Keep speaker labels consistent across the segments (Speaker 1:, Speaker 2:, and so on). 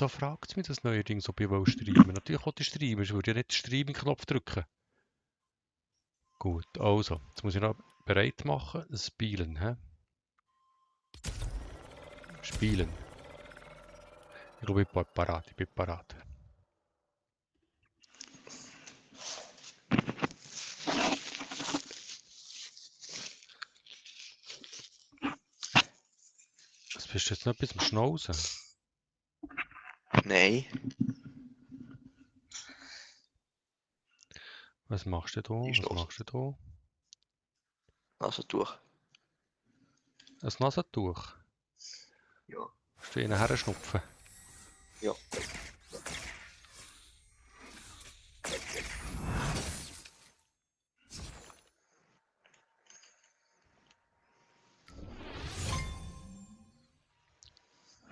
Speaker 1: Wieso fragt es mich das neuerdings, ob ich streamen? Natürlich wollte ich streamen, ich würde ja nicht den Streaming-Knopf drücken. Gut, also, jetzt muss ich noch bereit machen. Spielen, hä? Spielen. Ich glaube, ich bin parat, ich bin parat. Was bist du jetzt noch etwas am Schnauzen?
Speaker 2: Nein.
Speaker 1: Was machst du da? Was machst du da?
Speaker 2: Also durch.
Speaker 1: Ein Nasentuch?
Speaker 2: Ja.
Speaker 1: Musst du ihn herschnupfen?
Speaker 2: Ja.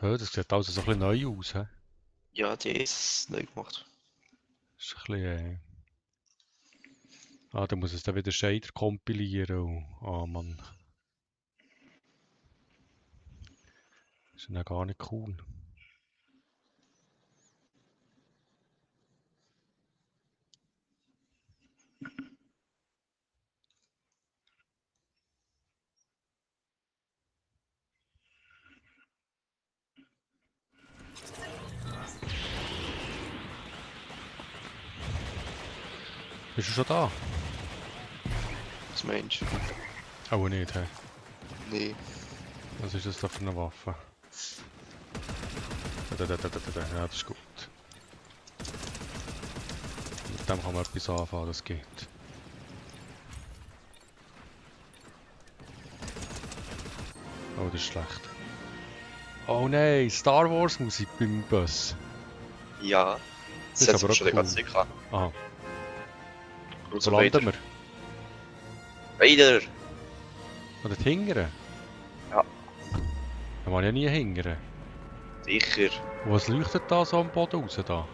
Speaker 1: Ja, das sieht also so ein bisschen neu aus, hä?
Speaker 2: Ja, die ist neu gemacht.
Speaker 1: Das ist ein bisschen, da muss es dann wieder Shader kompilieren. Ah, Mann. Das ist ja gar nicht cool. Bist du schon da?
Speaker 2: Was meinst du?
Speaker 1: Auch nicht, hä?
Speaker 2: Nee.
Speaker 1: Was ist das da für eine Waffe? Ja, das ist gut. Mit dem kann man etwas anfangen, das geht. Oh, das ist schlecht. Oh nein, Star Wars Musik beim Bus.
Speaker 2: Ja.
Speaker 1: Das
Speaker 2: Das
Speaker 1: ist
Speaker 2: setzt
Speaker 1: aber
Speaker 2: man
Speaker 1: auch
Speaker 2: schon die ganze
Speaker 1: cool.
Speaker 2: Zeit an.
Speaker 1: Aha,
Speaker 2: Und
Speaker 1: wo landen wir?
Speaker 2: Weiter!
Speaker 1: Oder hingern?
Speaker 2: Ja.
Speaker 1: Da kann ja nie hingern.
Speaker 2: Sicher.
Speaker 1: Und was leuchtet da so am Boden raus da?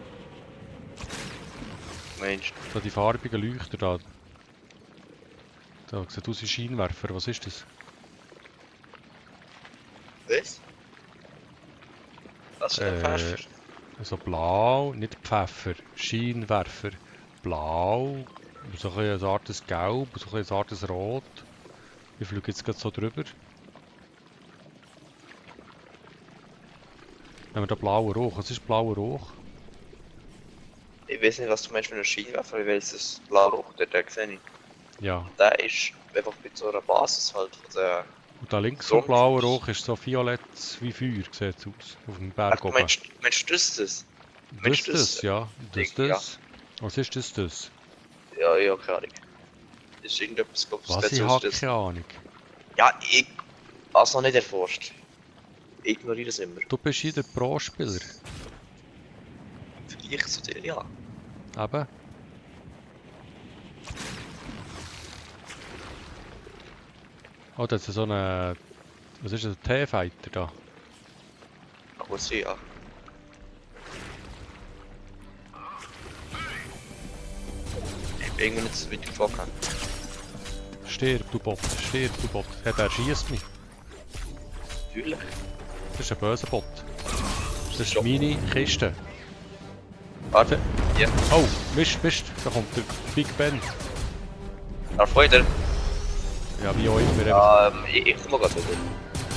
Speaker 2: Meinst
Speaker 1: Da die farbigen Leuchter da. Da sieht aus wie Scheinwerfer, was ist das?
Speaker 2: du? Was? Was für ein Pfeffer?
Speaker 1: So blau, nicht Pfeffer, Scheinwerfer. Blau, so ein bisschen eine Art Gelb, so ein bisschen eine Art Rot. Ich fliege jetzt gerade so drüber. Nehmen wir da blauen Rauch. Was ist blauer Rauch?
Speaker 2: Ich weiß nicht, was du meinst mit einem Scheinwerfer, ich weiß, das Blauroch, den sehe ich.
Speaker 1: Ja.
Speaker 2: Der ist einfach mit so einer Basis halt von der...
Speaker 1: Und da links so blauer Rauch ist so violett wie Feuer, sieht es aus. Auf dem Berg
Speaker 2: Ach,
Speaker 1: oben.
Speaker 2: meinst du das?
Speaker 1: Das das, ja. Das
Speaker 2: Ding,
Speaker 1: das. Was ist das?
Speaker 2: Ja, ja, keine Ahnung. Das ist irgendetwas, glaub,
Speaker 1: Was, ich habe keine Ahnung.
Speaker 2: Ja, ich habe es noch nicht erforscht. Ich ignoriere es immer.
Speaker 1: Du bist hier der Pro-Spieler.
Speaker 2: Im Vergleich zu dir, ja.
Speaker 1: Eben. Oh, das ist so eine... Was ist das? Ein T-Fighter da?
Speaker 2: Kann gut sein, ja. Ich bin irgendwie nicht so weit gefangen.
Speaker 1: Stirb, du Bot. Stirb, du Bot. Hey, der schießt mich.
Speaker 2: Natürlich.
Speaker 1: Das ist ein böser Bot. Das ist
Speaker 2: Schon.
Speaker 1: meine Kiste.
Speaker 2: Warte. Ja.
Speaker 1: Oh, Mist. Da kommt der Big Ben.
Speaker 2: Darf weiter?
Speaker 1: Ja, wie auch immer.
Speaker 2: Ich komme gerade wieder.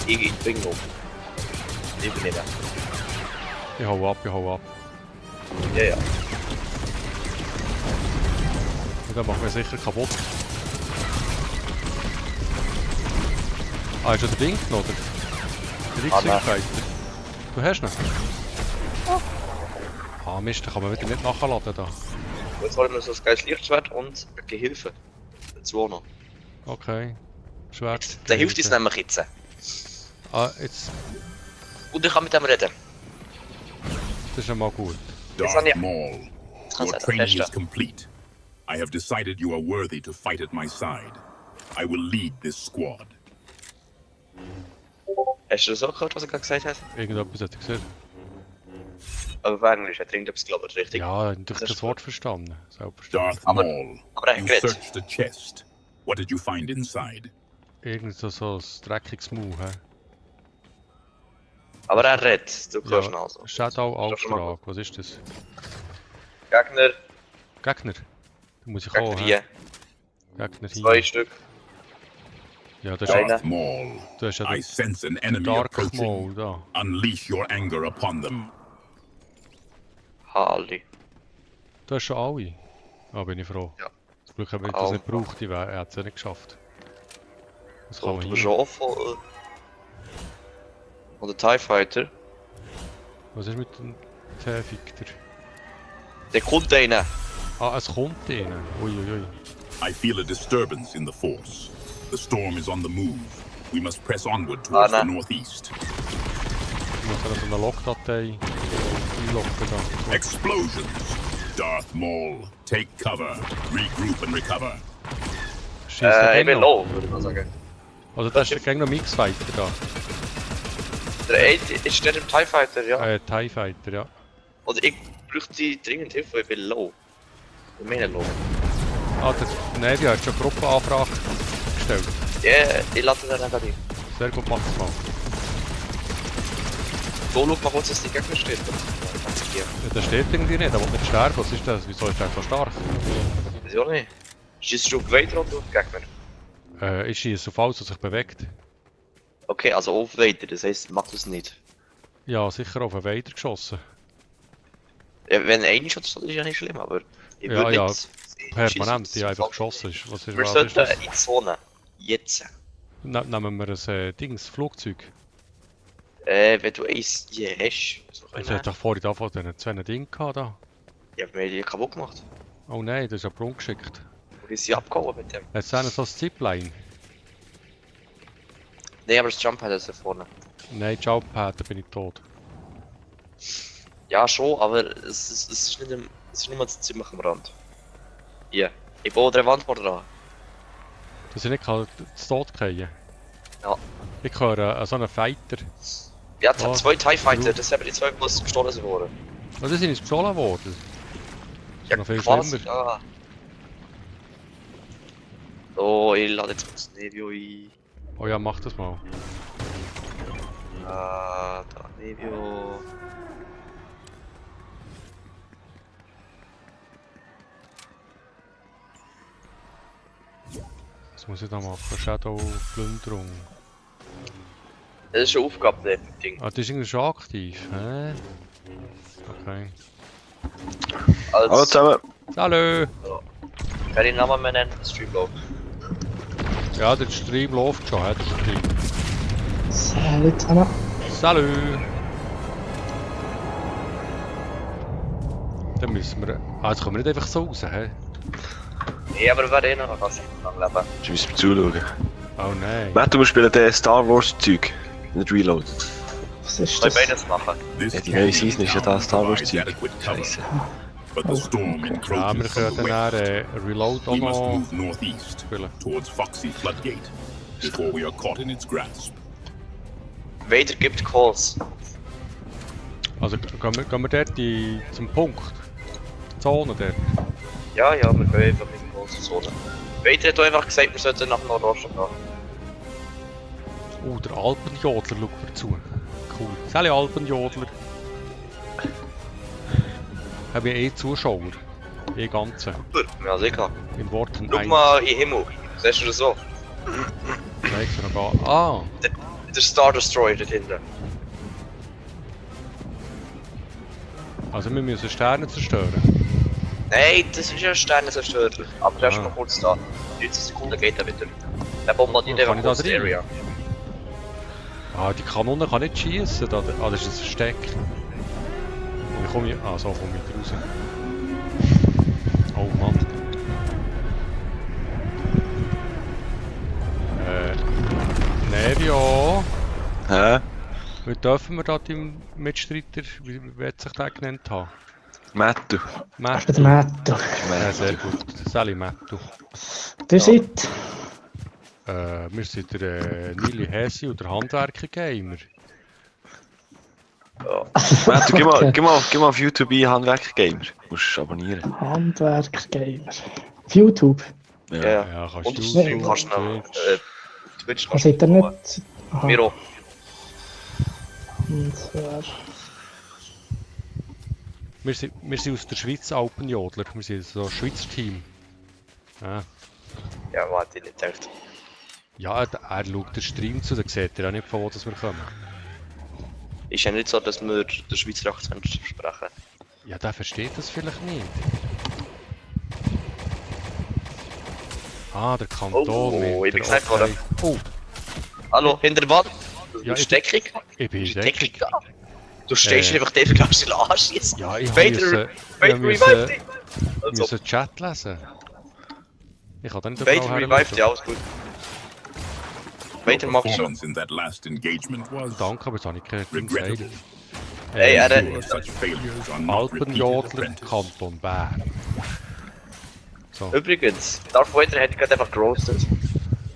Speaker 2: Ich bring ihn um. Ich bin nicht da.
Speaker 1: Ich hau ab.
Speaker 2: Ja, ja.
Speaker 1: Und dann machen wir sicher kaputt. Ah, ist das der Ding noch, oder? Der X-Wing-Fighter. Du hast ihn? Ah, Mist, da kann man wieder nicht nachladen da.
Speaker 2: Jetzt holen wir so ein geiles Lichtschwert und eine Gehilfe. Dazu auch noch.
Speaker 1: Okay. Schwert.
Speaker 2: Der hilft uns nämlich jetzt.
Speaker 1: Ah, jetzt.
Speaker 2: Und ich kann mit dem reden.
Speaker 1: Das ist ja mal gut.
Speaker 3: Darth Maul,
Speaker 2: Kann
Speaker 3: your
Speaker 2: sein,
Speaker 3: training
Speaker 2: Beste.
Speaker 3: is complete. I have decided you are worthy to fight at my side. I will lead this squad.
Speaker 2: Hast du das auch gehört, was er gerade gesagt hat?
Speaker 1: Irgendetwas hat er gesagt.
Speaker 2: Aber auf Englisch, hat er irgendetwas geglaubt, richtig?
Speaker 1: Ja, durch das Wort verstanden.
Speaker 3: Darth
Speaker 2: Aber-
Speaker 3: Maul,
Speaker 2: aber er
Speaker 3: you
Speaker 2: hat geredet.
Speaker 3: searched the chest. What did you find inside?
Speaker 1: Irgend so ein dreckiges Mau, hä?
Speaker 2: Aber er redet, du kannst
Speaker 1: Ja,
Speaker 2: also.
Speaker 1: Shadow-Auftrag, was ist das?
Speaker 2: Gegner,
Speaker 1: Gegner? Da muss ich
Speaker 2: Gegner
Speaker 1: auch,
Speaker 2: hier.
Speaker 1: Gegner
Speaker 2: 2
Speaker 1: hier.
Speaker 2: Stück.
Speaker 1: Ja, das ist
Speaker 2: Einer.
Speaker 3: Darth Maul,
Speaker 1: das ist ja
Speaker 3: I
Speaker 1: der
Speaker 3: sense an enemy
Speaker 1: Dark
Speaker 3: approaching.
Speaker 1: Maul da.
Speaker 3: Unleash your anger upon them.
Speaker 2: Harley.
Speaker 1: Da ist schon alle. Ah, bin ich froh.
Speaker 2: Ja.
Speaker 1: Zum Glück habe ich das nicht gebraucht, er hat es ja nicht geschafft. Was kann
Speaker 2: So,
Speaker 1: man
Speaker 2: du bist
Speaker 1: hier?
Speaker 2: schon voll. Und der TIE Fighter.
Speaker 1: Was ist mit dem T-Victor?
Speaker 2: Der kommt einer.
Speaker 1: Ah, es kommt rein. Uiuiui.
Speaker 3: I feel a disturbance in the Force. The storm is on the move. We must press onward towards the
Speaker 2: nein.
Speaker 3: northeast.
Speaker 1: Ich muss dann so eine Logdatei einloggen da.
Speaker 3: Explosions! Darth Maul, take cover. Regroup and recover.
Speaker 1: Schießt der
Speaker 2: Ich bin
Speaker 1: Gegner?
Speaker 2: low, würde ich mal sagen.
Speaker 1: Also das ist der Gegner Mix-Fighter da.
Speaker 2: Der eine ist der im TIE Fighter, ja.
Speaker 1: TIE Fighter, ja.
Speaker 2: Oder ich bräuchte dringend Hilfe, ich bin low. Ich meine low.
Speaker 1: Ah, der Navy hat schon Gruppenanfrage gestellt.
Speaker 2: Ja, ich lasse den einfach rein.
Speaker 1: Sehr gut, mach's mal.
Speaker 2: So, schau mal kurz, dass die Gegner steht. Hier.
Speaker 1: Ja, der steht irgendwie nicht, der will nicht sterben. Was ist das? Wieso ist der so stark?
Speaker 2: Weiß ich auch nicht. Schießt du auf Vader oder auf Gegner?
Speaker 1: Ich schieße auf alles, was sich bewegt.
Speaker 2: Okay, also auf Vader, das heisst, mach das nicht.
Speaker 1: Ja, sicher auf einen Vader geschossen.
Speaker 2: Ja, wenn einer schon so ist, ja nicht schlimm, aber ich
Speaker 1: Ja,
Speaker 2: würde
Speaker 1: ja,
Speaker 2: nicht
Speaker 1: Permanent,
Speaker 2: schiessen,
Speaker 1: ja,
Speaker 2: das
Speaker 1: einfach
Speaker 2: ist
Speaker 1: geschossen ist. Was ist,
Speaker 2: Wir
Speaker 1: was ist
Speaker 2: sollten
Speaker 1: das?
Speaker 2: in die Zone. Jetzt.
Speaker 1: Nehmen wir ein Flugzeug.
Speaker 2: Wenn du eins hier hast, so
Speaker 1: Ich hatte doch vorhin da von diesen zwei Dingen gehabt. Da.
Speaker 2: ja, wir haben die kaputt gemacht.
Speaker 1: Oh nein, das ist ja rumgeschickt.
Speaker 2: Wir sind abgehauen mit dem.
Speaker 1: Jetzt sind so ein Zipline.
Speaker 2: Nein, aber das Jump-Pad ist da vorne.
Speaker 1: Nein, Jumppad, da bin ich tot.
Speaker 2: Ja, schon, aber es ist nicht es ist nur ziemlich am Rand. Hier. Ich baue der Wand mal dran.
Speaker 1: Dass ich nicht kann zu Tod fallen.
Speaker 2: Ja.
Speaker 1: Ich höre so einen Fighter.
Speaker 2: Ja, es
Speaker 1: Oh,
Speaker 2: hat 2 TIE Fighter,
Speaker 1: du.
Speaker 2: das sind aber die 2, die gestohlen sind worden.
Speaker 1: Was ist uns gestohlen worden?
Speaker 2: Ja,
Speaker 1: noch viel
Speaker 2: quasi,
Speaker 1: schlimmer.
Speaker 2: ja. So, ich lade jetzt kurz Nevio ein.
Speaker 1: Oh ja, mach das mal.
Speaker 2: Da, Nevio.
Speaker 1: Was muss ich da machen? Shadow-Plünderung.
Speaker 2: Das ist eine Aufgabe, das Ding.
Speaker 1: Ah, das ist irgendwie schon aktiv, hä? Okay.
Speaker 2: Als,
Speaker 4: Hallo zusammen.
Speaker 1: Salut!
Speaker 2: kann ich den Namen mehr nennen? Streamload.
Speaker 1: Ja, der Stream läuft schon, hä? Der Stream.
Speaker 5: Salut zusammen.
Speaker 1: Salut! Dann müssen wir... Ah, jetzt kommen wir nicht einfach so raus, hä?
Speaker 2: Nee, aber wir werden eh noch was lang leben.
Speaker 4: Du musst mir zuschauen.
Speaker 1: Oh nein.
Speaker 4: Matt, du musst spielen den Star Wars Zeug. Nicht Reload.
Speaker 5: Was ist
Speaker 2: Wir
Speaker 5: das?
Speaker 2: beides machen.
Speaker 3: This
Speaker 4: Ja, die neue Season ist ja da Star Wars
Speaker 3: provides
Speaker 4: Zeug.
Speaker 3: adequate cover,
Speaker 4: Scheiße.
Speaker 3: but the storm
Speaker 1: Ja,
Speaker 3: encroaches
Speaker 1: wir
Speaker 3: from
Speaker 1: können
Speaker 3: the
Speaker 1: dann
Speaker 3: west.
Speaker 1: Reload auch
Speaker 3: We must
Speaker 1: noch
Speaker 3: move northeast
Speaker 1: spielen.
Speaker 3: towards Foxy Floodgate before we are caught in its grasp.
Speaker 2: Vader gibt Calls.
Speaker 1: Also gehen wir dort zum Punkt? Die Zone dort?
Speaker 2: Ja, ja, wir gehen einfach in die große Zone. Vader hat auch einfach gesagt, wir sollten nach Nordosten gehen.
Speaker 1: Der Alpenjodler schaut mir zu. Cool. Sally Alpenjodler. Habe ich Zuschauer. Ganze.
Speaker 2: Super, ja sicher.
Speaker 1: In Worten
Speaker 2: Schau mal in den Himmel. Siehst du das so?
Speaker 1: Nein, ich noch gar... Ah!
Speaker 2: Der Star Destroyer dort hinten.
Speaker 1: Also wir müssen Sterne zerstören.
Speaker 2: Nein, das ist ja Sternenzerstörer. Aber der ist
Speaker 1: Ah.
Speaker 2: noch kurz da. 19 Sekunden geht er wieder. Der bombardiert
Speaker 1: Kann
Speaker 2: einfach
Speaker 1: ich da
Speaker 2: kurz die
Speaker 1: rein?
Speaker 2: Area.
Speaker 1: Ah, die Kanone kann nicht schießen. Ah, das ist ein Versteck. Und ich komme... Ah, so komme ich raus. Oh Mann. Nevio.
Speaker 4: Hä?
Speaker 1: Wie dürfen wir da deinem Mitstreiter, wie wird sich der genannt haben?
Speaker 4: Matt, du.
Speaker 5: Ich
Speaker 1: Matt.
Speaker 5: bin der Matto.
Speaker 1: Ja, sehr gut. Sally Matto.
Speaker 5: Ihr seid?
Speaker 1: Wir sind der Nili Hesi und der Handwerker-Gamer.
Speaker 4: Matt, du, geh mal auf YouTube ein, Handwerker Gamer. Du musst abonnieren.
Speaker 5: Handwerker-Gamer. Auf YouTube?
Speaker 4: Ja.
Speaker 2: Ja, ja.
Speaker 1: Ja, kannst
Speaker 2: Und
Speaker 1: du
Speaker 2: auf Stream
Speaker 1: YouTube,
Speaker 2: kannst du noch.
Speaker 1: Twitch.
Speaker 2: Twitch
Speaker 5: Was seid ihr nicht? Aha.
Speaker 2: Miro.
Speaker 5: Und
Speaker 1: Wir sind aus der Schweiz Alpenjodler. Wir sind so ein Schweizer Team. Ja,
Speaker 2: Ja, warte, ich nicht gedacht.
Speaker 1: ja er schaut den Stream zu, dann sieht er auch nicht, von wo das wir kommen.
Speaker 2: Ist ja nicht so, dass wir den Schweizer Akzent sprechen.
Speaker 1: Ja, der versteht das vielleicht nicht. Ah, der Kanton.
Speaker 2: Oh, ich bin
Speaker 1: mit der
Speaker 2: gesagt worden.
Speaker 1: Oh,
Speaker 2: Hallo, hinter der Wand?
Speaker 1: Ja,
Speaker 2: Du Steckung?
Speaker 1: ich bin
Speaker 2: Ist
Speaker 1: in
Speaker 2: die
Speaker 1: Deckung.
Speaker 2: Deckung da? Du stehst einfach dort und kannst dich anschießen.
Speaker 1: Ja, ich
Speaker 2: Vader
Speaker 1: musste
Speaker 2: revive dich! Also,
Speaker 1: den Chat lesen. Ich kann da nicht
Speaker 2: Vader
Speaker 1: überall
Speaker 2: revive dich,
Speaker 1: herschauen.
Speaker 2: alles gut.
Speaker 3: Your
Speaker 2: Vader macht schon.
Speaker 3: performance in that last engagement was
Speaker 1: Danke, aber das habe ich kein Ding gesagt.
Speaker 3: regrettable.
Speaker 2: Hey,
Speaker 3: Sure, such failures are not repeated
Speaker 1: Alpenjodler,
Speaker 3: apprentice.
Speaker 1: Kanton Bern. So,
Speaker 2: Übrigens, Darth Vader hätte gerade einfach gerostet.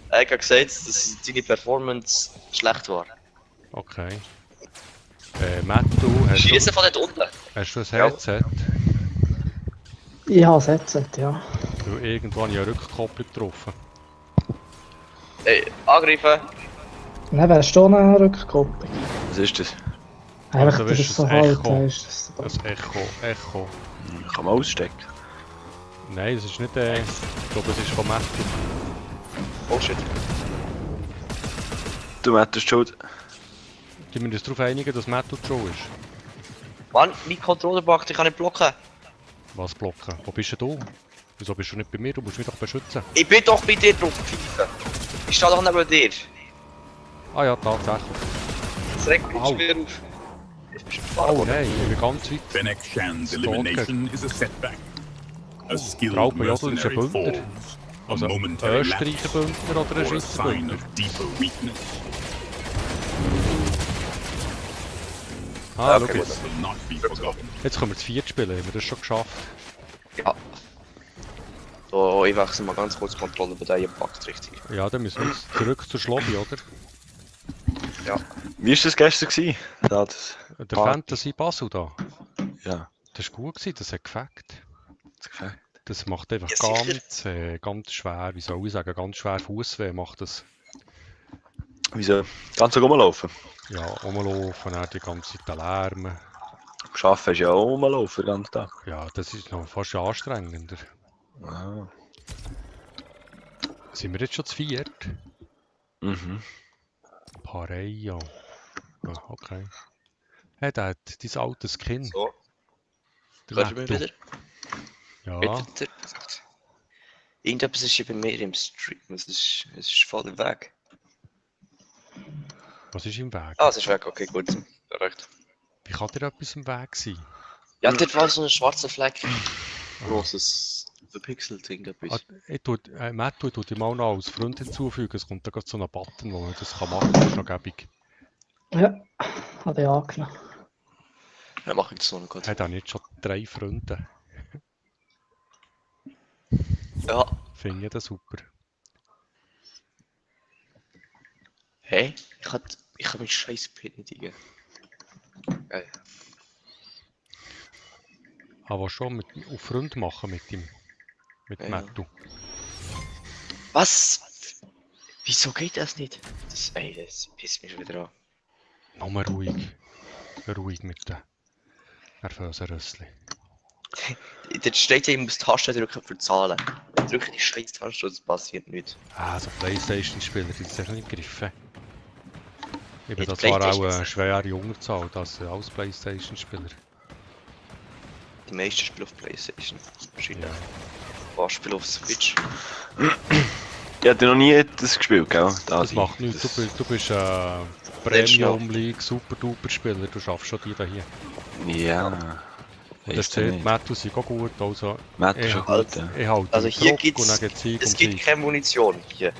Speaker 2: Er hat gerade gesagt, dass seine Performance schlecht war.
Speaker 1: okay. Matt, du hast
Speaker 2: Schießen von dort unten.
Speaker 1: du ein
Speaker 2: Ja.
Speaker 1: Headset?
Speaker 5: ich habe es jetzt, ja.
Speaker 1: Du irgendwann eine Rückkopplung getroffen.
Speaker 2: Hey, angreifen.
Speaker 5: Dann wärst du eine Rückkopplung.
Speaker 4: Was ist das?
Speaker 5: Einfach,
Speaker 1: Also,
Speaker 5: das
Speaker 1: ist
Speaker 5: ist so
Speaker 1: das
Speaker 5: halt,
Speaker 1: Echo.
Speaker 5: ist das so.
Speaker 1: Das Echo.
Speaker 4: Kann man ausstecken.
Speaker 1: Nein, das ist nicht ich glaube, es ist von Matt.
Speaker 2: Oh shit.
Speaker 4: Du hättest schuld.
Speaker 1: Die müssen uns darauf einigen, dass Matt die Show ist.
Speaker 2: Mann, mein Controller backt, ich kann nicht blocken.
Speaker 1: Was blocken? Wo bist du? Wieso bist du nicht bei mir? Du musst mich doch beschützen.
Speaker 2: Ich bin doch bei dir drauf gepfeifen. Ich stehe doch neben dir.
Speaker 1: Ah ja, tatsächlich.
Speaker 2: Das regt mich
Speaker 1: Au.
Speaker 2: schwer auf. Ich bin schon
Speaker 1: Oh
Speaker 2: gefahren.
Speaker 1: nein, ich bin ganz weit.
Speaker 3: Fennec Shan's elimination is a setback. A skilled
Speaker 1: Raupenjodel ist ein
Speaker 3: mercenary
Speaker 1: Bündner.
Speaker 3: falls. A
Speaker 1: Also
Speaker 3: momentary lapse
Speaker 1: Österreicher Bündner oder ein
Speaker 3: or a
Speaker 1: Schweizer
Speaker 3: sign
Speaker 1: Bündner?
Speaker 3: of deeper weakness
Speaker 1: Ah,
Speaker 2: Okay,
Speaker 1: schau
Speaker 2: gut.
Speaker 1: jetzt.
Speaker 3: will not be forgotten.
Speaker 1: Jetzt können wir zu viert spielen, haben wir das schon geschafft?
Speaker 2: Ja. So, ich wechsle mal ganz kurz die Kontrolle bei dir, packt richtig.
Speaker 1: Ja, dann müssen wir jetzt zurück zur Schlobby, oder?
Speaker 2: Ja.
Speaker 4: Wie war das gestern? Gewesen? Da, das,
Speaker 1: Der
Speaker 4: Party.
Speaker 1: Fantasy Basel da.
Speaker 4: ja,
Speaker 1: Das war gut gewesen, das hat gefällt.
Speaker 4: das gefällt.
Speaker 1: Das macht einfach
Speaker 2: Ja, sicher.
Speaker 1: ganz schwer, wie soll ich sagen, ganz schwer Fußweh macht das.
Speaker 4: Wieso? Kannst du rumlaufen?
Speaker 1: Ja, rumlaufen, dann die ganze Zeit lärmen.
Speaker 4: Arbeiten ist ja auch rumlaufen den ganzen Tag.
Speaker 1: Ja, das ist noch fast anstrengender.
Speaker 4: Ah.
Speaker 1: Sind wir jetzt schon zu viert?
Speaker 4: Mhm.
Speaker 1: Pareio. Ah, okay. Hey, der hat dein altes Skin.
Speaker 2: So,
Speaker 1: Der
Speaker 2: hörst du mich
Speaker 1: Netto.
Speaker 2: wieder?
Speaker 1: Ja,
Speaker 2: Bitte. Irgendetwas ist hier bei mir im Stream. Es ist voll weg.
Speaker 1: was ist im Weg?
Speaker 2: Ah, es ist weg, okay, gut. Recht.
Speaker 1: Wie kann dir etwas im Weg sein?
Speaker 2: Ja, dort war so ein schwarzer Fleck. Großes, verpixelt irgendetwas.
Speaker 1: Matt, du dich mal noch als Freund hinzufügen. Es kommt da gerade so ein Button, wo man das kann machen kann. Das ist noch gäbig.
Speaker 5: Ja, habe ich angenommen.
Speaker 2: Ja, mach ich das noch gut.
Speaker 1: Hat er nicht schon 3 Freunde?
Speaker 2: Ja.
Speaker 1: Finde ich das super.
Speaker 2: Hey, ich hab meinen scheiß Pin nicht eingegeben. Geil.
Speaker 1: Aber schon auf Freund machen mit ihm. Mit
Speaker 2: Ja.
Speaker 1: Mattu.
Speaker 2: Was? Wieso geht das nicht? Das pisst mich schon wieder an.
Speaker 1: Nochmal ruhig. Ruhig mit den nervösen Rössli.
Speaker 2: Dort steht ja, ich muss Tasten drücken für Zahlen. Ich drücke die scheiß Taste und es passiert nichts.
Speaker 1: Ah, so Playstation-Spieler, die sind nicht gegriffen. Ich bin
Speaker 2: Mit
Speaker 1: da zwar auch
Speaker 2: PlayStation
Speaker 1: eine schwere Unterzahl, als Playstation-Spieler.
Speaker 2: Die meisten spielen auf Playstation. Wahrscheinlich.
Speaker 1: Ja.
Speaker 2: Ein paar spielen auf Switch.
Speaker 4: Ich hatte noch nie das gespielt, gell?
Speaker 1: Das macht nichts, du bist ein Premium League Super Duper Spieler, du schaffst schon die da hier.
Speaker 4: Ja.
Speaker 1: Und das
Speaker 4: Weiss ja
Speaker 1: sieht,
Speaker 4: nicht.
Speaker 1: Mattu sind auch gut, also
Speaker 4: Matt ist schon gut, ja.
Speaker 1: ich halte
Speaker 2: Also
Speaker 1: den
Speaker 2: hier
Speaker 1: Druck
Speaker 2: gibt's-
Speaker 1: und dann geht's Sieg
Speaker 2: Es
Speaker 1: um
Speaker 2: gibt
Speaker 1: Sieg.
Speaker 2: keine Munition hier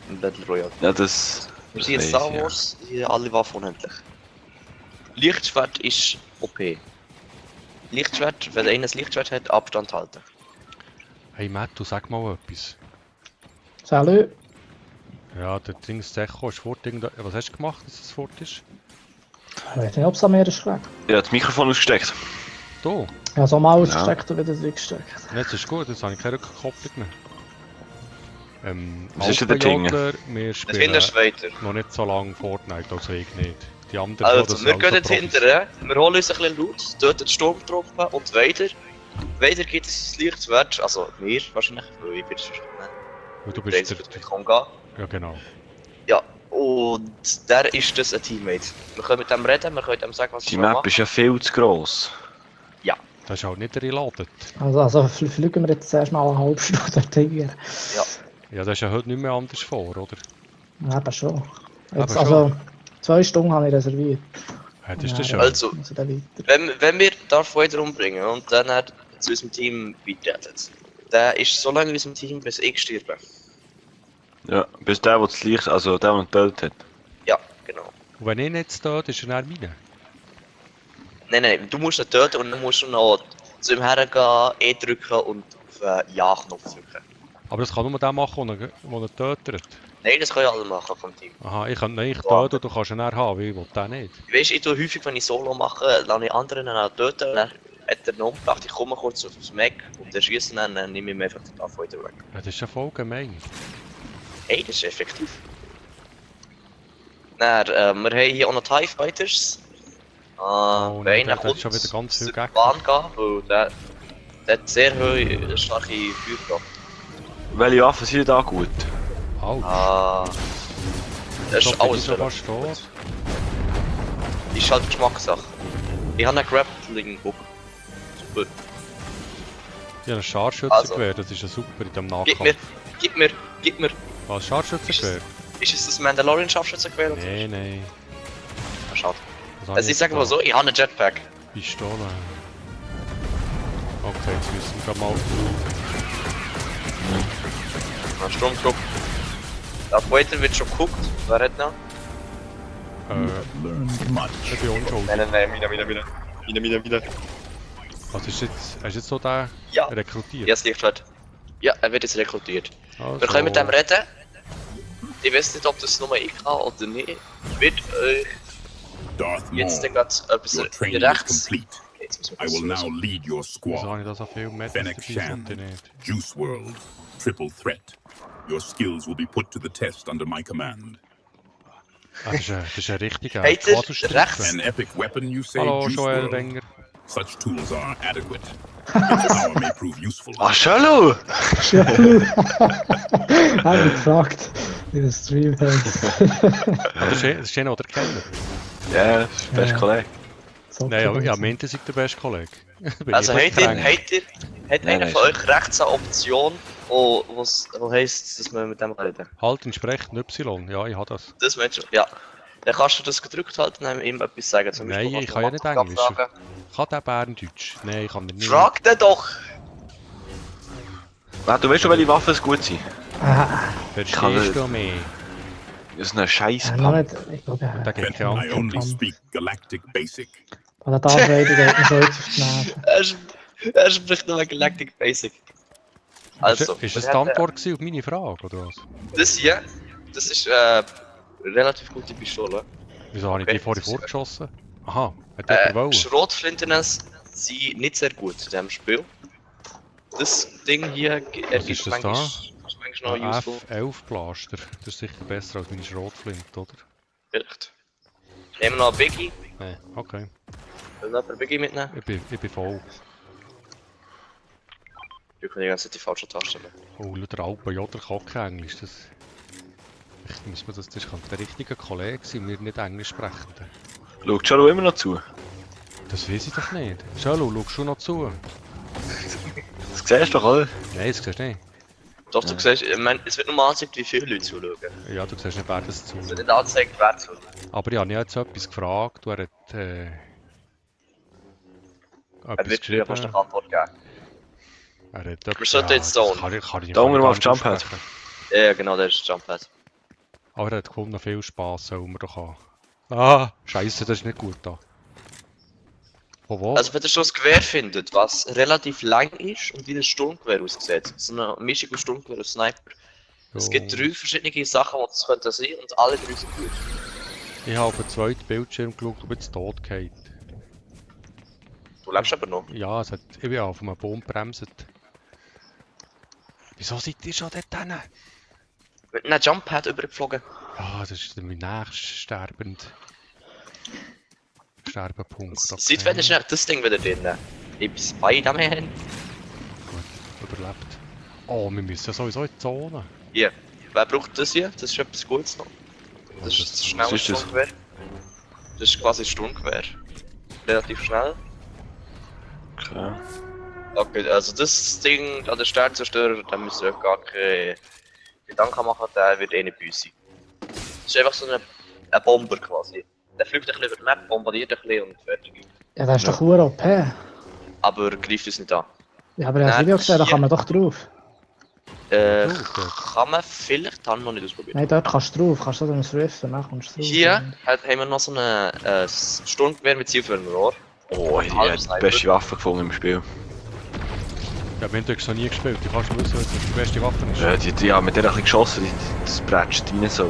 Speaker 2: im Battle Royale.
Speaker 4: Ja, das...
Speaker 2: Wir sind in
Speaker 4: weiss
Speaker 2: Star
Speaker 4: ich, ja.
Speaker 2: Wars, hier alle Waffen unendlich. Lichtschwert ist OP. Lichtschwert, wenn einer ein Lichtschwert hat, Abstand halten.
Speaker 1: Hey Mattu, sag mal etwas.
Speaker 5: Salut.
Speaker 1: Ja, der Dings Echo ist fort. Was hast du gemacht, dass es fort ist?
Speaker 5: Ich weiß nicht, ob es an mir ist.
Speaker 4: Ich habe das Mikrofon ausgesteckt.
Speaker 1: Du?
Speaker 5: Ich habe es auch mal ausgesteckt und wieder reingesteckt.
Speaker 1: Jetzt ist gut, jetzt habe ich keine Rückkopplung mehr.
Speaker 4: Was ist denn der Jingle?
Speaker 1: Wir
Speaker 2: Ich finde
Speaker 1: spielen
Speaker 2: es weiter.
Speaker 1: noch nicht so lange Fortnite, also ich nicht. Die anderen
Speaker 2: Also,
Speaker 1: das
Speaker 2: wir
Speaker 1: sind
Speaker 2: gehen
Speaker 1: auch
Speaker 2: jetzt
Speaker 1: so Profis.
Speaker 2: hinterher, wir holen uns ein bisschen Loot, dort den Sturmtruppen und Vader. Vader gibt es sein Licht, also mir wahrscheinlich, weil ich bin schon
Speaker 1: Weil du
Speaker 2: der
Speaker 1: bist
Speaker 2: Einzige, der
Speaker 1: der...
Speaker 2: kann gehen.
Speaker 1: Ja, genau.
Speaker 2: Ja, und der ist das ein Teammate. Wir können mit dem reden, wir können ihm sagen, was
Speaker 4: Die
Speaker 2: er
Speaker 4: Map
Speaker 2: machen.
Speaker 4: ist ja viel zu gross.
Speaker 1: Das ist halt nicht reloaded.
Speaker 5: Also fliegen wir jetzt zuerst mal eine halbe Stunde dorthin.
Speaker 1: Ja, das ist ja heute nicht mehr anders vor, oder?
Speaker 5: Eben schon. Jetzt,
Speaker 1: Eben
Speaker 5: also 2 Stunden habe ich reserviert.
Speaker 1: Ja, das ist das
Speaker 5: Ja,
Speaker 1: schön.
Speaker 2: Also,
Speaker 5: muss ich dann weiter.
Speaker 2: wenn wir Darth Vader umbringen und dann zu unserem Team beitreten, der ist so lange in unserem Team, bis ich sterbe.
Speaker 4: Ja, bis der das Licht, also der ihn getötet hat.
Speaker 2: Ja, genau.
Speaker 1: Und wenn ich nicht tot, ist er dann meine.
Speaker 2: Nein, du musst ihn töten und dann musst du noch zu ihm hergehen, E drücken und auf den Ja-Knopf drücken.
Speaker 1: Aber das kann nur der machen, der ihn tötet.
Speaker 2: Nein, das können alle machen vom Team.
Speaker 1: Aha, ich kann nicht töten und du kannst ihn dann haben, weil ich will den nicht.
Speaker 2: Weißt du, ich tue häufig, wenn ich Solo mache, lasse ich anderen auch töten und dann hat er ihn umgebracht, ich komme kurz auf das Mac und der schießt ihn dann nehme ich ihm einfach den Darth Vader weg.
Speaker 1: Ja, das ist ja voll gemein.
Speaker 2: Hey, das ist effektiv. Dann, wir haben hier auch noch TIE Fighters.
Speaker 1: Oh,
Speaker 2: Wenn
Speaker 1: nein,
Speaker 2: einer
Speaker 1: der hat
Speaker 2: kommt,
Speaker 1: schon wieder ganz viel
Speaker 2: zur
Speaker 1: Gegner.
Speaker 2: Bahn gehen, weil der hat sehr hohe, starke Feuerkraft.
Speaker 4: Welche Waffen sind da gut?
Speaker 1: Au,
Speaker 2: Das
Speaker 1: so
Speaker 2: ist
Speaker 1: bin ich
Speaker 2: alles
Speaker 1: schon
Speaker 2: relativ
Speaker 1: fast tot.
Speaker 2: gut. Ist halt Geschmackssache. Ich habe einen Grappling-Book. Super.
Speaker 1: Ich habe ein Scharfschützengewehr,
Speaker 2: Also.
Speaker 1: das ist ja super in dem
Speaker 2: Gib mir,
Speaker 1: Nahkampf.
Speaker 2: gib mir.
Speaker 1: Was, Scharfschützengewehr?
Speaker 2: Ist es das Mandalorian-Scharfschützengewehr?
Speaker 1: Nee, nein.
Speaker 2: Ah, schade.
Speaker 1: Was habe
Speaker 2: Also ich sage mal so, ich habe einen Jetpack.
Speaker 1: Pistole. Okay, jetzt müssen wir gerade mal...
Speaker 2: Ein Sturmtrupp. Darth Vader wird schon geguckt. Wer hat noch?
Speaker 3: You have learned much.
Speaker 1: Ich bin unschuldig.
Speaker 2: Nein, wieder.
Speaker 1: Was ist jetzt... Hast du jetzt so den
Speaker 2: Ja.
Speaker 1: rekrutiert?
Speaker 2: Ja, das Lichtschwert. Ja, er wird jetzt rekrutiert.
Speaker 1: Also,
Speaker 2: Wir können mit dem reden. Ich weiß nicht, ob das nur ich kann oder nicht. Wird euch
Speaker 3: Darth
Speaker 2: jetzt
Speaker 3: Maul,
Speaker 2: gerade etwas
Speaker 3: your training is
Speaker 2: rechts...
Speaker 3: complete.
Speaker 2: Okay, jetzt muss
Speaker 3: I will
Speaker 2: man
Speaker 3: now lead your
Speaker 1: Wieso
Speaker 3: squad.
Speaker 1: habe ich da so viel Metals
Speaker 3: Fennec
Speaker 1: dabei?
Speaker 3: Shan,
Speaker 1: Sollte ich nicht.
Speaker 3: Juice World, triple threat. Your skills will be put to the test under my command.
Speaker 1: Ah, das ist ein richtiger
Speaker 2: Hater,
Speaker 1: Quaderstreifen.
Speaker 2: rechts.
Speaker 3: An epic weapon, you say,
Speaker 1: Hallo,
Speaker 3: Juice
Speaker 1: Joel
Speaker 3: World?
Speaker 1: Wenger.
Speaker 3: Such tools are adequate. Its power may prove useful.
Speaker 4: Ah, Schöllo!
Speaker 5: Habe ich gefragt, wie das Stream heißt.
Speaker 1: Das ist einer, der kennt.
Speaker 4: Ja, das ist der beste
Speaker 5: Ja.
Speaker 4: Kollege.
Speaker 1: Nein, aber ja, meinte ich der beste Kollege. Bin
Speaker 2: Also
Speaker 1: ich
Speaker 2: hat
Speaker 1: streng.
Speaker 2: einer
Speaker 4: nein,
Speaker 2: von euch rechts eine Option, wo heisst, dass wir mit dem reden?
Speaker 1: Halt entsprechend Y. Ja, ich habe das.
Speaker 2: Das meinst du? Ja. Dann kannst du das gedrückt halten und ihm etwas sagen. Zum
Speaker 1: Nein,
Speaker 2: Beispiel,
Speaker 1: ich
Speaker 2: was
Speaker 1: kann ja
Speaker 2: man
Speaker 1: nicht
Speaker 2: macht,
Speaker 1: Englisch.
Speaker 2: abfragen.
Speaker 1: Kann der Bärendeutsch? Nein, ich kann nicht.
Speaker 2: Frag den doch!
Speaker 4: Ah, du weißt schon, welche Waffen gut sind?
Speaker 5: Ah,
Speaker 1: Verstehst du mich?
Speaker 4: Das ist ein scheiß
Speaker 5: noch
Speaker 4: Pump.
Speaker 5: nicht. Ich glaube,
Speaker 1: Da geht keine
Speaker 3: I only
Speaker 1: Antwort.
Speaker 3: speak galactic basic.
Speaker 5: bei der Darth Vader geht mir schon jetzt auf die Nerven.
Speaker 2: Er spricht nur Galactic Basic. Also,
Speaker 1: Ist das
Speaker 2: wir
Speaker 1: die
Speaker 2: haben,
Speaker 1: Antwort gewesen auf meine Frage, oder was?
Speaker 2: Das hier, das ist relativ gute Pistole.
Speaker 1: Wieso habe ich die
Speaker 2: Okay,
Speaker 1: vorher
Speaker 2: das ist-
Speaker 1: vorgeschossen? Aha, hat jemand wollen?
Speaker 2: Schrotflinten sind nicht sehr gut in diesem Spiel. Das Ding hier
Speaker 1: Was ist das da?
Speaker 2: ist manchmal noch useful.
Speaker 1: F11 Blaster. Das ist sicher besser als meine Schrotflinte, oder?
Speaker 2: Vielleicht. Nehmen wir noch einen Biggie.
Speaker 1: Nein, okay.
Speaker 2: Will noch einen Biggie mitnehmen?
Speaker 1: Ich bin voll.
Speaker 2: Ich kann die ganze Zeit die falsche Taste nehmen.
Speaker 1: Oh, der Alpen Joder kann kein Englisch. Das... Ich muss mir das kann der richtige Kollege sein, wir nicht Englisch sprechende.
Speaker 4: Schaut Schöllo immer noch zu.
Speaker 1: Das weiß ich doch nicht. Schalo, schaust du noch zu?
Speaker 4: Das siehst du doch, oder?
Speaker 1: Nein, das siehst du nicht.
Speaker 2: Doch, du siehst, ich meine, es wird nur angezeigt, wie viele Leute zuschauen.
Speaker 1: Ja, du siehst nicht, wer das zu.
Speaker 2: Es wird nicht angezeigt, wer zuschaut.
Speaker 1: Aber ich habe jetzt etwas gefragt, du hast
Speaker 2: Er
Speaker 1: etwas
Speaker 2: wird dir fast
Speaker 1: geschrieben.
Speaker 2: eine Antwort geben.
Speaker 1: Er hat etwas...
Speaker 2: Wir sollten jetzt zone.
Speaker 1: Kann ich
Speaker 4: Da unten
Speaker 1: gar
Speaker 4: auf
Speaker 1: nicht
Speaker 4: Jump Pad.
Speaker 1: aussprechen.
Speaker 2: Ja, genau, der ist Jumppad.
Speaker 1: Aber er hat gefunden, viel Spass sollen wir doch haben. Ah, Scheiße, das ist nicht gut da. Wo?
Speaker 2: Also, wenn ihr schon ein Gewehr findet, was relativ lang ist und wie ein Sturmgewehr aussieht, so eine Mischung aus Sturmgewehr und Sniper. Es gibt 3 verschiedene Sachen, die das könnten sein und alle 3 sind gut.
Speaker 1: Ich habe auf den zweiten Bildschirm geschaut, ob jetzt tot geht.
Speaker 2: Du lebst aber noch.
Speaker 1: Ja, es hat, ich bin auf einem Baum bremset. Wieso seid ihr schon dort hin?
Speaker 2: Mit einem Jumppad übergeflogen.
Speaker 1: Ja, das ist mein nächstes sterbend. Sterbepunkt.
Speaker 2: Seit wann ist eigentlich das Ding wieder drin? Ich bin Spider-Man.
Speaker 1: Gut, überlebt. Oh, wir müssen ja sowieso in die Zone.
Speaker 2: Hier. Wer braucht das hier? Das ist etwas Gutes noch. Das ist das schnelle
Speaker 4: ist das?
Speaker 2: Sturmgewehr. Das ist quasi Sturmgewehr. Relativ schnell.
Speaker 4: Okay.
Speaker 2: Okay, also das Ding an der Sternzerstörer, da müsst ihr euch gar keine Gedanken machen, der wird eh nicht bei uns sein. Das ist einfach so ein Bomber quasi. Der fliegt ein bisschen über die Map, bombardiert ein bisschen und fertig.
Speaker 5: Ja, das ist doch hure OP.
Speaker 2: Aber greift uns nicht an.
Speaker 5: Ja, aber ich habe
Speaker 2: Nein,
Speaker 5: Video gesehen, da
Speaker 2: hier.
Speaker 5: kann man doch drauf.
Speaker 2: Kann man vielleicht, haben wir noch nicht ausprobiert.
Speaker 5: Nein, dort kannst du drauf, kannst du so einen Riff und dann kommst du drauf.
Speaker 2: Hier haben wir noch so ein Sturmgewehr mit Zielfernrohr.
Speaker 4: Oh, ich habe die beste Waffe gefunden im Spiel.
Speaker 1: Ja, wir haben das noch nie gespielt. Du kannst wissen, was die beste Waffe ist.
Speaker 4: Ja, die haben mit der ein bisschen geschossen, das bretscht rein so.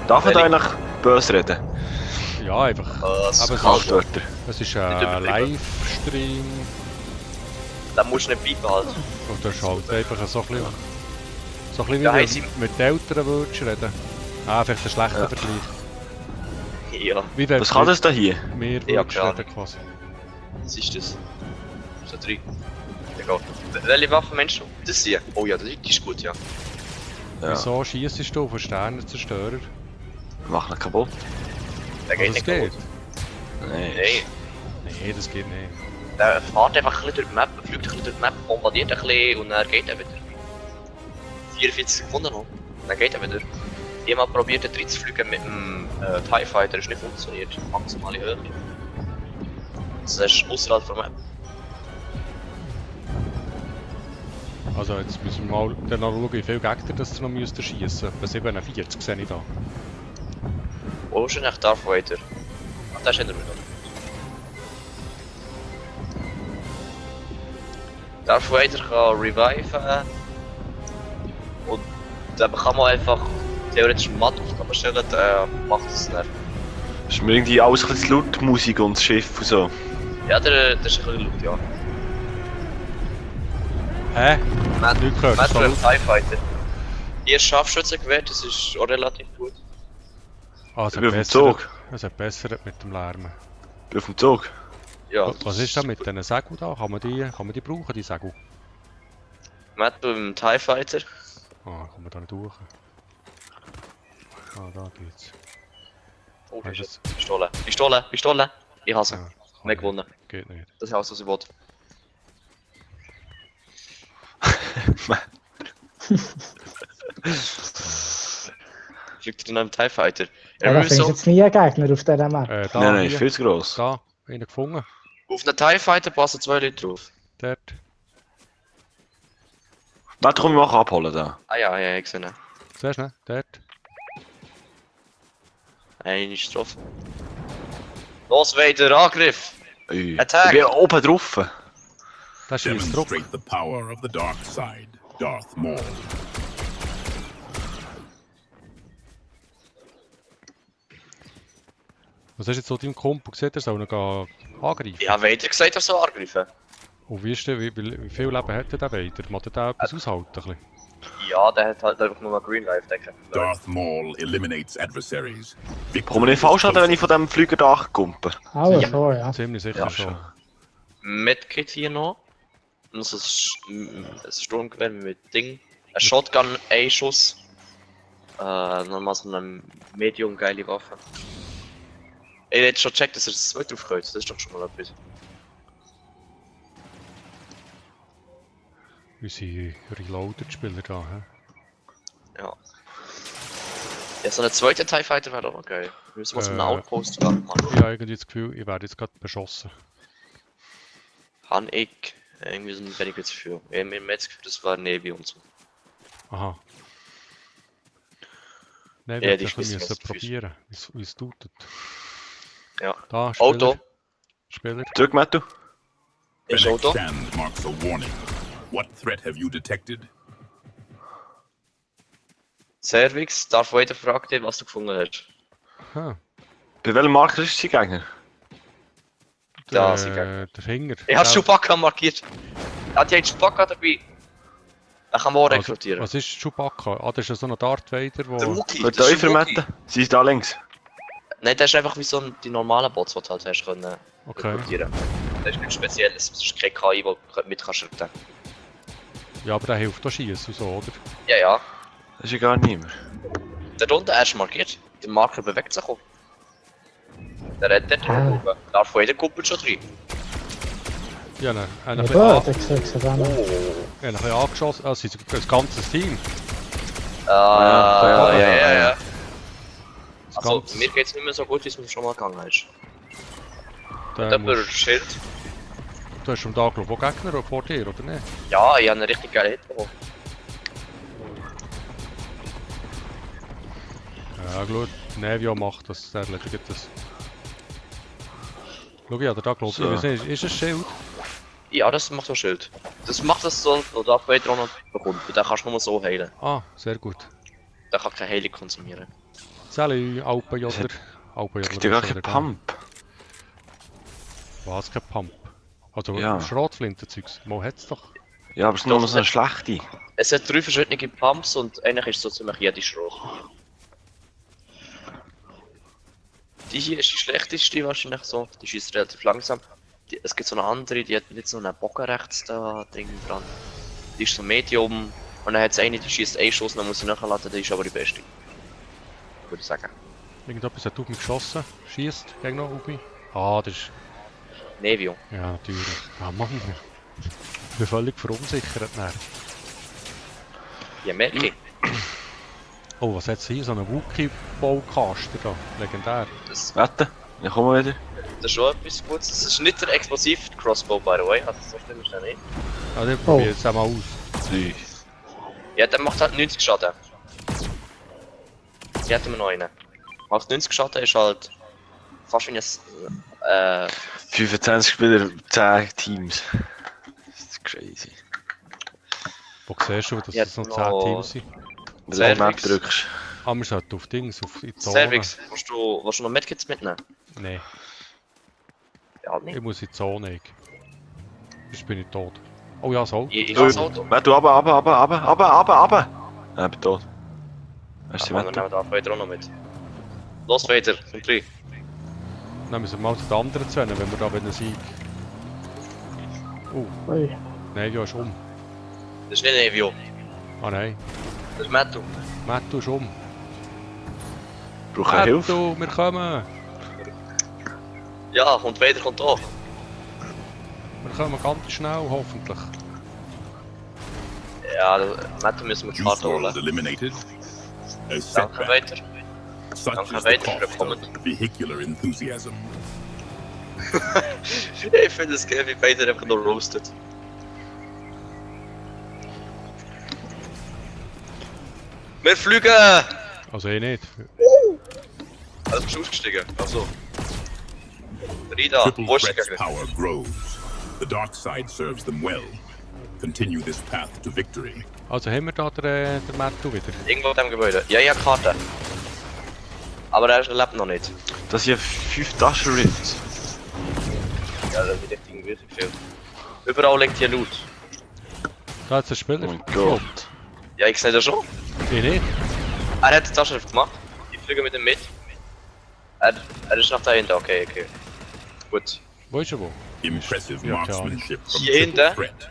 Speaker 4: Darf man da eigentlich böse reden?
Speaker 1: Ja, einfach.
Speaker 2: Das
Speaker 1: Aber
Speaker 2: kann
Speaker 4: Wörter.
Speaker 1: Es ist
Speaker 2: Nicht
Speaker 1: ein
Speaker 2: übertrieben.
Speaker 1: Livestream.
Speaker 2: dann musst du nicht beibehalten.
Speaker 1: Und das ist halt einfach so ein bisschen. So ein bisschen
Speaker 2: Ja,
Speaker 1: wie
Speaker 2: haben sie-
Speaker 1: du mit den Eltern würdest reden. Ah, vielleicht ein schlechter
Speaker 4: Ja.
Speaker 1: Vergleich.
Speaker 2: Ja,
Speaker 1: Wie wenn
Speaker 4: Was kann das da hier?
Speaker 1: mehr
Speaker 2: Ja,
Speaker 1: würdest
Speaker 2: klar.
Speaker 1: reden quasi.
Speaker 2: was ist das? So 3. Egal. Welche Waffe meinst du? Das hier? Oh ja, das ist gut, ja.
Speaker 4: Ja.
Speaker 1: Wieso schießt du auf einen Sternenzerstörer?
Speaker 4: Mach ihn kaputt.
Speaker 2: Der geht
Speaker 1: Also,
Speaker 2: nicht
Speaker 1: das geht.
Speaker 2: kaputt.
Speaker 4: Nein.
Speaker 2: Nein,
Speaker 1: Nee, das geht nicht.
Speaker 2: der fährt einfach ein bisschen durch die Map, fliegt ein bisschen durch die Map, bombardiert ein bisschen und dann geht er wieder. 44 Sekunden noch. Dann geht er wieder. Jemand probiert den Tritt zu fliegen mit dem TIE Fighter, ist nicht funktioniert. Maximale Höhe. Das ist außerhalb der Map.
Speaker 1: Also jetzt müssen wir mal dann noch schauen, wie viele Gegner das noch müssten schiessen. Bei 47 sehe ich da.
Speaker 2: Wo ist denn echt Darth Vader? Ah, da ist hinter mir noch. Darth Vader kann reviven. Und dann kann man einfach theoretisch einen Matt Aufgaben stellen, der macht es nicht.
Speaker 4: Ist mir irgendwie alles ein bisschen zu laut, Musik und das Schiff und so.
Speaker 2: Ja, der ist ein bisschen laut, ja.
Speaker 1: Hä?
Speaker 2: Matt
Speaker 1: Nicht gehört,
Speaker 2: Matt
Speaker 1: so
Speaker 2: für
Speaker 1: laut.
Speaker 2: einen TIE Fighter. Hier Scharfschützengewehr, das ist auch relativ gut.
Speaker 1: Ah,
Speaker 4: Ich bin auf dem Zug.
Speaker 1: Es hat bessert mit dem Lärm.
Speaker 4: Ich bin auf dem Zug.
Speaker 2: Ja.
Speaker 1: Was ist da mit diesen Segel da? Kann man die brauchen, die Segel?
Speaker 2: Matt beim TIE Fighter.
Speaker 1: Ah, kann man da nicht durch. Ah, da geht's.
Speaker 2: Oh,
Speaker 1: Ja,
Speaker 2: das ist Pistole. Pistole! Ich hasse.
Speaker 1: Ja, kann
Speaker 2: Nicht
Speaker 1: nicht.
Speaker 2: gewonnen.
Speaker 1: Geht nicht.
Speaker 2: Das ist alles, was ich wollte. Fliegt er noch im TIE Fighter?
Speaker 5: Ja, da findest du jetzt nie einen Gegner auf dieser Map.
Speaker 1: Da,
Speaker 4: Nein, nein, ist
Speaker 1: hier.
Speaker 4: viel zu gross.
Speaker 1: Da, einen gefunden.
Speaker 2: Auf einen TIE Fighter passen 2 Leute drauf.
Speaker 1: Dort.
Speaker 4: Warte, komm, ich mach abholen da.
Speaker 2: Ah ja, ja, ich sehe ihn.
Speaker 1: Siehst du, ne? Dort.
Speaker 2: Einer ist drauf. Los, Vader, Angriff!
Speaker 4: Ui.
Speaker 2: Attack!
Speaker 4: Ich bin oben drauf.
Speaker 1: Da schießt Druck.
Speaker 3: Demonstrate the power of the dark side, Darth Maul.
Speaker 1: Was hast du jetzt so deinem Kumpel gesehen? Er soll ihn angreifen.
Speaker 2: Ja, Vader gesagt, er soll angreifen.
Speaker 1: Und wie ist der, wie viel Leben hat der Vader? Muss der etwas aushalten? Ein bisschen?
Speaker 2: Ja, der hat halt einfach nur mal Green Life, denke ich.
Speaker 3: Darth Maul eliminates adversaries.
Speaker 4: Komm nicht falsch an, wenn ich von diesem Flügerdach kumpe.
Speaker 5: Auch
Speaker 2: Ja.
Speaker 5: schon, ja.
Speaker 1: Ziemlich sicher
Speaker 4: Ja,
Speaker 1: schon.
Speaker 4: schon.
Speaker 2: Medkit hier noch. Und so ein Sturmgewehr mit Ding. Ein Shotgun, ein Schuss. Nochmal so eine medium geile Waffe. Ich hätte schon gecheckt, dass er das zweite aufkreuzt. Das ist doch schon mal etwas.
Speaker 1: Unsere Reloaded-Spieler da, hä?
Speaker 2: Ja. Ja, so eine zweite TIE Fighter wäre doch noch geil. Wir müssen mal so einen Outpost machen.
Speaker 1: Ich habe irgendwie das Gefühl, ich werde jetzt gerade beschossen.
Speaker 2: Han ich. Irgendwie so ein wenig jetzt für. Ja, mir hat das Gefühl, das war Navy und so.
Speaker 1: Aha. Nein,
Speaker 2: Ja,
Speaker 1: wir
Speaker 2: die
Speaker 1: müssen
Speaker 2: schmissen
Speaker 1: müssen
Speaker 2: was zu
Speaker 1: probieren, wie es tut.
Speaker 2: Ja.
Speaker 1: Da, Spieler.
Speaker 2: Auto.
Speaker 1: Spieler.
Speaker 4: Zurück, Mattu.
Speaker 2: Ist
Speaker 3: Fennec
Speaker 2: Auto.
Speaker 3: Shand marks a warning. What threat have you detected?
Speaker 2: Cervix, Darth Vader fragt dich, was du gefunden hast.
Speaker 1: Ah,
Speaker 4: Bei welchem Marker ist sein Gegner?
Speaker 2: Da, sie gegen.
Speaker 1: der Finger.
Speaker 2: Ich habe Chewbacca markiert. Hat ja Chewbacca dabei. Er kann man auch rekrutieren.
Speaker 1: Was ist Chewbacca? Ah, das ist ja so ein Darth Vader,
Speaker 2: Der
Speaker 1: wo...
Speaker 2: Wookie,
Speaker 4: Könnt
Speaker 2: das
Speaker 4: ihr
Speaker 2: ist
Speaker 4: euch
Speaker 2: ein Wookie.
Speaker 4: vermetten? Sie ist da links.
Speaker 2: Nein, das ist einfach wie so die normalen Bots, die du halt hast können
Speaker 1: Okay.
Speaker 2: rekrutieren. Das ist nichts Spezielles, das ist keine KI, die mit kannst retten.
Speaker 1: Ja, aber der hilft auch schießen und so, oder?
Speaker 2: Ja, ja.
Speaker 4: Das ist ja gar niemand.
Speaker 2: Der unten erst markiert. Der Marker bewegt sich auch. Der rennt dort oben. Darf von jeder Kuppel schon rein.
Speaker 1: Ja, ne, ein
Speaker 5: Ja,
Speaker 1: bisschen,
Speaker 5: gut, ich sehe es dann.
Speaker 1: ein bisschen angeschossen. Ah, es ist ein ganzes Team.
Speaker 2: Ja.
Speaker 1: Das
Speaker 2: Also,
Speaker 1: ganze-
Speaker 2: mir geht's nicht mehr so gut, wie es mir schon mal gegangen ist.
Speaker 1: Der
Speaker 2: Und jemand
Speaker 1: musst-
Speaker 2: Schild.
Speaker 1: Du hast am Tag, glaube ich, auch Gegner vor dir, oder nicht?
Speaker 2: Ja, ich habe einen richtig geilen Hit bekommen.
Speaker 1: Ja, gut. Nevio macht das, der erledigt das. Schau, ja, da glaube ich,
Speaker 4: So.
Speaker 1: ich weiß nicht, ist es Schild?
Speaker 2: Ja, das macht ein Schild. Das macht das so, und Darth Vader auch noch bekommt. Und den kannst du nur so heilen.
Speaker 1: Ah, sehr gut.
Speaker 2: Der kann keine Heilung konsumieren.
Speaker 1: Sally, Alpenjodler. Alpenjodler.
Speaker 4: Kriegt ja gar
Speaker 1: ist
Speaker 4: keinen
Speaker 1: wieder da.
Speaker 4: Pump.
Speaker 1: Was, kein Pump? Also
Speaker 4: Ja.
Speaker 1: Schrotflintenzeugs. Mal hat's doch.
Speaker 4: Ja, aber es ist nur noch so eine schlechte.
Speaker 2: Es hat 3 verschiedene Pumps und eigentlich ist so ziemlich jede Schrot. Die hier ist die schlechteste wahrscheinlich so. Die schießt relativ langsam. Es gibt so eine andere, die hat nicht so einen Bogen rechts da Ding dran. Die ist so Medium. Und dann hat es eine, die schießt einen Schuss, dann muss sie nachladen, die ist aber die beste. Würde ich sagen.
Speaker 1: Irgendetwas hat auf mich geschossen. Schießt gegen noch auf mich. Ah, das ist...
Speaker 2: Nevio.
Speaker 1: Ja, natürlich. Ah, Mann. Ich bin völlig verunsichert. Dann.
Speaker 2: Ja, merke ich.
Speaker 1: Oh, was hat es hier? So einen Wookie-Baukasten da. Legendär.
Speaker 2: Das,
Speaker 4: Wette, ich komme wieder.
Speaker 2: das ist schon etwas Gutes. Das ist nicht der Explosiv-Crossbow, by the way. Also, so schlimm ist der nicht.
Speaker 1: Ah, den probier jetzt einmal aus.
Speaker 2: Ja, der macht halt 90 Schaden. Hier hätten wir noch einen. Macht 90 Schaden ist halt fast wie ein
Speaker 4: 25 Spieler, 10 Teams. Das ist crazy.
Speaker 1: Wo siehst du, dass
Speaker 2: Ja,
Speaker 1: es noch 10
Speaker 2: noch-
Speaker 1: Teams sind?
Speaker 4: Wenn du auf Map
Speaker 2: Cervix.
Speaker 4: drückst.
Speaker 1: Ah, wir sollten auf Dings, auf die Zone.
Speaker 2: Cervix. Willst du noch Medkits mitnehmen?
Speaker 1: Nein,
Speaker 2: Ja, nicht.
Speaker 1: ich muss in die Zone. Sonst bin ich tot. Oh ja, so.
Speaker 2: Ich habe das Auto.
Speaker 4: Warte, runter. Ja, ich bin tot. Hast du
Speaker 2: Ach,
Speaker 4: die
Speaker 2: wir
Speaker 4: Wette?
Speaker 2: nehmen Darth Vader auch noch mit. Los, Vader, kommt rein.
Speaker 1: Dann müssen wir mal zu den anderen Zonen, wenn wir da wieder Sieg.
Speaker 5: Ui.
Speaker 1: Nein, ja, ist um.
Speaker 2: Das ist nicht Nevio.
Speaker 1: Ah nein,
Speaker 2: Das ist Mattu.
Speaker 1: Mattu ist um.
Speaker 4: Brauche ich Hilfe?
Speaker 1: Mattu, wir kommen!
Speaker 2: Ja, und Vader kommt auch.
Speaker 1: Wir kommen ganz schnell, hoffentlich.
Speaker 2: Ja, Mattu müssen wir die Karte
Speaker 3: Juice World
Speaker 2: holen.
Speaker 3: eliminated. A
Speaker 2: Danke,
Speaker 3: setback.
Speaker 2: Vader.
Speaker 3: Such
Speaker 2: Danke,
Speaker 3: is the
Speaker 2: Vader,
Speaker 3: cost
Speaker 2: willkommen.
Speaker 3: of vehicular enthusiasm.
Speaker 2: Ich finde es geil, wie Vader einfach nur roastet. Wir fliegen!
Speaker 1: Also eh nicht.
Speaker 2: Also bist du ausgestiegen? Achso. Rida,
Speaker 3: Triple
Speaker 2: wo ist der
Speaker 3: Threat's
Speaker 2: Gegner?
Speaker 3: power grows. The dark side serves them well. Continue this path to victory.
Speaker 1: Also haben wir da den Mattu wieder.
Speaker 2: Irgendwo in dem Gebäude. Ja, ja, Karte. Aber er lebt noch nicht.
Speaker 4: Das hier 5 Taschenrifts.
Speaker 2: Ja, da wird echt irgendwie viel. Überall liegt hier Loot.
Speaker 1: Da ist ein Spieler.
Speaker 4: Oh mein Gott.
Speaker 2: Ja, ich sehe das schon.
Speaker 1: Ich nicht.
Speaker 2: Er hat die Taschenschrift gemacht. Ich fliege mit ihm mit. Er ist noch da hinten, okay. Gut.
Speaker 1: Wo ist er wo?
Speaker 3: Impressive
Speaker 1: Yeah,
Speaker 3: marksmanship from
Speaker 2: Hier
Speaker 3: Triple
Speaker 2: hinten.
Speaker 3: Threat.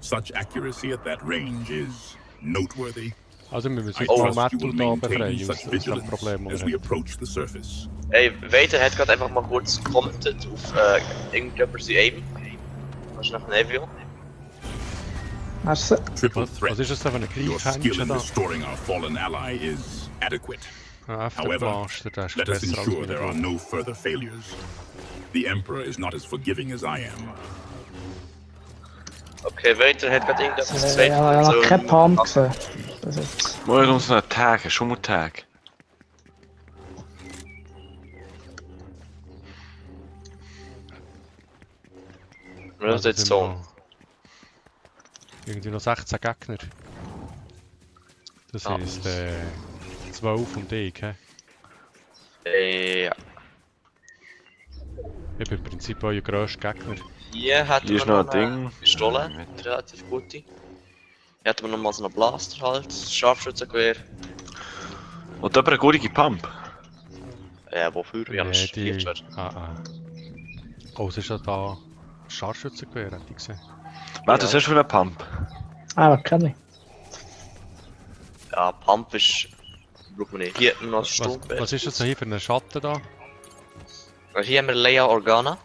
Speaker 3: Such accuracy at that range is noteworthy.
Speaker 1: Also wir müssen
Speaker 3: I
Speaker 1: jetzt
Speaker 3: trust
Speaker 1: den
Speaker 3: you
Speaker 1: Mattu
Speaker 3: will
Speaker 1: da
Speaker 3: maintain
Speaker 1: befreien.
Speaker 3: such
Speaker 1: Das ist das
Speaker 3: vigilance
Speaker 1: Problem,
Speaker 3: as
Speaker 1: oder?
Speaker 3: we approach the surface.
Speaker 2: Ey, Vader hat gerade einfach mal kurz commentet auf irgendjemand sein Aim. Das ist nach Neville.
Speaker 5: Merci.
Speaker 3: Triple
Speaker 1: Was
Speaker 3: Threat.
Speaker 1: ist das da für eine
Speaker 3: Your skill
Speaker 1: Kriegshändchen
Speaker 3: in
Speaker 1: da?
Speaker 3: restoring our fallen ally is adequate.
Speaker 1: Ah,
Speaker 3: However,
Speaker 1: Afterblast, der ist
Speaker 3: let us
Speaker 1: besser als
Speaker 3: ensure there are
Speaker 1: meine.
Speaker 3: no further failures. The Emperor is not as forgiving as I am.
Speaker 2: Okay, Vader hat gerade irgendetwas gesagt.
Speaker 5: Ja, ich habe keinen Pump gesehen. Das ist
Speaker 4: Muss ich uns noch einen Tag, einen Schummeltag.
Speaker 2: Wir müssen jetzt so.
Speaker 1: noch- Irgendwie noch 16 Gegner. Das
Speaker 2: Ah.
Speaker 1: heisst 12 und ich, hä?
Speaker 2: Ja.
Speaker 1: Ich bin im Prinzip euer grösster Gegner.
Speaker 2: Hier hätten
Speaker 4: Hier ist
Speaker 2: wir
Speaker 4: noch ein
Speaker 2: eine
Speaker 4: Ding.
Speaker 2: Pistole,
Speaker 4: Mit-
Speaker 2: relativ gute. Hier hätten wir nochmal so einen Blaster halt, Scharfschützengewehr.
Speaker 4: Und jemand eine gute Pump.
Speaker 2: Wofür? Wir haben
Speaker 1: Nee,
Speaker 2: ein Lichtschwert.
Speaker 1: Oh, es ist ja da Scharfschützengewehr, hätte ich gesehen.
Speaker 4: Was hast du für einen Pump?
Speaker 5: Ah, kenn ich.
Speaker 2: Ja, Pump ist... Braucht man nicht. Hier noch ein
Speaker 1: Was
Speaker 2: Sturmgewehr.
Speaker 1: ist das hier für einen Schatten da?
Speaker 2: Hier haben wir Leia Organa.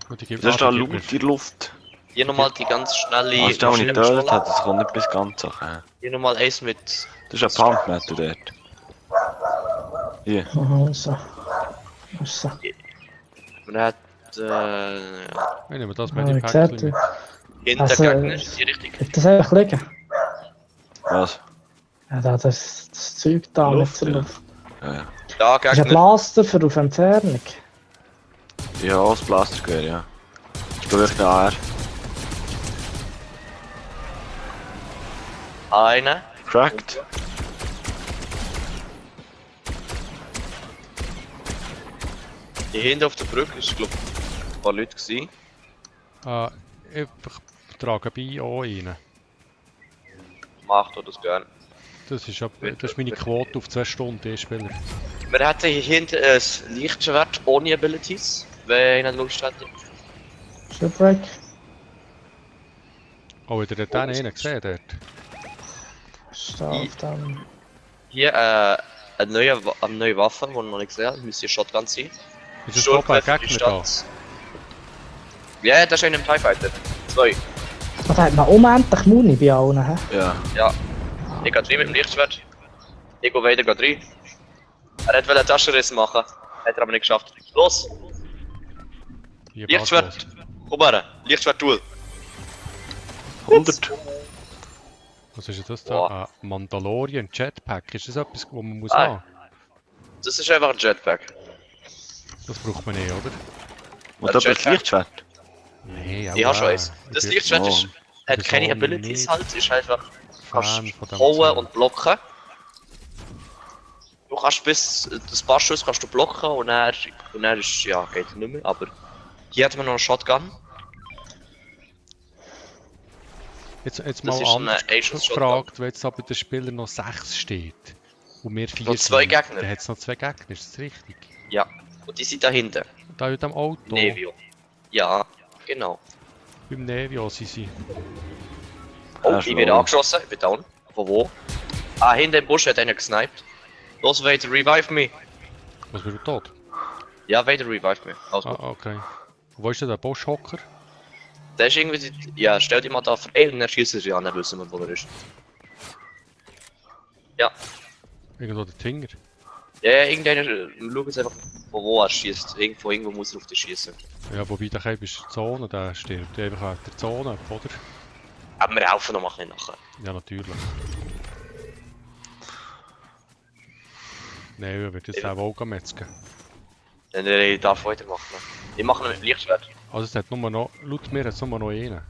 Speaker 1: Und die gibt
Speaker 4: Das ist da
Speaker 1: die
Speaker 4: laut
Speaker 1: gibt
Speaker 4: in der Luft.
Speaker 2: Hier nochmal die ganz schnelle...
Speaker 4: Das ist da, wo ich
Speaker 2: schnelle
Speaker 4: dort
Speaker 2: Pistola.
Speaker 4: hat, das kommt nicht bis ganz so.
Speaker 2: Hier nochmal eins mit...
Speaker 4: Das ist ein Pump, Matthew, dort. Hier.
Speaker 5: Aha, so. So.
Speaker 2: Man hat...
Speaker 1: Ich nehme das
Speaker 5: Ah,
Speaker 1: mit dem
Speaker 5: wie gesagt,
Speaker 1: Päckchen.
Speaker 2: Hintergegner ist die richtig.
Speaker 5: bleibt das einfach liegen?
Speaker 4: Was?
Speaker 5: Ja, das Zeug da mit
Speaker 4: Luft,
Speaker 5: der
Speaker 4: ja.
Speaker 5: Luft.
Speaker 2: Ja,
Speaker 5: Das ist ein
Speaker 2: Gegner.
Speaker 5: Blaster für auf Entfernung.
Speaker 4: Ja, auch das Blastergewehr, ja. Ich bin wirklich AR.
Speaker 2: Eine.
Speaker 4: Cracked.
Speaker 2: Die hinten auf der Brücke ist, glaube ich, ein paar Leute gewesen.
Speaker 1: Ich trage bei auch rein.
Speaker 2: Macht er das gerne.
Speaker 1: Das ist meine Quote auf 2 Stunden, Spieler.
Speaker 2: Wir hätten hier hinten ein Lichtschwert ohne Abilities, wenn einer Lust hätte.
Speaker 5: Shipwreck.
Speaker 1: Oh, habt ihr den einen gesehen dort?
Speaker 5: Steht auf dem.
Speaker 2: Hier eine neue Waffe, die wir noch nicht gesehen haben. Müsste Shotgun sein.
Speaker 1: Ist das oben ein
Speaker 2: Sturmgewehr für die
Speaker 1: Gegner da?
Speaker 2: Stadt. Ja, das ist einer im TIE Fighter. 2.
Speaker 5: Ah, da hat man unendlich Muni bei allen, hä?
Speaker 4: Ja.
Speaker 2: Ja. Ich gehe 3 mit dem Lichtschwert. Ich gehe weiter 3. Er wollte einen Taschenriss machen. Hat er aber nicht geschafft. Los!
Speaker 1: Hier,
Speaker 2: Lichtschwert! Komm her! Lichtschwert-Tool!
Speaker 4: 100.
Speaker 1: Was ist denn das da?
Speaker 2: Boah.
Speaker 1: Ein Mandalorian Jetpack. Ist das etwas, was man muss
Speaker 2: Ah.
Speaker 1: haben?
Speaker 2: Das ist einfach ein Jetpack.
Speaker 1: Das braucht man nicht, oder?
Speaker 4: Und das
Speaker 2: Jetpack.
Speaker 4: Lichtschwert.
Speaker 1: Nee,
Speaker 2: Ich habe schon eins. Das
Speaker 1: Ich bin
Speaker 2: Lichtschwert ist, hat
Speaker 1: bin
Speaker 2: keine
Speaker 1: so
Speaker 2: Abilities
Speaker 1: nicht
Speaker 2: halt, ist einfach... Kannst
Speaker 1: Fan von dem
Speaker 2: hauen
Speaker 1: Zeug.
Speaker 2: und blocken. Du kannst bis das paar Schuss kannst du blocken und dann ist, ja, geht nicht mehr, aber... Hier hat man noch einen Shotgun.
Speaker 1: Jetzt
Speaker 2: Das
Speaker 1: mal
Speaker 2: ist so eine
Speaker 1: anders
Speaker 2: Asian
Speaker 1: gefragt, wenn jetzt da bei den Spielern noch 6 steht und wir 4
Speaker 2: Noch 2
Speaker 1: sind,
Speaker 2: Gegner.
Speaker 1: dann hat es noch 2 Gegner, ist das richtig?
Speaker 2: Ja. Und die sind da hinten.
Speaker 1: Da in dem Auto,
Speaker 2: Nevio. Ja, genau.
Speaker 1: beim Nevio sind sie.
Speaker 2: Oh,
Speaker 4: Ah,
Speaker 2: ich
Speaker 4: schon.
Speaker 2: werde angeschossen, ich bin down. Von wo? Ah, hinter dem Busch hat einer gesniped. Los, Vader, revive me.
Speaker 1: Was, bist du tot?
Speaker 2: Ja, Vader, revive me. Also,
Speaker 1: Ah, okay. Und wo ist denn der Bosch-Hocker?
Speaker 2: der ist irgendwie... Ja, stell dich mal da vor. Ey, und er schießt sich an, dann wissen wir, wo er ist. Ja.
Speaker 1: Irgendwo der Tinger.
Speaker 2: Ja, irgendeiner... Schau jetzt einfach, von wo er schießt. Irgendwo muss er auf dich schießen.
Speaker 1: Ja, wobei der Keib ist die Zone, der stirbt einfach an der Zone, oder?
Speaker 2: Aber wir helfen noch mal ein bisschen nachher.
Speaker 1: Ja, natürlich. Nein, wir werden jetzt
Speaker 2: Ja.
Speaker 1: auch metzgen.
Speaker 2: Dann ich darf weitermachen. Ich mache noch mit dem Lichtschwert.
Speaker 1: Also es hat nur noch, laut mir hat es nur noch einen.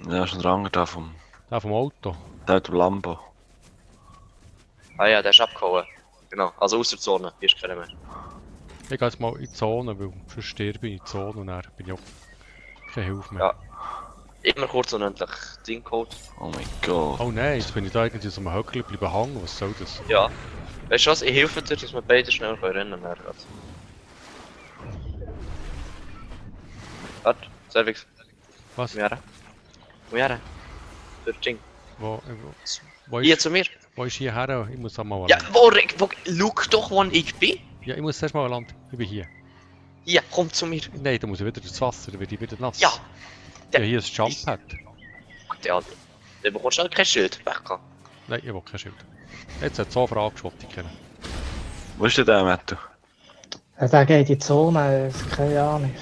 Speaker 4: Ja, schon der andere da vom...
Speaker 1: Der vom Auto.
Speaker 4: Der hat Lambo.
Speaker 2: Ah ja, der ist abgehauen. Genau, also aus der Zone. Hier ist keiner mehr.
Speaker 1: Ich gehe jetzt mal in die Zone, weil sonst sterbe ich in die Zone und dann bin ich auch keine Hilfe mehr.
Speaker 2: Ja. Immer kurz und endlich Ding-Code.
Speaker 4: Oh mein Gott.
Speaker 1: Oh nein, jetzt bin ich da irgendwie so einem Höckli bleiben hängen, was soll das?
Speaker 2: Ja. Weißt du was, ich helfe dir, dass wir beide schnell rennen können. Warte, Servix.
Speaker 1: Was?
Speaker 2: Komm her. Komm her. Durch Ding.
Speaker 1: Wo
Speaker 2: Hier
Speaker 1: ist,
Speaker 2: zu mir.
Speaker 1: wo ist hierher? Ich muss einmal
Speaker 2: Ja,
Speaker 1: Land.
Speaker 2: schau doch, wo ich bin.
Speaker 1: Ja, ich muss erst mal Land. Ich bin hier.
Speaker 2: Ja, komm zu mir.
Speaker 1: Nein, da muss ich wieder ins Wasser, dann werde ich wieder nass.
Speaker 2: Ja.
Speaker 1: Ja, hier ist das Jumppad.
Speaker 2: Ja, dann bekommst du halt kein Schild. Weg.
Speaker 1: Nein, ich will kein Schild. Jetzt hat es so Fragen geschossen, ich kenne.
Speaker 4: Wo ist denn der, Matthew?
Speaker 5: Ja, der geht in die Zone, keine Ahnung.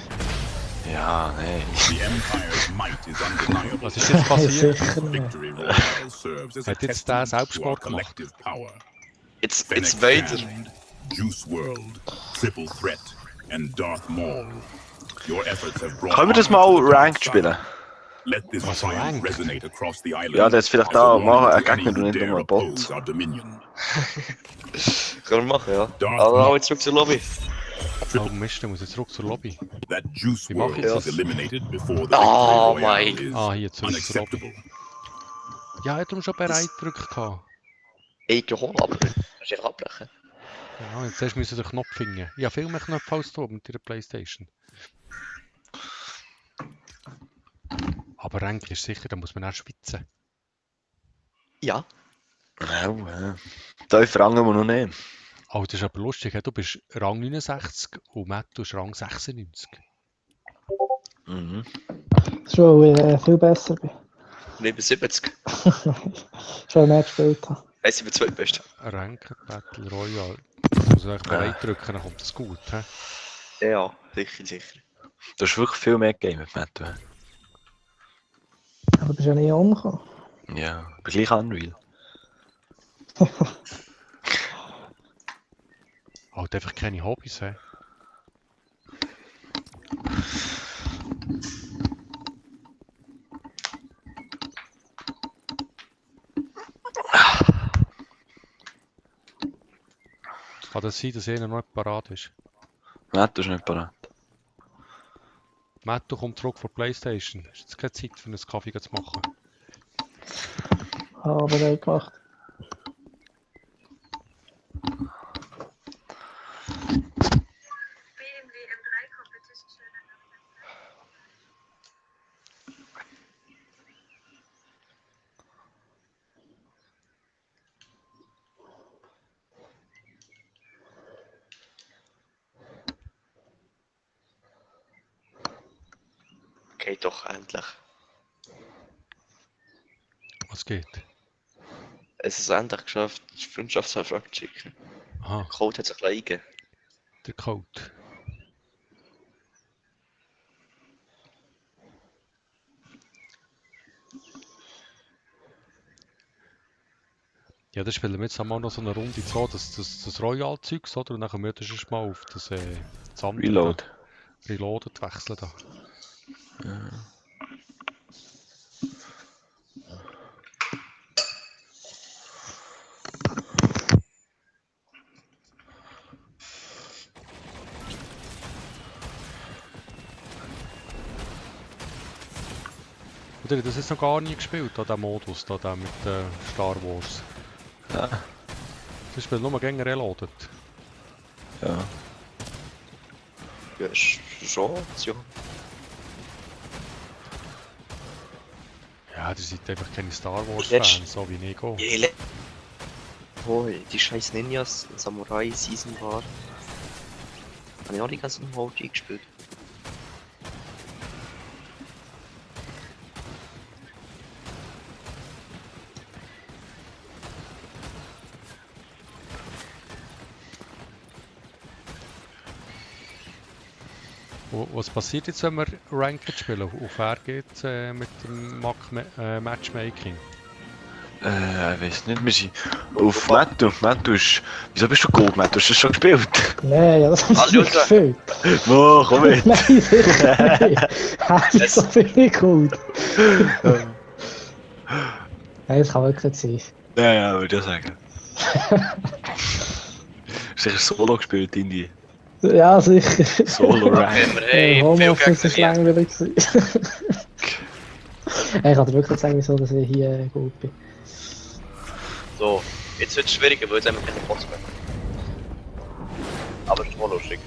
Speaker 4: Ja, nein.
Speaker 3: The Empire's might is undeniable.
Speaker 1: Was ist jetzt passiert?
Speaker 5: Sicher nicht.
Speaker 3: Victory Royale serves as a
Speaker 1: Hat jetzt der
Speaker 3: testament to our
Speaker 1: Selbstmord gemacht?
Speaker 3: collective power.
Speaker 2: It's
Speaker 3: Fennec
Speaker 2: Vader.
Speaker 3: Shand, Juice World, Triple Threat, and Darth Maul. Your efforts have brought
Speaker 4: Können wir das mal Ranked spielen?
Speaker 3: Let this
Speaker 1: Was,
Speaker 3: triumph
Speaker 1: Ranked?
Speaker 3: resonate across the island.
Speaker 4: Ja, das ist vielleicht
Speaker 3: as a
Speaker 4: da
Speaker 3: warning
Speaker 4: machen,
Speaker 3: to
Speaker 4: ein
Speaker 3: any
Speaker 4: Gegner,
Speaker 3: who
Speaker 4: du nicht
Speaker 3: dare
Speaker 4: nur Bots.
Speaker 3: oppose our dominion.
Speaker 2: Können wir machen, ja.
Speaker 3: Darth
Speaker 2: Aber auch
Speaker 3: Maul,
Speaker 2: jetzt zurück zur Lobby.
Speaker 1: Oh Mist, dann muss ich zurück zur Lobby.
Speaker 3: that Juice
Speaker 1: Wie mach
Speaker 3: World
Speaker 1: ich
Speaker 3: is
Speaker 1: das?
Speaker 3: eliminated before the
Speaker 2: Oh
Speaker 3: Victory
Speaker 2: mein
Speaker 3: Royale is
Speaker 1: Ah, hier zurück zur Lobby.
Speaker 3: unacceptable.
Speaker 1: Ja, ich habe schon bereit gedrückt. gehabt.
Speaker 2: Ich gehe hoch, aber kannst du einfach abbrechen.
Speaker 1: Ja, jetzt zuerst müssen wir den Knopf finden. Ich habe viel mehr Knöpfe als du mit der Playstation. Aber eigentlich ist sicher, da muss man auch schwitzen.
Speaker 2: Ja.
Speaker 4: Ja. Da fragen wir noch nicht.
Speaker 1: Oh, das ist aber lustig, du bist Rang 69 und Matt, du bist Rang 96.
Speaker 4: Mhm.
Speaker 5: Schon, weil ich viel besser bin.
Speaker 2: Neben 70.
Speaker 5: Schon mehr gespielt habe.
Speaker 2: Weiss ich bin zweitbest.
Speaker 1: Ranked Battle Royale. Ich muss eigentlich bereit drücken, dann kommt das gut. He?
Speaker 2: Ja, sicher.
Speaker 4: Du hast wirklich viel mehr gegamet, Matt.
Speaker 5: Aber du bist ja nie umgekommen.
Speaker 4: Ja, aber gleich Unreal.
Speaker 1: Halt einfach keine Hobbys. He? Kann das sein, dass einer noch nicht parat ist?
Speaker 4: Matt, du bist nicht parat.
Speaker 1: Matt, du kommst zurück von Playstation. Ist jetzt keine Zeit für einen Kaffee zu machen?
Speaker 5: Aber nicht gemacht.
Speaker 2: Geht doch endlich.
Speaker 1: Was geht?
Speaker 2: Es ist endlich geschafft, die Freundschaftsanfrage zu schicken.
Speaker 1: Aha,
Speaker 2: Der Code hat sich ein bisschen eingegeben.
Speaker 1: der Code. Ja, dann spielen wir jetzt einmal noch so eine Runde so, das Royal-Zeugs, oder? Und dann können wir das erst mal auf das andere
Speaker 4: Reload.
Speaker 1: da, Reloaded wechseln da. Oder das ist noch gar nie gespielt, da, der Modus, da, der mit Star Wars.
Speaker 4: Ja.
Speaker 1: Das spielt nur gegen Reloaded.
Speaker 4: Ja.
Speaker 2: Ja, ist schon Option.
Speaker 1: Ja, ihr seid einfach keine Star Wars
Speaker 2: Jetzt-
Speaker 1: Fans, so wie ich auch.
Speaker 2: Oh, die scheiß Ninjas, Samurai Season war. Habe ich auch die ganzen HD gespielt.
Speaker 1: Was passiert jetzt, wenn wir Ranked spielen? Auf wer geht mit dem Matchmaking?
Speaker 4: Ich weiß nicht, wir sind auf Mattu. Mattu ist... Wieso bist du Gold, Mattu? Hast du das schon gespielt?
Speaker 5: Nein, ja, das habe ich nicht gefühlt.
Speaker 4: Wo, komm mit!
Speaker 5: Nein, sicher nicht. Hast du so viel gut? Nein, das kann wirklich nicht sein.
Speaker 4: Ja, würde ich sagen. Hast du sicher Solo gespielt, Indie?
Speaker 5: Ja, sicher.
Speaker 4: Solo Rank.
Speaker 2: Hey, viel
Speaker 5: Homeoffice ist
Speaker 2: gegen
Speaker 5: langweilig gewesen. Ich kann dir wirklich sagen, wieso dass ich hier gut bin.
Speaker 2: So, jetzt wird es schwieriger, weil jetzt haben wir keine Bots mehr. Aber es ist voll lustig.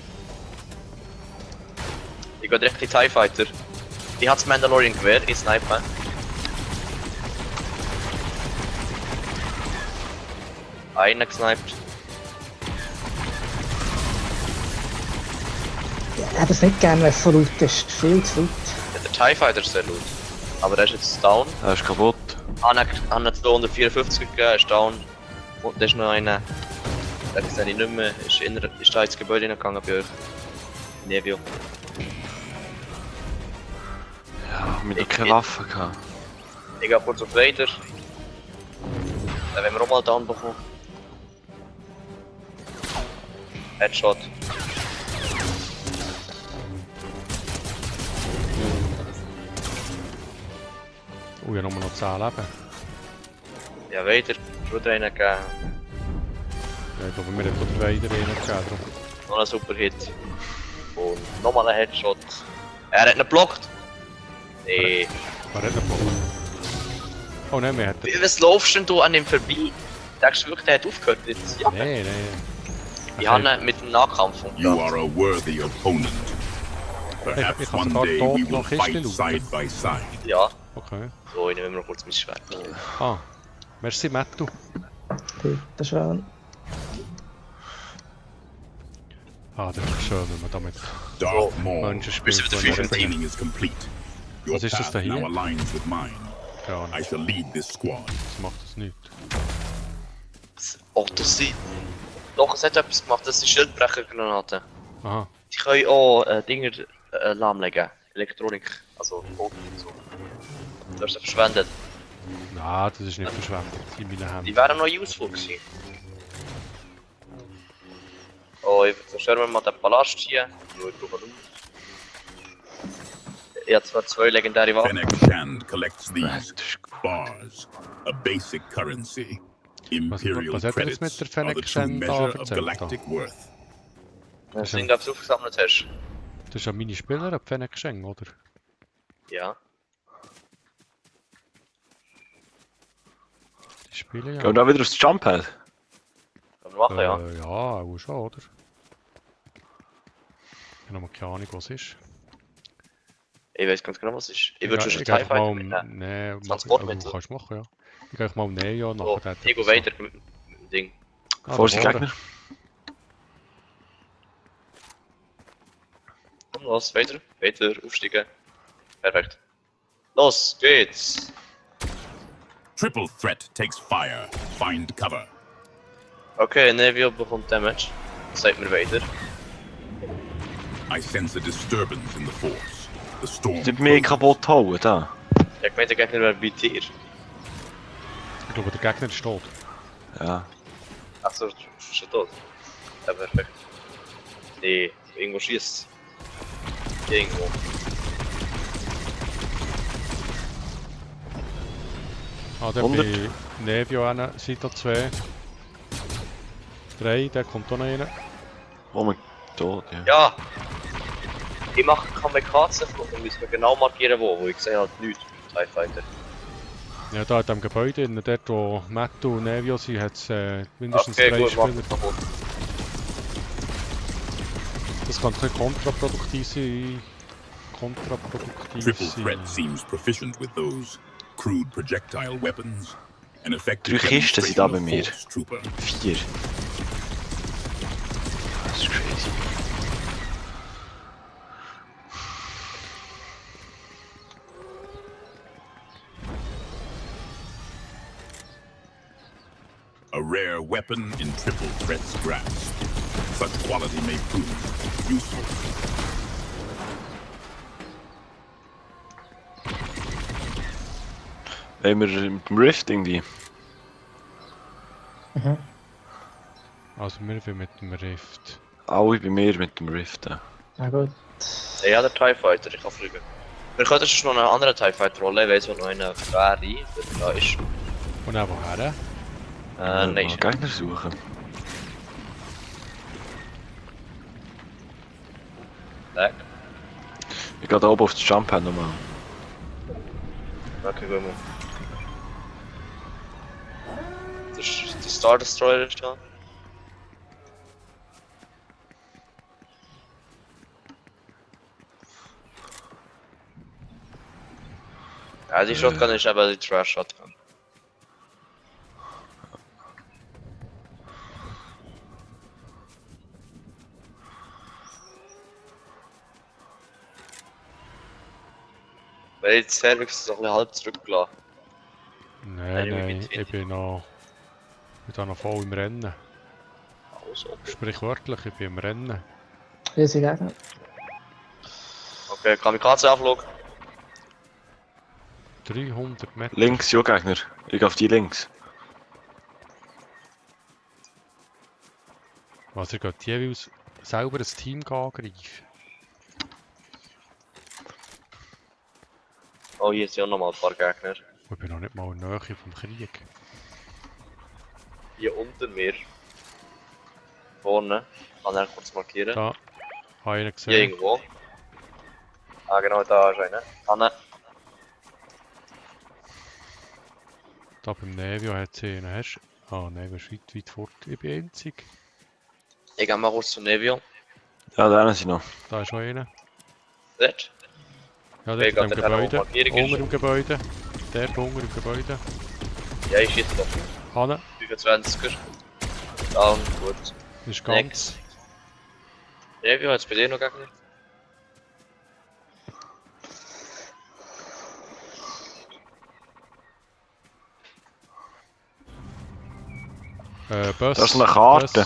Speaker 2: Ich gehe direkt in TIE Fighter. Ich habe das Mandalorian Gewehr, ich snipe. Einer gesniped.
Speaker 5: Ich hätte es nicht gerne, wenn es so laut ist. Viel zu laut.
Speaker 2: Ja, der TIE Fighter ist sehr laut. Aber der ist jetzt down.
Speaker 4: Er ist kaputt.
Speaker 2: Anna hat 254 gegeben, ist down. Und da ist noch einer. Der ist nicht mehr. Ist da ins Gebäude hineingegangen bei euch. Nevio.
Speaker 4: Ja, mit noch keine Waffe gehabt.
Speaker 2: Ich gehe kurz auf Vader. Dann werden wir auch mal down bekommen. Headshot.
Speaker 1: Oh, ja, nur noch 10 Leben.
Speaker 2: Ja, Vader. Schon einen gegeben.
Speaker 1: Ja, ich glaube, wir haben dort weiter reingegeben.
Speaker 2: Noch ein super Hit. Und nochmal ein Headshot. Er hat ihn geblockt. Nee.
Speaker 1: Wer hat ihn geblockt? Oh nein, wir hätten...
Speaker 2: Was laufst denn du an ihm vorbei? Denkst du wirklich, der hat aufgehört jetzt? Ja.
Speaker 1: Nein, nein.
Speaker 2: Ich habe ihn mit dem Nahkampf
Speaker 3: You
Speaker 2: umgebracht.
Speaker 3: are a worthy opponent. Perhaps
Speaker 1: ich kann
Speaker 3: one
Speaker 1: sogar
Speaker 3: day
Speaker 1: tot
Speaker 3: we will
Speaker 1: noch Kiste
Speaker 3: fight
Speaker 1: looten.
Speaker 3: side by side.
Speaker 2: Ja,
Speaker 1: Okay.
Speaker 2: so, ich nehme noch kurz mein Schwert.
Speaker 1: Ah, merci Mattu.
Speaker 5: Bitte schön.
Speaker 1: Ah, das ist schön, wenn man damit
Speaker 3: Darth Maul,
Speaker 1: Menschen
Speaker 2: Wir
Speaker 1: spielt.
Speaker 2: sind wieder
Speaker 1: die
Speaker 2: viel
Speaker 1: man
Speaker 3: your
Speaker 1: redet.
Speaker 3: training is complete. Your
Speaker 1: Was ist das
Speaker 3: path
Speaker 1: da hier?
Speaker 3: now aligns with mine.
Speaker 1: Keine Ahnung,
Speaker 3: I shall lead this squad.
Speaker 1: das macht das nicht.
Speaker 2: Oh, das sind... Doch, es hat etwas gemacht, das sind Schildbrechergranaten.
Speaker 1: Aha,
Speaker 2: Die können auch Dinger lahmlegen. Elektronik, also Toten und so. Du hast sie verschwendet.
Speaker 1: nein, das ist nicht verschwendet in meinen Händen.
Speaker 2: Die wären noch useful gewesen. Oh, ich zerstören wir mal den Palast hier. Schau, ich brauche Loot. Ich habe zwar 2 legendäre Waffen.
Speaker 3: Fennec Shand collects these
Speaker 4: Das ist gut.
Speaker 3: bars, a basic currency.
Speaker 1: Was
Speaker 3: Imperial
Speaker 1: hat er jetzt mit
Speaker 3: credits
Speaker 1: der
Speaker 3: are
Speaker 1: Fennec
Speaker 3: the true
Speaker 1: Shand da
Speaker 3: measure of
Speaker 1: erzählt?
Speaker 3: galactic worth.
Speaker 2: Wenn du den Gaps aufgesammelt hast.
Speaker 1: Das ist ja meine Spieler, ein Fennec geschenkt, oder?
Speaker 2: Ja.
Speaker 1: Die spielen ja.
Speaker 4: Gehen wir da wieder aufs Jumppad?
Speaker 2: Kann man machen, ja.
Speaker 1: Ja, auch schon, oder? Ich habe noch keine Ahnung, was es ist.
Speaker 2: Ich weiß ganz genau, was es ist. Ich würde schon
Speaker 1: ich
Speaker 2: einen
Speaker 1: gehe
Speaker 2: TIE
Speaker 1: einfach mal
Speaker 2: Fighter
Speaker 1: um...
Speaker 2: mitnehmen.
Speaker 1: Nee,
Speaker 2: Transportmittel.
Speaker 1: kannst du machen, ja. Ich gehe einfach mal um Neo
Speaker 2: So,
Speaker 1: nachher.
Speaker 2: ich gehe weiter mit dem Ding.
Speaker 1: Ah,
Speaker 4: Vorsicht,
Speaker 1: da vorne.
Speaker 4: Gegner.
Speaker 2: Komm los, weiter, weiter, aufsteigen. Perfekt. Los geht's!
Speaker 3: Triple threat takes fire. Find cover.
Speaker 2: Okay, Nevio bekommt Damage. Sagt mir weiter.
Speaker 3: I sense a disturbance in the force. The storm.
Speaker 4: Die mich kaputt hauen, da.
Speaker 2: Ich meinte, der Gegner wäre bei dir.
Speaker 1: Ich glaube, der Gegner ist tot.
Speaker 4: Ja.
Speaker 2: Achso, ist schon tot. Ja, perfekt. Nee, irgendwo schießt. Irgendwo.
Speaker 1: Ah, der
Speaker 4: 100.
Speaker 1: bei Nevio einer, Seite 2. 3, der kommt auch noch rein.
Speaker 4: Oh mein Gott, ja.
Speaker 2: Ja! Ich mache Kamikaze-Flug und müssen wir genau markieren wo ich sehe halt nichts mit dem TIE Fighter.
Speaker 1: Ja, da in dem Gebäude, innen, dort wo Mattu und Nevio sind, hat es mindestens
Speaker 2: Okay,
Speaker 1: 3
Speaker 2: gut, mach
Speaker 1: Spieler.
Speaker 2: das kaputt.
Speaker 1: Das kann ein bisschen kontraproduktiv sein. Kontraproduktiv
Speaker 3: Triple
Speaker 1: sein.
Speaker 3: threat seems proficient with those crude projectile weapons. An effective
Speaker 4: 3 Kisten sind da bei
Speaker 3: demonstration
Speaker 4: mir.
Speaker 3: of force, Trooper.
Speaker 4: 4. Das ist crazy.
Speaker 3: A rare weapon in triple threat's grasp. Such quality may prove useful.
Speaker 4: Wollen wir mit dem Rift irgendwie?
Speaker 1: Also wir wollen mit dem Rift.
Speaker 4: Alle bei mir mit dem Rift. Ja.
Speaker 5: Na gut.
Speaker 2: Ja, der TIE Fighter, ich kann fliegen. Wir könnten schon noch einen anderen TIE Fighter rollen, ich weiss, wo noch einer wäre, der da ist.
Speaker 1: Und auch woher?
Speaker 2: Nein.
Speaker 4: Mal Gegner suchen.
Speaker 2: Lag.
Speaker 4: Ich gehe da oben auf das Jumppad nochmal.
Speaker 2: Okay, gut mal. Der Star Destroyer ist da. Ja, die Shotgun ist aber die Trash Shotgun. Weil jetzt Cervix so ein bisschen halb zurückgelassen.
Speaker 1: Nein,
Speaker 2: Nein,
Speaker 1: nein,
Speaker 2: mit-
Speaker 1: ich bin noch... Ich bin da noch voll im Rennen.
Speaker 2: Also,
Speaker 1: Sprichwörtlich, ich bin im Rennen.
Speaker 5: Riesig Gegner.
Speaker 2: okay, Kamikaze-Anflug.
Speaker 1: 300 Meter.
Speaker 4: Links, ja Gegner. Ich gehe auf die links.
Speaker 1: Was, ihr geht jeweils selber ein Team angreifen?
Speaker 2: Oh, hier sind auch nochmal ein paar Gegner.
Speaker 1: Ich bin noch nicht mal in der Nähe vom Krieg.
Speaker 2: Hier unter mir. Vorne. Kann ich kurz markieren.
Speaker 1: Da, habe ich ihn
Speaker 2: Hier
Speaker 1: gesehen.
Speaker 2: irgendwo. Ah, genau, da ist einer. Anne.
Speaker 1: Da beim Nevio hat sie einen. Hast du? Ah, Nevio ist weit fort. Ich bin einzig.
Speaker 2: Ich gehe mal kurz zu Nevio.
Speaker 4: Ja, da sind sie noch.
Speaker 1: Da ist noch einer.
Speaker 2: Dort.
Speaker 1: Ja,
Speaker 2: Wer
Speaker 1: dort in
Speaker 2: geht
Speaker 1: dem
Speaker 2: denn da, wo
Speaker 1: Gebäude.
Speaker 2: Markierung ist?
Speaker 1: Unter dem Gebäude. Dort unter dem Gebäude.
Speaker 2: Ja, ich schieße doch.
Speaker 1: Hanne
Speaker 2: 25er. Down, gut.
Speaker 1: ist ganz.
Speaker 2: Next. Nevio, jetzt bei dir noch Gegner?
Speaker 1: Bus.
Speaker 4: Das ist eine Karte.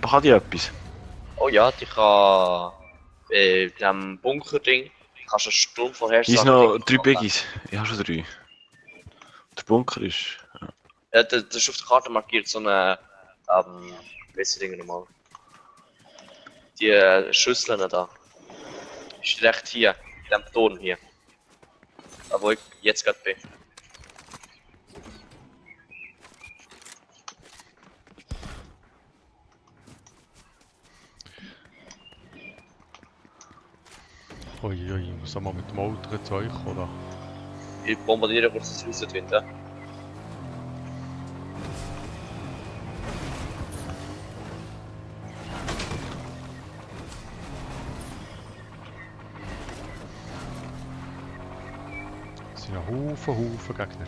Speaker 1: Bus.
Speaker 4: Hat die etwas?
Speaker 2: Oh ja, die kann... dem Bunker-Ding kannst du einen Sturm vorher
Speaker 4: Hier sind noch 3 Biggies. Ich habe schon 3. Der Bunker ist...
Speaker 2: Ja, das ist auf der Karte markiert, so eine... welche Dinge nochmal? Die Schüsseln da. Ist direkt hier, in dem Ton hier. Da wo ich jetzt gerade bin.
Speaker 1: Uiui, ich muss mal mit dem Auto zu euch, oder?
Speaker 2: Ich bombardiere kurz das Haus drin.
Speaker 1: Es sind ein Haufen Gegner.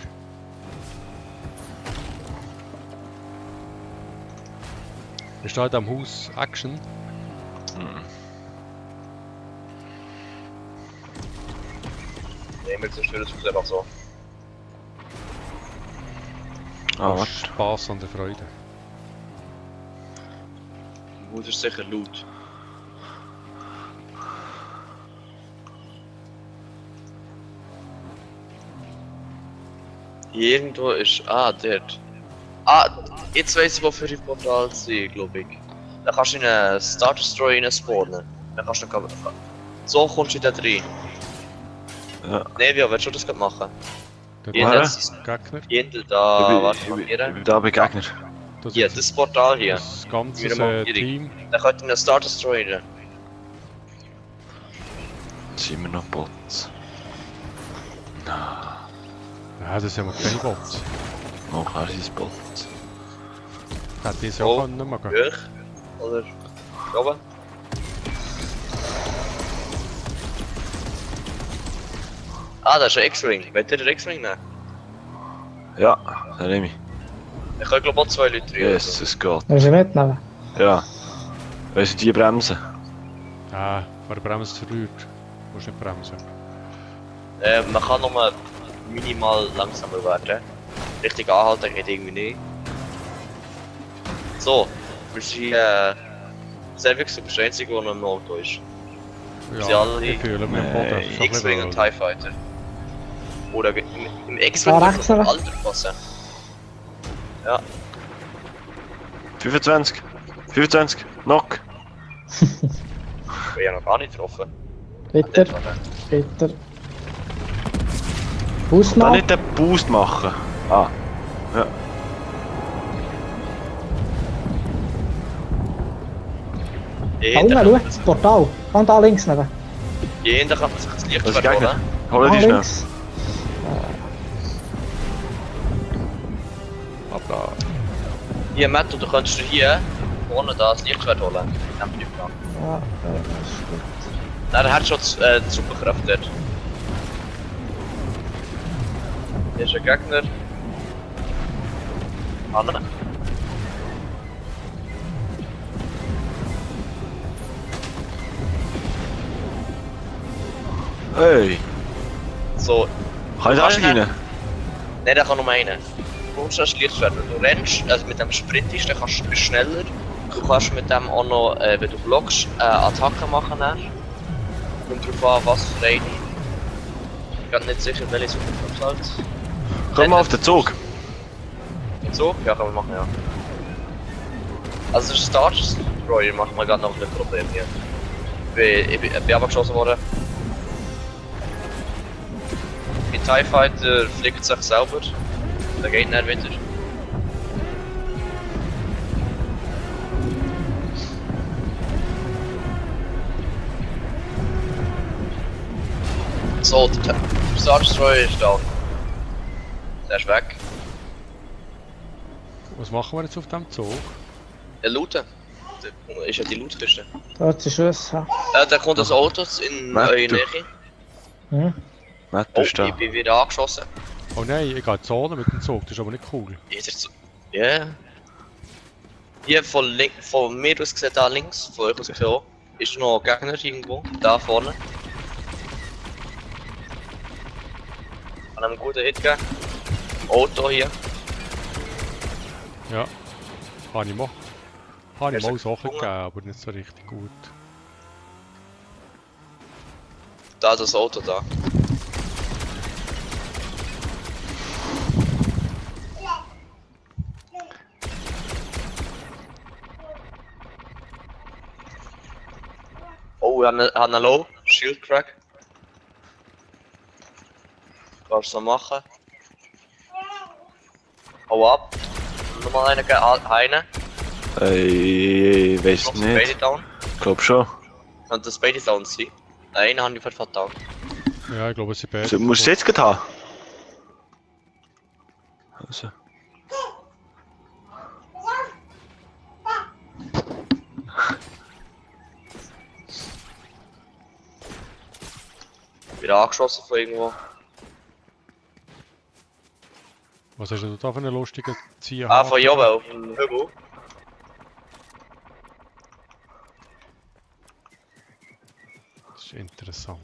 Speaker 1: Ist da in diesem Haus Action?
Speaker 2: Nehmen wir zerstören das Haus einfach so.
Speaker 4: Ah,
Speaker 1: Oh,
Speaker 4: warte.
Speaker 1: Spaß an der Freude.
Speaker 2: Im Haus ist sicher laut. Irgendwo ist... Ah, dort. Ah, jetzt weiss ich, wofür die Portal sind, glaube ich. Da kannst du in einen Star Destroyer rein spawnen. Dann kannst du noch... So kommst du da rein.
Speaker 4: Ja.
Speaker 2: Nevio, willst du das gerade machen?
Speaker 1: Dort
Speaker 2: Hier,
Speaker 4: Woher?
Speaker 2: das ist
Speaker 1: Gegner.
Speaker 2: hinter da... Warte,
Speaker 4: Ich
Speaker 2: markieren.
Speaker 4: bin da begegnet.
Speaker 1: Das
Speaker 2: Hier,
Speaker 1: ist
Speaker 2: das Portal hier.
Speaker 1: das ganze
Speaker 2: Wieder Markierung.
Speaker 1: Team.
Speaker 2: Da könnt ihr in einen Star Destroyer rein.
Speaker 4: Jetzt sind wir noch Bots.
Speaker 1: Ja, das sind wir keine Bots.
Speaker 4: Oh, klar sind es Bots.
Speaker 1: Hätte ich es
Speaker 2: Oh.
Speaker 1: auch können machen.
Speaker 2: Hoch. Oder... Oben. Ah, das ist ein X-Wing. Wollt ihr den X-Wing nehmen?
Speaker 4: Ja, da nehme ich.
Speaker 2: Ich kann glaube auch 2 Leute rein.
Speaker 4: Yes, es geht.
Speaker 5: Willst du mitnehmen?
Speaker 4: Ja. Wollen Sie die bremsen?
Speaker 1: Ah, wer bremst verrührt. Du musst nicht bremsen.
Speaker 2: Man kann nochmal minimal langsamer werden. Richtig anhalten geht irgendwie nicht. So, wir sind Servix, du bist der Einzige, der noch im Auto ist. Sie
Speaker 1: Ja,
Speaker 2: alle-
Speaker 1: ich fühle mich am Boden.
Speaker 4: Nein.
Speaker 1: Schon ein
Speaker 2: X-Wing und
Speaker 1: bisschen
Speaker 2: TIE Fighter. Oder im X-Wing
Speaker 5: Ah,
Speaker 2: muss
Speaker 5: rechts,
Speaker 2: man
Speaker 5: oder?
Speaker 2: Alter passen. Ja,
Speaker 4: 25. 25. Knock.
Speaker 2: ich bin ja noch gar nicht getroffen.
Speaker 5: Bitte,
Speaker 2: Dort war
Speaker 5: bitte.
Speaker 4: Da
Speaker 5: Ausnahme.
Speaker 4: nicht den Boost machen. Ah. Ja.
Speaker 2: der.
Speaker 5: Alle, schau, das Portal. Und da links neben.
Speaker 2: Jeder kann man sich das Licht
Speaker 4: Das ist
Speaker 2: verholen.
Speaker 4: Gegner. Hol
Speaker 5: Da
Speaker 4: die schnell.
Speaker 5: links.
Speaker 1: Aber
Speaker 2: Hier, Matt, du kannst du hier vorne da das Lichtschwert holen. Nimm die Plan.
Speaker 5: Ja, das ist gut.
Speaker 2: Nein, er hat schon die Superkraft dort. Hier ist ein Gegner. Andere.
Speaker 4: Hey.
Speaker 2: So,
Speaker 4: Kann ich da
Speaker 2: Kannst du
Speaker 4: rein?
Speaker 2: Nein, der kann nur einen. Du kommst das Lichtschwert, wenn du rennst, also mit dem Sprintest, dann kannst du schneller. Du kannst mit dem auch noch, wenn du blockst, Attacken machen. Dann. Kommt drauf an, was für eine. Ich bin nicht sicher, welche Superkraft halt.
Speaker 4: Komm mal auf den Zug.
Speaker 2: So? Ja, kann man machen, ja. Also der Star Destroyer macht mir gerade noch ein Problem hier. Ich bin abgeschossen worden. Mein TIE Fighter fliegt sich selber. Der geht nicht weiter. So, der Star Destroyer ist da. Der ist weg.
Speaker 1: was machen wir jetzt auf dem Zug?
Speaker 2: Ja, looten. ist ja die Lootkiste.
Speaker 5: Da hat sie Schuss.
Speaker 2: Da kommt das Auto in eure Nähe.
Speaker 5: Hm?
Speaker 4: Matt,
Speaker 2: Oh,
Speaker 4: bist du
Speaker 2: ich
Speaker 4: da?
Speaker 2: bin wieder angeschossen.
Speaker 1: Oh nein, ich gehe in die Zone mit dem Zug, das ist aber nicht cool.
Speaker 2: Jeder so. Ja. Hier von mir aus gesehen, da links, von euch aus gesehen auch, ist noch ein Gegner irgendwo. Da vorne. An einem guten Hit gegeben. Auto hier.
Speaker 1: Ja. Habe ich mal. Habe ich
Speaker 2: Hast du
Speaker 1: mal Sachen
Speaker 2: gefunden?
Speaker 1: gegeben, aber nicht so richtig gut.
Speaker 2: Da das Auto da. Oh, wir haben einen Low. Shield Crack. Kannst du so machen. Hau ab. Nochmal einen einen.
Speaker 4: Weiß
Speaker 2: Noch Spady
Speaker 4: nicht.
Speaker 2: down.
Speaker 4: Glaub schon.
Speaker 2: Könnte das Spady down sein? Einen habe ich verdammt down.
Speaker 1: Ja, ich glaube, es sind beide.
Speaker 4: So, musst du jetzt gerade haben? Also.
Speaker 2: Wieder angeschossen von irgendwo.
Speaker 1: Was hast du da für einen lustigen Ziehen?
Speaker 2: Ah, von hier oben auf dem Hügel.
Speaker 1: Das ist interessant.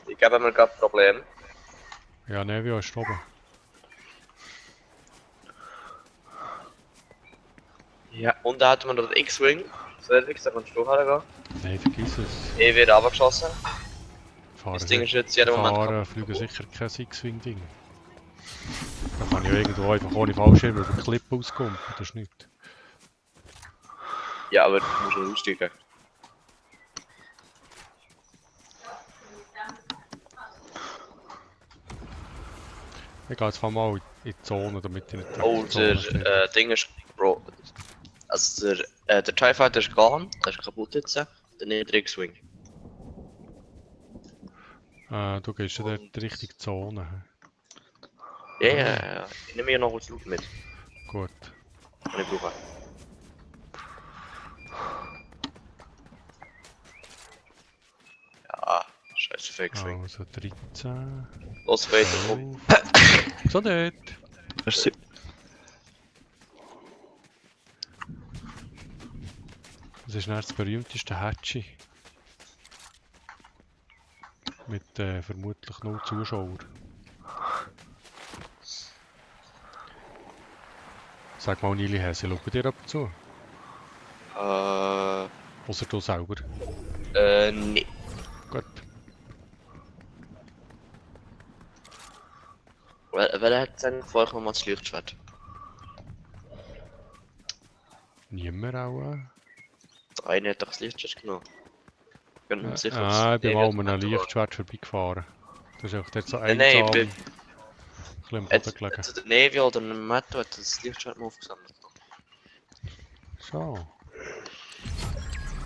Speaker 2: Ich gebe mir gerade ein Problem.
Speaker 1: Ja, Nevio ist oben.
Speaker 2: Ja. Und da hat man noch den X-Wing. Servix, da kannst du hergehen.
Speaker 1: Nein, vergiss es.
Speaker 2: Ich werde runtergeschossen.
Speaker 1: Fahren,
Speaker 2: Das Ding ist jetzt jeden Moment
Speaker 1: fahren fliegen sicher kein X-Wing-Ding. Da kann ich ja irgendwo einfach ohne Fallschirm über den Clip auskommen. Das ist nichts.
Speaker 2: Ja, aber du musst schon aussteigen.
Speaker 1: Ich gehe jetzt mal in die Zone, damit ich nicht
Speaker 2: Oh,
Speaker 1: in die Zone stehe.
Speaker 2: der Ding ist. Bro. Also der TIE Fighter ist gone, der ist kaputt jetzt. Der nicht X-Wing.
Speaker 1: Du gehst ja dort in die richtige Zone.
Speaker 2: Ja, ja, ja. Ich nehme hier noch kurz Loot mit.
Speaker 1: Gut.
Speaker 2: Wenn ich brauche. Ja, scheiße für X-Wing.
Speaker 1: Also 13.
Speaker 2: Los, weiter, komm.
Speaker 1: So dort.
Speaker 4: Merci.
Speaker 1: Das ist dann das berühmteste Hatchi. Mit vermutlich 0 Zuschauern. Sag mal, Nili Häse, schau dir ab zu. Außer du selber.
Speaker 2: Nee.
Speaker 1: Gut.
Speaker 2: Wer hat denn vorher noch mal das Lichtschwert?
Speaker 1: Niemand auch.
Speaker 2: Der eine hat doch das Lichtschwert genommen. Können wir sicher
Speaker 1: Ich bin mal um ein
Speaker 2: Lichtschwert
Speaker 1: Lichtschwert vorbeigefahren. Das ist auch dort so
Speaker 2: Nein,
Speaker 1: einsam.
Speaker 2: nein,
Speaker 1: Ein bisschen am
Speaker 2: Hat
Speaker 1: Boden gelegen.
Speaker 2: der Navy oder ein Matto hat das Lichtschwert mal aufgesammelt.
Speaker 1: So.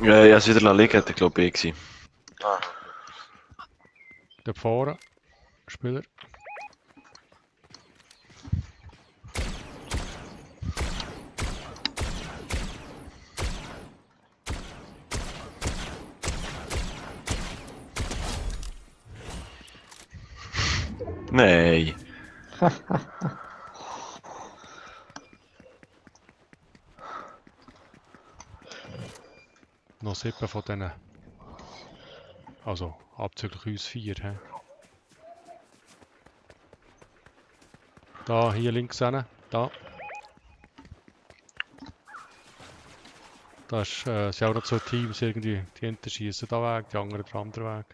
Speaker 4: Ja, ich habe es wieder liegen, hätte ich glaube ich gewesen.
Speaker 2: Ah.
Speaker 1: Dort vorne. Spieler.
Speaker 4: Nein.
Speaker 1: Noch 7 von denen. Also, abzüglich uns 4. He? Da, hier links hin. Da. Da ist, sind auch noch 2 Teams irgendwie. Die einen schießen da weg, die anderen den anderen Weg.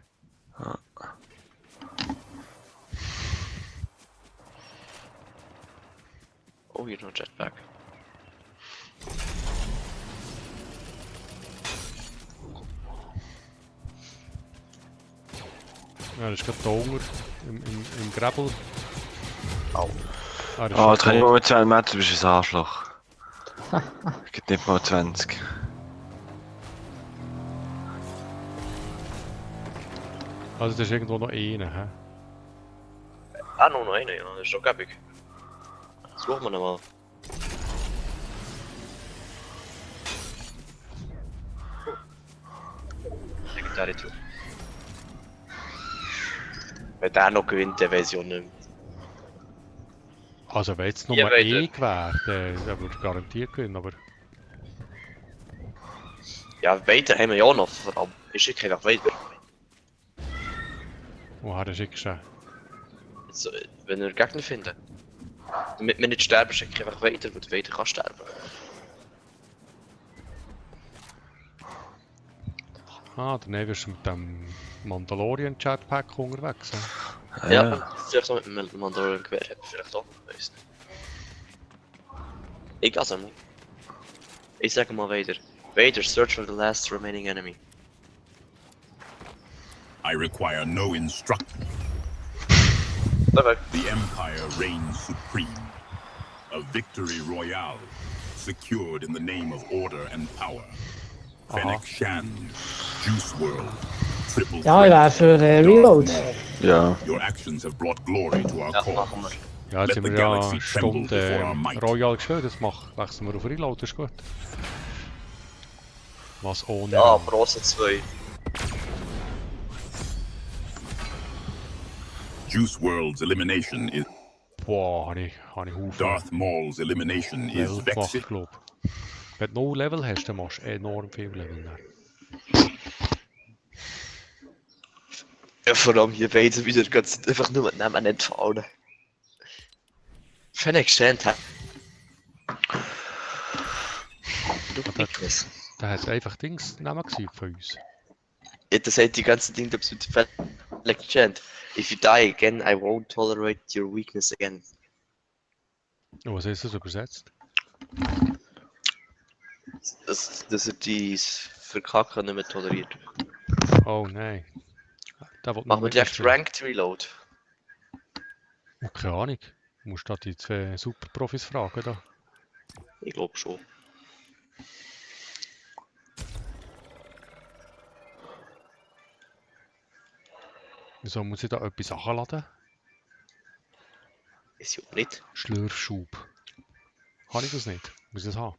Speaker 2: Oh, hier noch ein Jetpack.
Speaker 1: Ja, das ist gerade da unten, im Gräbel.
Speaker 2: Au.
Speaker 1: Ah, das
Speaker 4: Ah,
Speaker 1: ist
Speaker 4: jetzt kann ich
Speaker 1: tot.
Speaker 4: mal mit 2 Meter, du bist ein Arschloch. Geht nicht mal 20.
Speaker 1: Also, das ist irgendwo noch einer. He?
Speaker 2: Ah, noch einer, ja, das ist schon gäbig. Das brauchen wir noch mal. Legendary Truhe. Wenn der noch gewinnt, dann weiß ich auch nicht mehr.
Speaker 1: Also wenn jetzt nur
Speaker 2: Ja, weiter.
Speaker 1: ich wäre, dann würde ich garantiert gewinnen, aber...
Speaker 2: Ja, weiter haben wir ja auch noch, verdammt. Ich schicke einfach weiter.
Speaker 1: Woher schickst du den?
Speaker 2: Also, wenn wir Gegner finden. Damit wir nicht sterben, schicke ich einfach weiter, weil du weiter kannst sterben.
Speaker 1: Ah, dann wirst du mit dem Mandalorian-Jetpack unterwegs. He?
Speaker 2: Ja, vielleicht so mit dem Mandalorian-Gewehr hätte ich vielleicht auch, weiss nicht. Ich also mal. Ich sage mal weiter. Vader, search for the last remaining enemy.
Speaker 3: I require no instruction.
Speaker 2: Bye-bye.
Speaker 3: The Empire reigns supreme. A victory royale, secured in the name of order and power. Fennec Shand, Juice World, Triple
Speaker 5: Ja, ich wäre für Reload.
Speaker 4: Ja.
Speaker 3: Your actions have brought glory to our
Speaker 2: Ja,
Speaker 3: cause.
Speaker 2: machen wir.
Speaker 1: Ja, jetzt
Speaker 3: Let
Speaker 1: sind
Speaker 3: the
Speaker 1: wir ja
Speaker 3: galaxy
Speaker 1: eine
Speaker 3: tremble
Speaker 1: Stunde
Speaker 3: before our might.
Speaker 1: Royal gespielt, das wechseln wir auf Reload, das ist gut. Was ohne...
Speaker 2: Ja, Bronze 2.
Speaker 3: Juice World's elimination is
Speaker 1: Boah, habe ich Haufen
Speaker 3: Darth Maul's elimination is
Speaker 1: Level gemacht,
Speaker 3: vexing.
Speaker 1: glaube ich. Wenn du 0 Level hast, dann machst du enorm viel Level. Dann.
Speaker 2: Ja, vor allem hier beide wieder ganz einfach nur mit Namen entfallen. Fennec Shand hat. Du Weakness.
Speaker 1: Da hat einfach Dings Namen gewesen von uns.
Speaker 2: Ja, das hat die ganze Ding da mit Fennec Shand. If you die again, I won't tolerate your weakness again.
Speaker 1: Oh, was ist das übersetzt?
Speaker 2: Dass er die Verkacken nicht mehr toleriert.
Speaker 1: Oh nein. Da will
Speaker 2: Machen wir direkt Ranked Reload.
Speaker 1: Oh, keine Ahnung. Du musst da die zwei Superprofis fragen. Da.
Speaker 2: Ich glaube schon.
Speaker 1: Wieso muss ich da etwas anladen?
Speaker 2: Ist ja auch nicht.
Speaker 1: Schlürfschub. Habe ich das nicht? Muss ich das haben?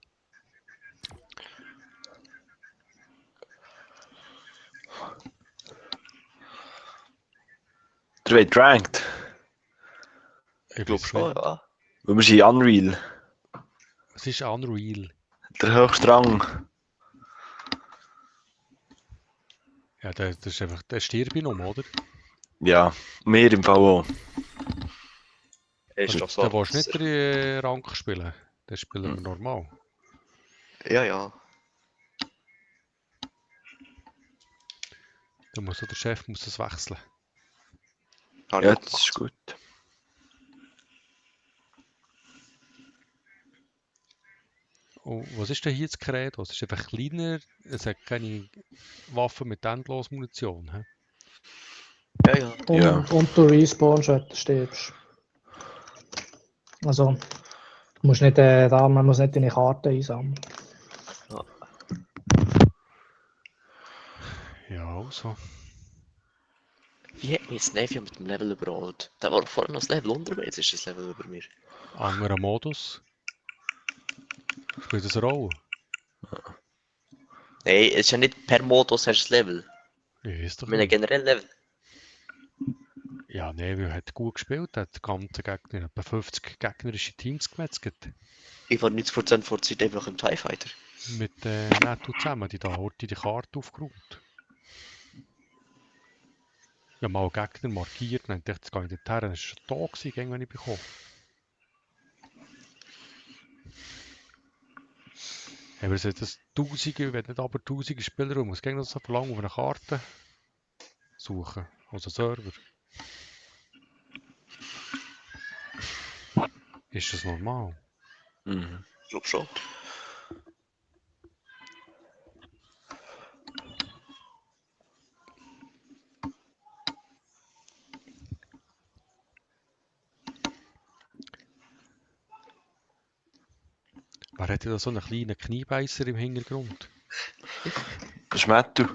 Speaker 4: Der wird ranked.
Speaker 1: Ich
Speaker 2: glaube schon, ja.
Speaker 4: Weil wir sind Unreal.
Speaker 1: Es ist Unreal.
Speaker 4: Der höchste Rang.
Speaker 1: Ja, das ist einfach der Stirnbinom, oder?
Speaker 4: Ja, mehr im Fall auch.
Speaker 2: Ist doch so.
Speaker 1: Da willst du nicht den Rank spielen. Den spielen wir normal.
Speaker 2: Ja, ja.
Speaker 1: Da muss der Chef muss das wechseln.
Speaker 2: Hab
Speaker 4: Ja,
Speaker 2: ich
Speaker 4: das ist gut.
Speaker 1: Oh, was ist denn hier das Credo? Es ist einfach kleiner, es hat keine Waffen mit endlos Munition. He?
Speaker 2: Ja, ja.
Speaker 5: Und,
Speaker 4: Ja.
Speaker 5: und du respawnst, wenn du stirbst. Also, du musst nicht, man muss nicht deine Karte einsammeln.
Speaker 1: Ja, also.
Speaker 2: Wie hat mich jetzt Nevia mit dem Level überholt? Der war vorher noch das Level unter mir, jetzt ist das Level über mir.
Speaker 1: Anderer Modus. Spielt das eine Rolle?
Speaker 2: Nein, es ist ja nicht per Modus hast du das Level.
Speaker 1: Ja, ist doch
Speaker 2: Ich meine
Speaker 1: nicht.
Speaker 2: generell Level.
Speaker 1: Ja, Neville hat gut gespielt, hat die ganzen Gegner, etwa 50 gegnerische Teams gemetzelt.
Speaker 2: Ich war 90% vor der Zeit einfach im TIE Fighter.
Speaker 1: Mit Netto zusammen, die da heute die Karte aufgeräumt. Ja, mal einen Gegner markiert, dann dachte ich, jetzt gehe ich dorthin, dann war er schon da gewesen, wenn ich bekomme. Aber es hat das Tausende, wenn nicht aber Tausende Spieler, und muss gegen das so verlangen auf eine Karte suchen, also Server. Ist das normal?
Speaker 4: Mhm.
Speaker 2: Ich glaube schon.
Speaker 1: Wer hat denn da so einen kleinen Kniebeißer im Hintergrund?
Speaker 4: Das ist Mattu.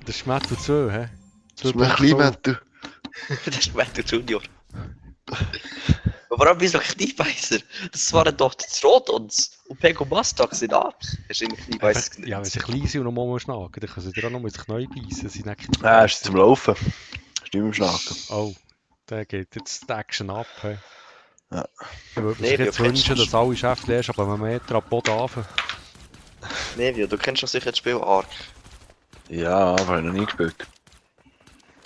Speaker 1: Das ist Matto 2, hä?
Speaker 4: Das ist mein kleiner Mattu.
Speaker 2: Das ist Matthew Junior. Warum wieso Kniebeißer? Das waren doch das Rot und Pego Mustang sind ab. Hast du immer Kniebeißer genannt?
Speaker 1: Ja, wenn sie klein sind und noch mal schnagen, dann können sie dir auch noch mit sich neu beißen. Sie nicht
Speaker 4: Ja, ist zum Laufen. Ist nicht mehr schnacken.
Speaker 1: Oh, der geht jetzt die Action ab. Hey.
Speaker 4: Ja.
Speaker 1: Ich würde
Speaker 2: Nee,
Speaker 1: mir
Speaker 2: wir
Speaker 1: jetzt
Speaker 2: kennen
Speaker 1: wünschen,
Speaker 2: schon-
Speaker 1: dass alle Schäfte erst ab einem Meter ab Boden runter.
Speaker 2: Nevio, du kennst doch sicher das Spiel Ark.
Speaker 4: Ja, aber ich habe noch nie gespielt.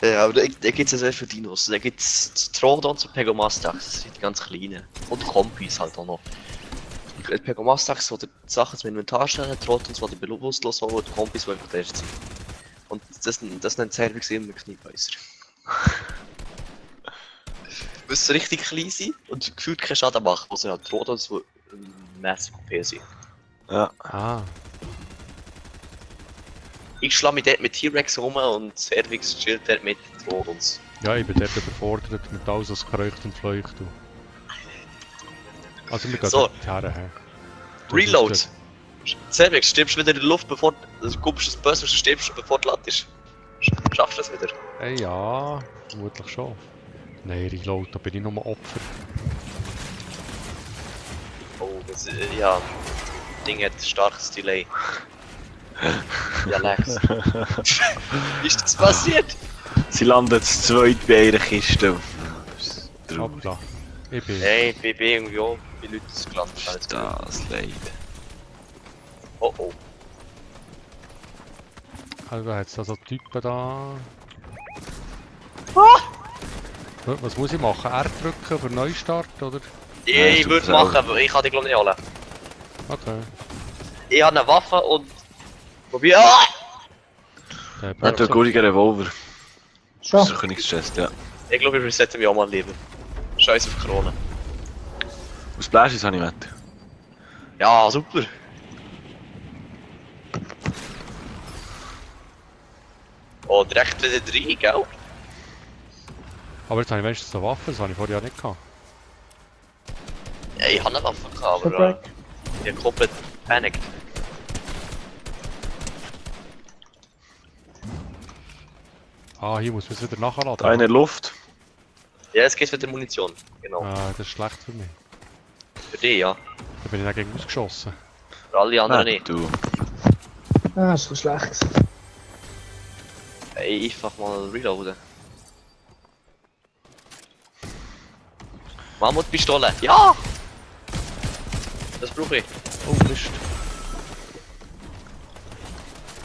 Speaker 2: Ja, aber da gibt es ja sehr viele Dinos. Da gibt es Trodons und Pegomastax, das sind die ganz kleinen. Und Kompis halt auch noch. Die Pegomastax, wo die Sachen zum Inventar stellen, Trodons, die bewusstlos holen, und Kompis, die einfach der sind. Und das nennt Servix immer Kniebeißer. Müssen richtig klein sein und gefühlt keinen Schaden machen, außer halt Trodons, die mäßig OP sind.
Speaker 4: Ja.
Speaker 1: Ah,
Speaker 2: Ich schlage mich dort mit T-Rex rum und Servix chillt dort mit Trodons.
Speaker 1: ja, ich bin dort überfordert mit alles, was kreucht und fleucht. Also wir gehen
Speaker 2: So.
Speaker 1: dort her.
Speaker 2: Reload! Servix, stirbst du wieder in der Luft, bevor du guckst das Böse, stirbst du, bevor du landest. Schaffst du das wieder?
Speaker 1: Ja, vermutlich schon. Nein, Reload, da bin ich nur Opfer.
Speaker 2: Oh, das, ja. Ding hat starkes Delay. Ja, Lex. Wie ist das passiert?
Speaker 4: Sie landen zu zweit bei einer Kiste.
Speaker 1: Hoppla. Ich bin...
Speaker 2: Hey, BB irgendwie auch, wie Leute das gelandet haben.
Speaker 4: Das leid.
Speaker 2: Oh oh.
Speaker 1: Also hat es da so Typen da... Was muss ich machen? R drücken für Neustart, oder?
Speaker 2: Ich
Speaker 4: du
Speaker 2: würde
Speaker 4: selber.
Speaker 2: machen, aber ich kann die glaube nicht holen.
Speaker 1: Okay.
Speaker 2: Ich habe eine Waffe und... Probier... Ah!
Speaker 1: Der
Speaker 4: Er hat einen guten Revolver.
Speaker 5: Schon.
Speaker 4: Das ist ein Königschest, ja.
Speaker 2: Ich glaube, ich resette mich auch mal lieber. Scheiß auf Krone.
Speaker 4: Aus Bläschis habe ich mit.
Speaker 2: Ja, super. Oh, direkt wieder rein, gell?
Speaker 1: Aber jetzt habe ich wenigstens eine Waffe, das habe ich vorher ja nicht gehabt.
Speaker 2: Ja, ich habe eine Waffe gehabt, aber
Speaker 5: Shipwreck.
Speaker 2: ich bin komplett panicked.
Speaker 1: Ah, hier muss man es wieder nachladen.
Speaker 4: Eine Luft.
Speaker 2: Ja, es geht wieder Munition. Genau.
Speaker 1: Ah, das ist schlecht für mich.
Speaker 2: Für dich, ja.
Speaker 1: Da bin ich dagegen ausgeschossen.
Speaker 2: Für alle anderen
Speaker 4: Nein,
Speaker 2: nicht.
Speaker 4: du.
Speaker 5: Ah, ist so schlecht.
Speaker 2: Ey, einfach mal reloaden. Mammutpistole. Ja! Das brauche ich.
Speaker 1: Oh, Mist.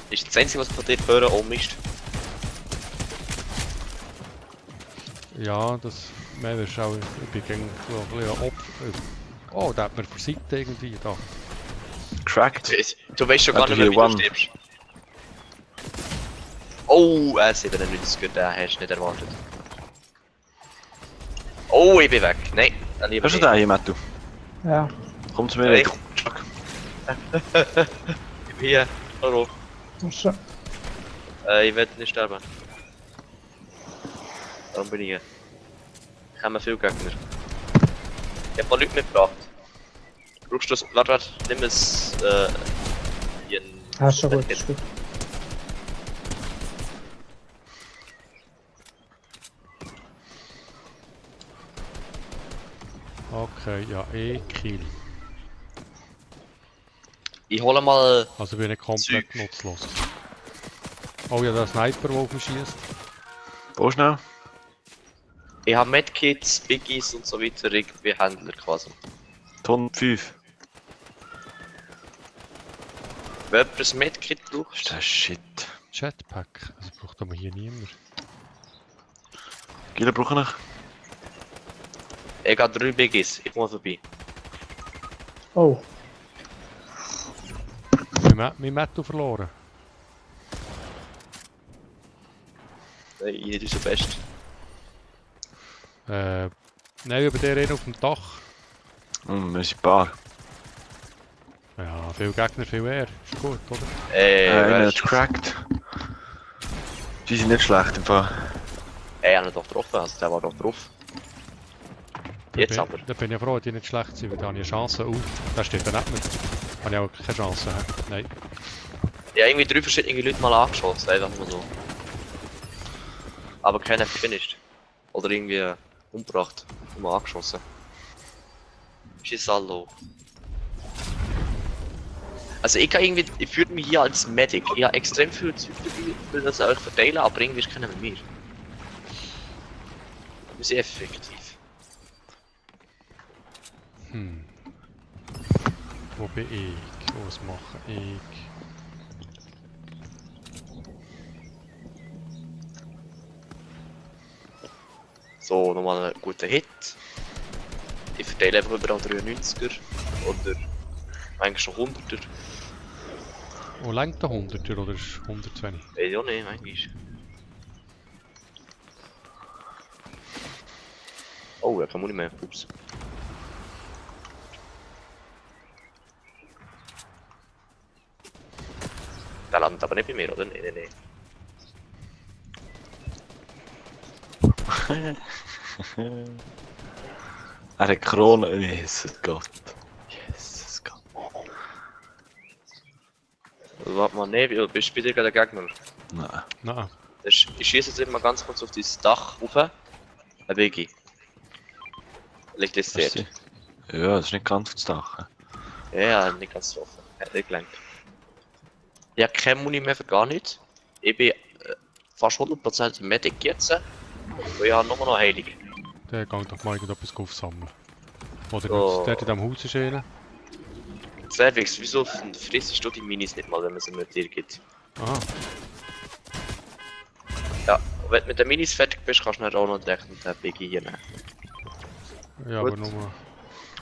Speaker 2: Ist das Einzige, was ich von dir höre, oh Mist.
Speaker 1: Ja, das... Mehr ist auch... Ich bin gegen so ein bisschen ein Opfer. Oh, der hat mir versiegt irgendwie da.
Speaker 4: Cracked.
Speaker 2: Du weißt schon gar
Speaker 4: Ja,
Speaker 2: nicht mehr, wie
Speaker 4: hier
Speaker 2: du
Speaker 4: one.
Speaker 2: stirbst. Oh, 97, den hast du nicht erwartet. Oh, ich bin weg. Nein, dann lieber
Speaker 4: Hast du
Speaker 2: nicht.
Speaker 4: den hier, Mattu?
Speaker 5: Ja.
Speaker 4: Komm zu mir.
Speaker 2: Hey.
Speaker 4: Chuck.
Speaker 2: Ich bin hier. Hallo.
Speaker 5: Schon.
Speaker 2: Ich werde nicht sterben. Darum bin ich hier. Ich habe viele Gegner. Ich habe mal Leute mitgebracht. Brauchst du das? Warte, nimm es. Hier ein.
Speaker 5: Ah, ist schon gut, ist gut.
Speaker 1: Okay, ja, Kill.
Speaker 2: Ich hole mal.
Speaker 1: Also bin ich komplett
Speaker 2: Zeug.
Speaker 1: nutzlos. Oh ja, der Sniper, der auf mich schießt.
Speaker 4: Wo schnell?
Speaker 2: Ich habe Medkits, Biggies und so weiter, irgendwie Händler quasi.
Speaker 4: 105.
Speaker 2: Wenn jemand ein Medkit
Speaker 4: Was
Speaker 2: braucht,
Speaker 4: ist das Shit?
Speaker 1: Jetpack. Das braucht aber hier niemand.
Speaker 4: Gila brauche ich.
Speaker 2: ich habe 3 Biggies, ich komme vorbei.
Speaker 5: Oh,
Speaker 1: Mein Metto verloren.
Speaker 2: Nein, jeder ist der Beste.
Speaker 1: Nein, über der einen auf dem Dach.
Speaker 4: Wir sind ein paar.
Speaker 1: Ja, viel Gegner, viel eher. Ist gut, oder?
Speaker 4: Einer
Speaker 2: Weißt
Speaker 4: hat
Speaker 2: du,
Speaker 4: cracked. Die sind nicht schlecht im Fall.
Speaker 2: ich habe ihn doch getroffen, also der war doch drauf. Jetzt
Speaker 1: bin,
Speaker 2: aber.
Speaker 1: Da bin ich froh, die nicht schlecht sind, weil da habe ich eine Chance. Da steht da nicht mehr. Da habe ich auch keine Chance. He? Nein.
Speaker 2: Ich habe irgendwie 3 verschiedene Leute mal angeschossen, einfach nur so. Aber keiner finished. Oder irgendwie umgebracht, nur angeschossen. Chisallo. Also ich kann irgendwie, ich fühle mich hier als Medic. Ich habe extrem viel Zeug dabei, ich will das euch verteilen, aber irgendwie ist keiner mit mir. Das ist effektiv.
Speaker 1: Wo bin ich? Was mache ich?
Speaker 2: So, nochmal einen guten Hit. Ich verteile einfach überall 93er oder manchmal schon 100er.
Speaker 1: Wo lenkt der 100er oder ist 100 zu wenig?
Speaker 2: Weiß ich auch nicht, manchmal. Oh, er kann auch nicht mehr. Ups. Der landet aber nicht bei mir, oder? Nee.
Speaker 4: Er hat Krone. Jesus Gott. Jesus Gott.
Speaker 2: Also, warte mal, nee, bist du bei dir gerade der Gegner?
Speaker 4: Nein.
Speaker 1: Nein.
Speaker 2: Ich schieße jetzt immer ganz kurz auf dieses Dach rauf. Ein Biggie. Liegt das dort?
Speaker 4: Merci. Ja, das ist nicht ganz auf das Dach.
Speaker 2: Ja, nicht ganz offen. Hat nicht gelangt. Ich habe keine Muni mehr für gar nichts. Ich bin fast 100% Medic jetzt. Und ich habe nur noch Heilig.
Speaker 1: Der geht doch mal irgendetwas aufsammeln. Oder
Speaker 2: Oh.
Speaker 1: der in diesem Haus ist einer.
Speaker 2: Zwerwix, wieso frisst du die Minis nicht mal, wenn man sie mit dir gibt?
Speaker 1: Aha.
Speaker 2: Ja, und wenn du mit den Minis fertig bist, kannst du dann auch noch direkt mit der Biggie hier nehmen.
Speaker 1: Ja,
Speaker 2: Gut.
Speaker 1: aber nur...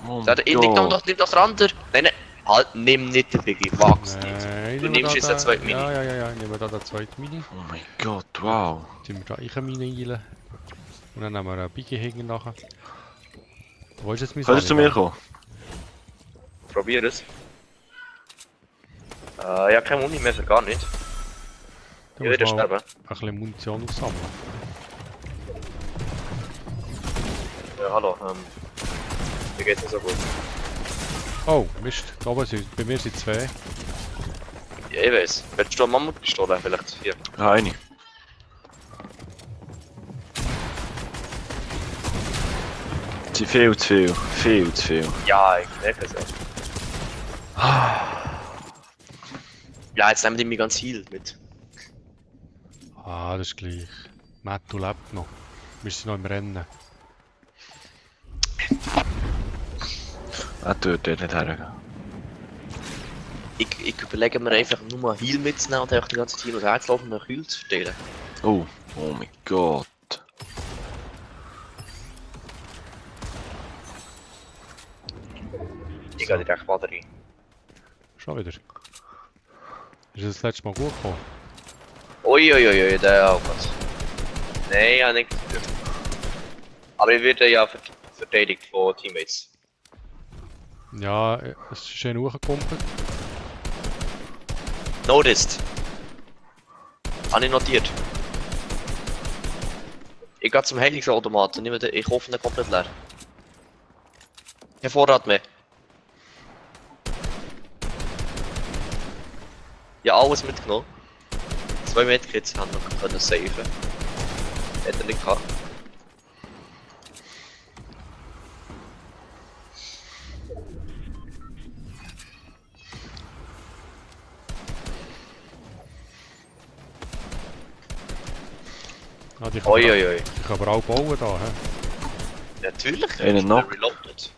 Speaker 4: Oh
Speaker 2: Da, nimm doch das andere. Nein, halt, nimm nicht den Biggie, wag's nicht.
Speaker 1: Nein,
Speaker 2: Du
Speaker 1: nehmen wir
Speaker 2: nimmst
Speaker 1: da
Speaker 2: jetzt den zweiten Mini.
Speaker 1: Ja, nehmen wir da den zweiten Mini.
Speaker 4: Oh mein Gott, wow.
Speaker 1: Tun wir da ich eine Mini eilen. Und dann nehmen wir einen Biggie hängen nachher. Wo ist jetzt mein
Speaker 4: Könntest du zu mir kommen?
Speaker 2: Probier es. Ja, keine Muni mehr für gar nicht.
Speaker 1: Du
Speaker 2: Ich
Speaker 1: musst
Speaker 2: werde
Speaker 1: mal
Speaker 2: sterben.
Speaker 1: ein bisschen Munition aufsammeln.
Speaker 2: Ja, hallo, mir geht's nicht so gut.
Speaker 1: Oh, Mist. Da oben sind, bei mir sind zwei.
Speaker 2: Ja, ich weiß. Willst du eine Mammutpistole vielleicht? Hier.
Speaker 4: Ja, eine. Sie viel zu viel. Viel zu viel.
Speaker 2: Ja, ich merke es ja. Ja, jetzt nehmen die mich ganz heal mit.
Speaker 1: Ah, das ist gleich. Mattu lebt noch. Wir sind noch im Rennen.
Speaker 4: Er tut dort nicht hergehen.
Speaker 2: Ich überlege mir einfach nur mal Heal mitzunehmen und einfach die ganze Zeit hin und her zu laufen und nach Heal zu verteilen.
Speaker 4: Oh, oh mein Gott.
Speaker 2: Ich gehe direkt mal rein.
Speaker 1: Schon wieder. Ist das letzte Mal gut gekommen?
Speaker 2: Uiuiui, der auch was. Nein, ja nicht. Aber ich werde ja verteidigt von Teammates.
Speaker 1: Ja, es ist schön hochgekumpelt.
Speaker 2: Noticed. Habe ich notiert. Ich gehe zum Heilungsautomaten, ich hoffe den komplett leer. Kein Vorrat mehr. Ja, alles mitgenommen. 2 Medkits haben noch können saven. Hätte er nicht gehabt.
Speaker 1: Ah, die kann
Speaker 2: Uiuiui.
Speaker 1: ich kann aber auch bauen da. He?
Speaker 2: Natürlich.
Speaker 4: Einen
Speaker 2: ist
Speaker 4: noch.
Speaker 2: der reloaded.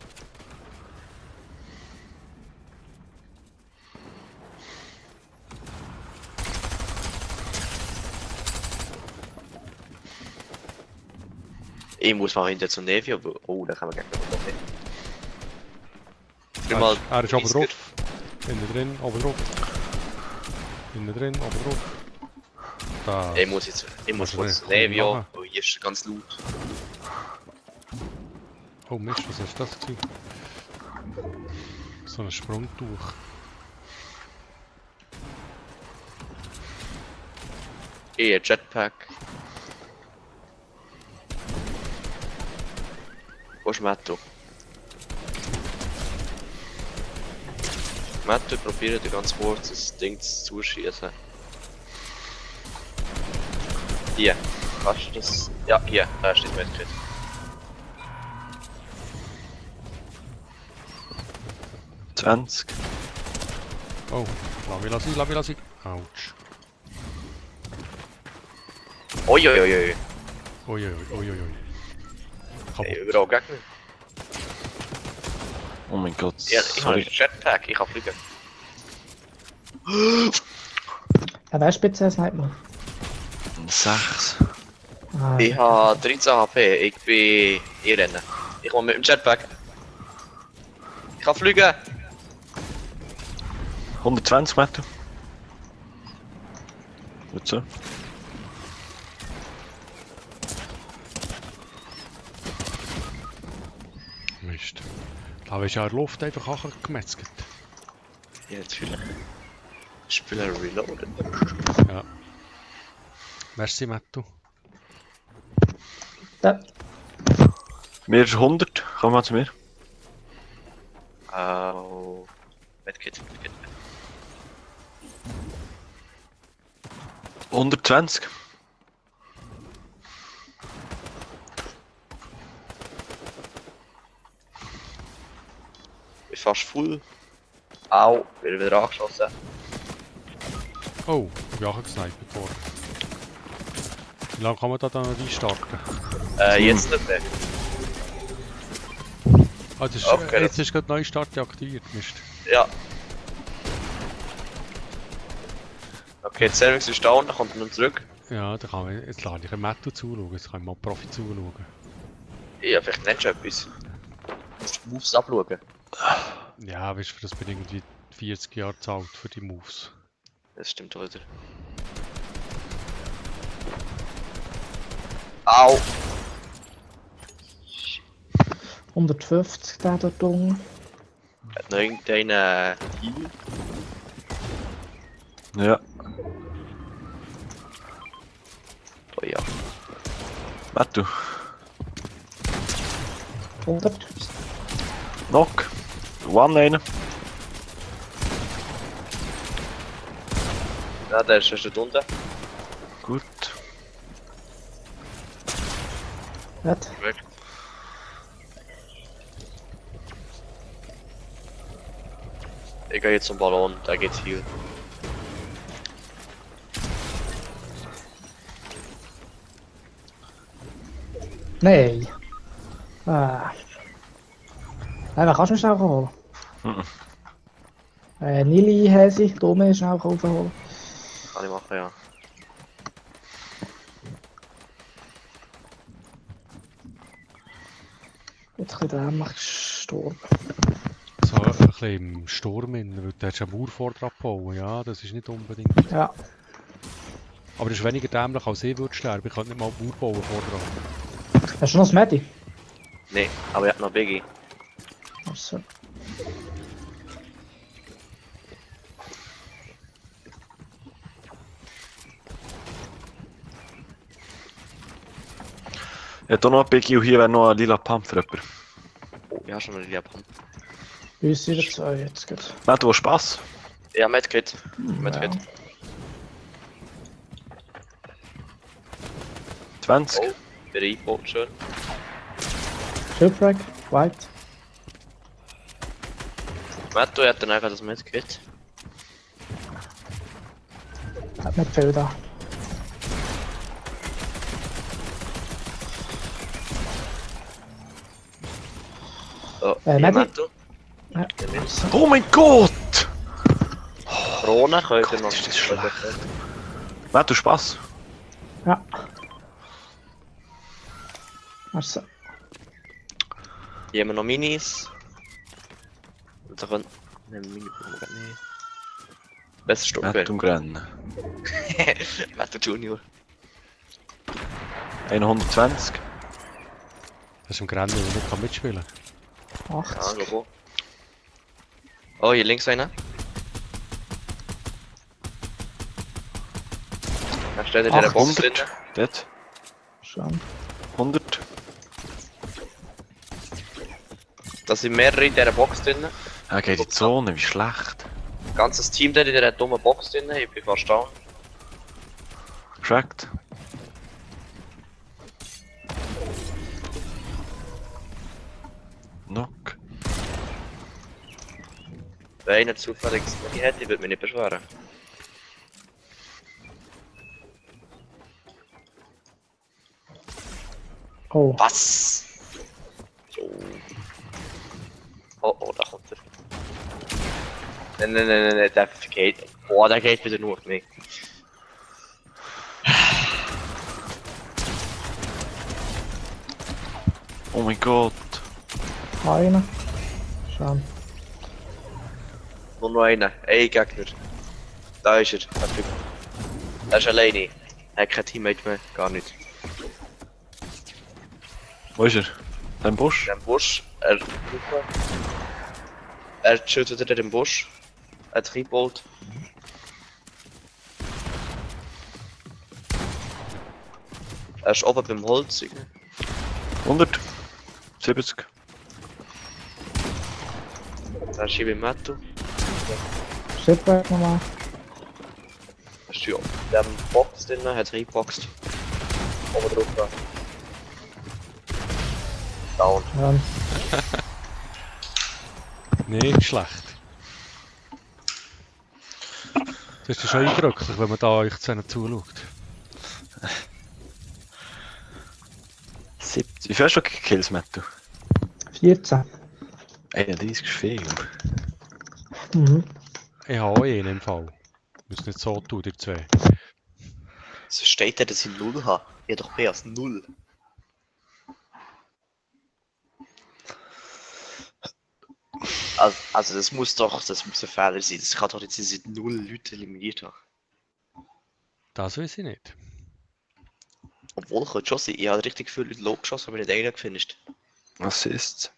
Speaker 2: Ich muss mal hinter zum Nevi, aber... Oh, da kann man gleich noch nicht. Ich mal...
Speaker 1: Er ist oben
Speaker 2: 30er.
Speaker 1: drauf. Innen drin, oben drauf. Innen drin, oben drauf. Da.
Speaker 2: Ich muss
Speaker 1: Musst du
Speaker 2: kurz
Speaker 1: nicht
Speaker 2: Nevi
Speaker 1: machen.
Speaker 2: an, weil hier ist ganz laut.
Speaker 1: Oh Mist, was ist das gewesen? So ein Sprungtuch.
Speaker 2: Ein Jetpack. Wo ist Matto? Matto, probiere dir ganz kurz das Ding zu schießen. Hier, hast du das? Ja, hier, da ist das Medkit.
Speaker 4: 20.
Speaker 1: Oh, lass mich lassen. Autsch.
Speaker 2: Uiuiui.
Speaker 1: Uiuiui.
Speaker 2: Hey,
Speaker 1: Kaputt.
Speaker 2: überall Gegner.
Speaker 4: Oh mein Gott,
Speaker 2: Ja, ich habe einen
Speaker 4: sorry.
Speaker 2: Jetpack, ich kann fliegen.
Speaker 5: Ja, wer spielt zuerst nicht mal?
Speaker 4: 6.
Speaker 5: Ah,
Speaker 2: Ich habe 13 HP, ich bin Rennen. Ich komme mit dem Jetpack. Ich kann fliegen.
Speaker 4: 120 Meter. Gut so.
Speaker 1: Mist. Da ist ja in der Luft einfach angemetzelt.
Speaker 2: Ja, natürlich. Spieler reloaded.
Speaker 1: Ja. Merci, Mattu.
Speaker 5: da.
Speaker 4: Mir ist 100. Komm mal zu mir.
Speaker 2: Oh. Medkit.
Speaker 4: 120.
Speaker 2: Bin fast full. Au, bin wieder angeschossen.
Speaker 1: Oh, ich bin auch gesniped worden. Wie lange kann man da dann restarten?
Speaker 2: Jetzt nicht mehr.
Speaker 1: Ah, das ist,
Speaker 2: Okay,
Speaker 1: jetzt ist gerade Neustart deaktiviert. Mist.
Speaker 2: Ja. Okay, die Service ist down, dann kommt er noch zurück.
Speaker 1: Ja, da kann man, jetzt lade ich einen Mattu zuschauen, jetzt kann ich mal Profi zuschauen.
Speaker 2: Ja, vielleicht nicht schon etwas. Du musst die Moves abschauen.
Speaker 1: Ja, weißt du, für das bin ich irgendwie 40 Jahre zu alt für die Moves.
Speaker 2: Das stimmt wieder. Au!
Speaker 5: 150 der dort unten.
Speaker 2: Hat noch irgendeinen Heal?
Speaker 4: Ja.
Speaker 2: Oh ja.
Speaker 4: Mattu.
Speaker 5: 100.
Speaker 4: Knock. One einen.
Speaker 2: Ja, der ist schon unten.
Speaker 4: Gut.
Speaker 5: Nicht.
Speaker 2: Weg. Ich gehe jetzt zum Ballon, da geht's Heal.
Speaker 5: Nein. Ah. Nein, kannst du mich schnell holen?
Speaker 4: Mhm.
Speaker 5: Nili, Häsi, Dome schnell holen.
Speaker 2: Kann ich machen, ja.
Speaker 5: Jetzt ein bisschen dämlich gestorben.
Speaker 1: So ein bisschen im Sturm, weil du hast eine Mauer vordran bauen. Ja, das ist nicht unbedingt.
Speaker 5: Ja.
Speaker 1: Aber das ist weniger dämlich als ich würde sterben. Ich kann nicht mal eine Mauer bauen vordran.
Speaker 5: Hast du noch das Medi?
Speaker 2: Nee, aber ich hab noch Biggie.
Speaker 5: Also.
Speaker 4: Ja, da noch ein Biggie und hier wäre noch ein lila Pump für jemanden.
Speaker 2: Oh, ja, schon eine Liebe.
Speaker 5: Bei uns wieder 2 jetzt geht.
Speaker 4: Mattu, hast Spaß?
Speaker 2: Ja, Medkit. Medkit.
Speaker 4: 20.
Speaker 2: Oh, der Einbot schön.
Speaker 5: Shipwreck, White.
Speaker 2: Matto hat dann eigentlich das Medkit.
Speaker 5: Hat nicht viel da.
Speaker 2: Oh,
Speaker 5: Medi?
Speaker 2: Matto.
Speaker 5: Ja.
Speaker 2: Der Minus.
Speaker 4: Oh mein Gott!
Speaker 2: Krone könnt ihr noch.
Speaker 4: ist das schlecht. Mattu, Spaß?
Speaker 5: Ja. Also.
Speaker 2: Hier haben wir noch Minis. Und da können. Nehmen wir Mini. Nee. Besser Sturm.
Speaker 4: Mattu im Rennen.
Speaker 2: Matto Junior.
Speaker 4: 120.
Speaker 1: Das ist im Grennen, der nicht kann mitspielen kann.
Speaker 5: 80.
Speaker 2: Ja, go. Oh, hier links einer. Da steht in der Box drin.
Speaker 4: 100. Dort.
Speaker 5: Schon.
Speaker 4: 100.
Speaker 2: Da sind mehrere in dieser Box drin.
Speaker 4: Ah, geht in die Zone, wie schlecht.
Speaker 2: Ganzes Team dort in dieser dummen Box drin. Ich bin fast down.
Speaker 4: Tracked. Knock.
Speaker 2: Wenn einer zufällig das Money hätte, würde mich nicht beschweren.
Speaker 5: Oh,
Speaker 2: Was? So. Oh, da kommt er. Nein, der geht. Boah, der geht wieder nur auf mich.
Speaker 4: Oh mein Gott.
Speaker 5: einer. Schade.
Speaker 2: Nur noch einer. Ein Gegner. Da ist er. Er ist alleine. Er hat kein Teammate mehr. Gar nicht.
Speaker 4: Wo ist er? Im Busch?
Speaker 2: In dem Busch. Er schüttet in den Busch. Er hat reingebaut. Er ist oben beim Holz.
Speaker 4: 170.
Speaker 2: Er ist hier beim Matto.
Speaker 5: Shipwreck nochmal.
Speaker 2: Er ist hier in dem Box drin, hat reingeboxt. Oben drauf da. Down.
Speaker 5: Ja,
Speaker 1: Nicht schlecht. Das ist schon eindrücklich, wenn man da euch zu ihnen zuschaut.
Speaker 4: 70. Wie viel hast du Kills, Matto?
Speaker 5: 14.
Speaker 4: 31 ist viel.
Speaker 5: Mhm.
Speaker 1: Ich habe auch einen im Fall. Muss nicht so tun, ihr zwei.
Speaker 2: So steht da, dass ich 0 habe. Ich habe doch mehr als 0. Also das muss ein Fehler sein. Das kann doch nicht sein, dass ich 0 Leute eliminiert habe.
Speaker 1: Das weiß ich nicht.
Speaker 2: Obwohl, könnte schon sein. Ich habe richtig viele Leute low geschossen, aber nicht einen gefinisht.
Speaker 4: Was ist?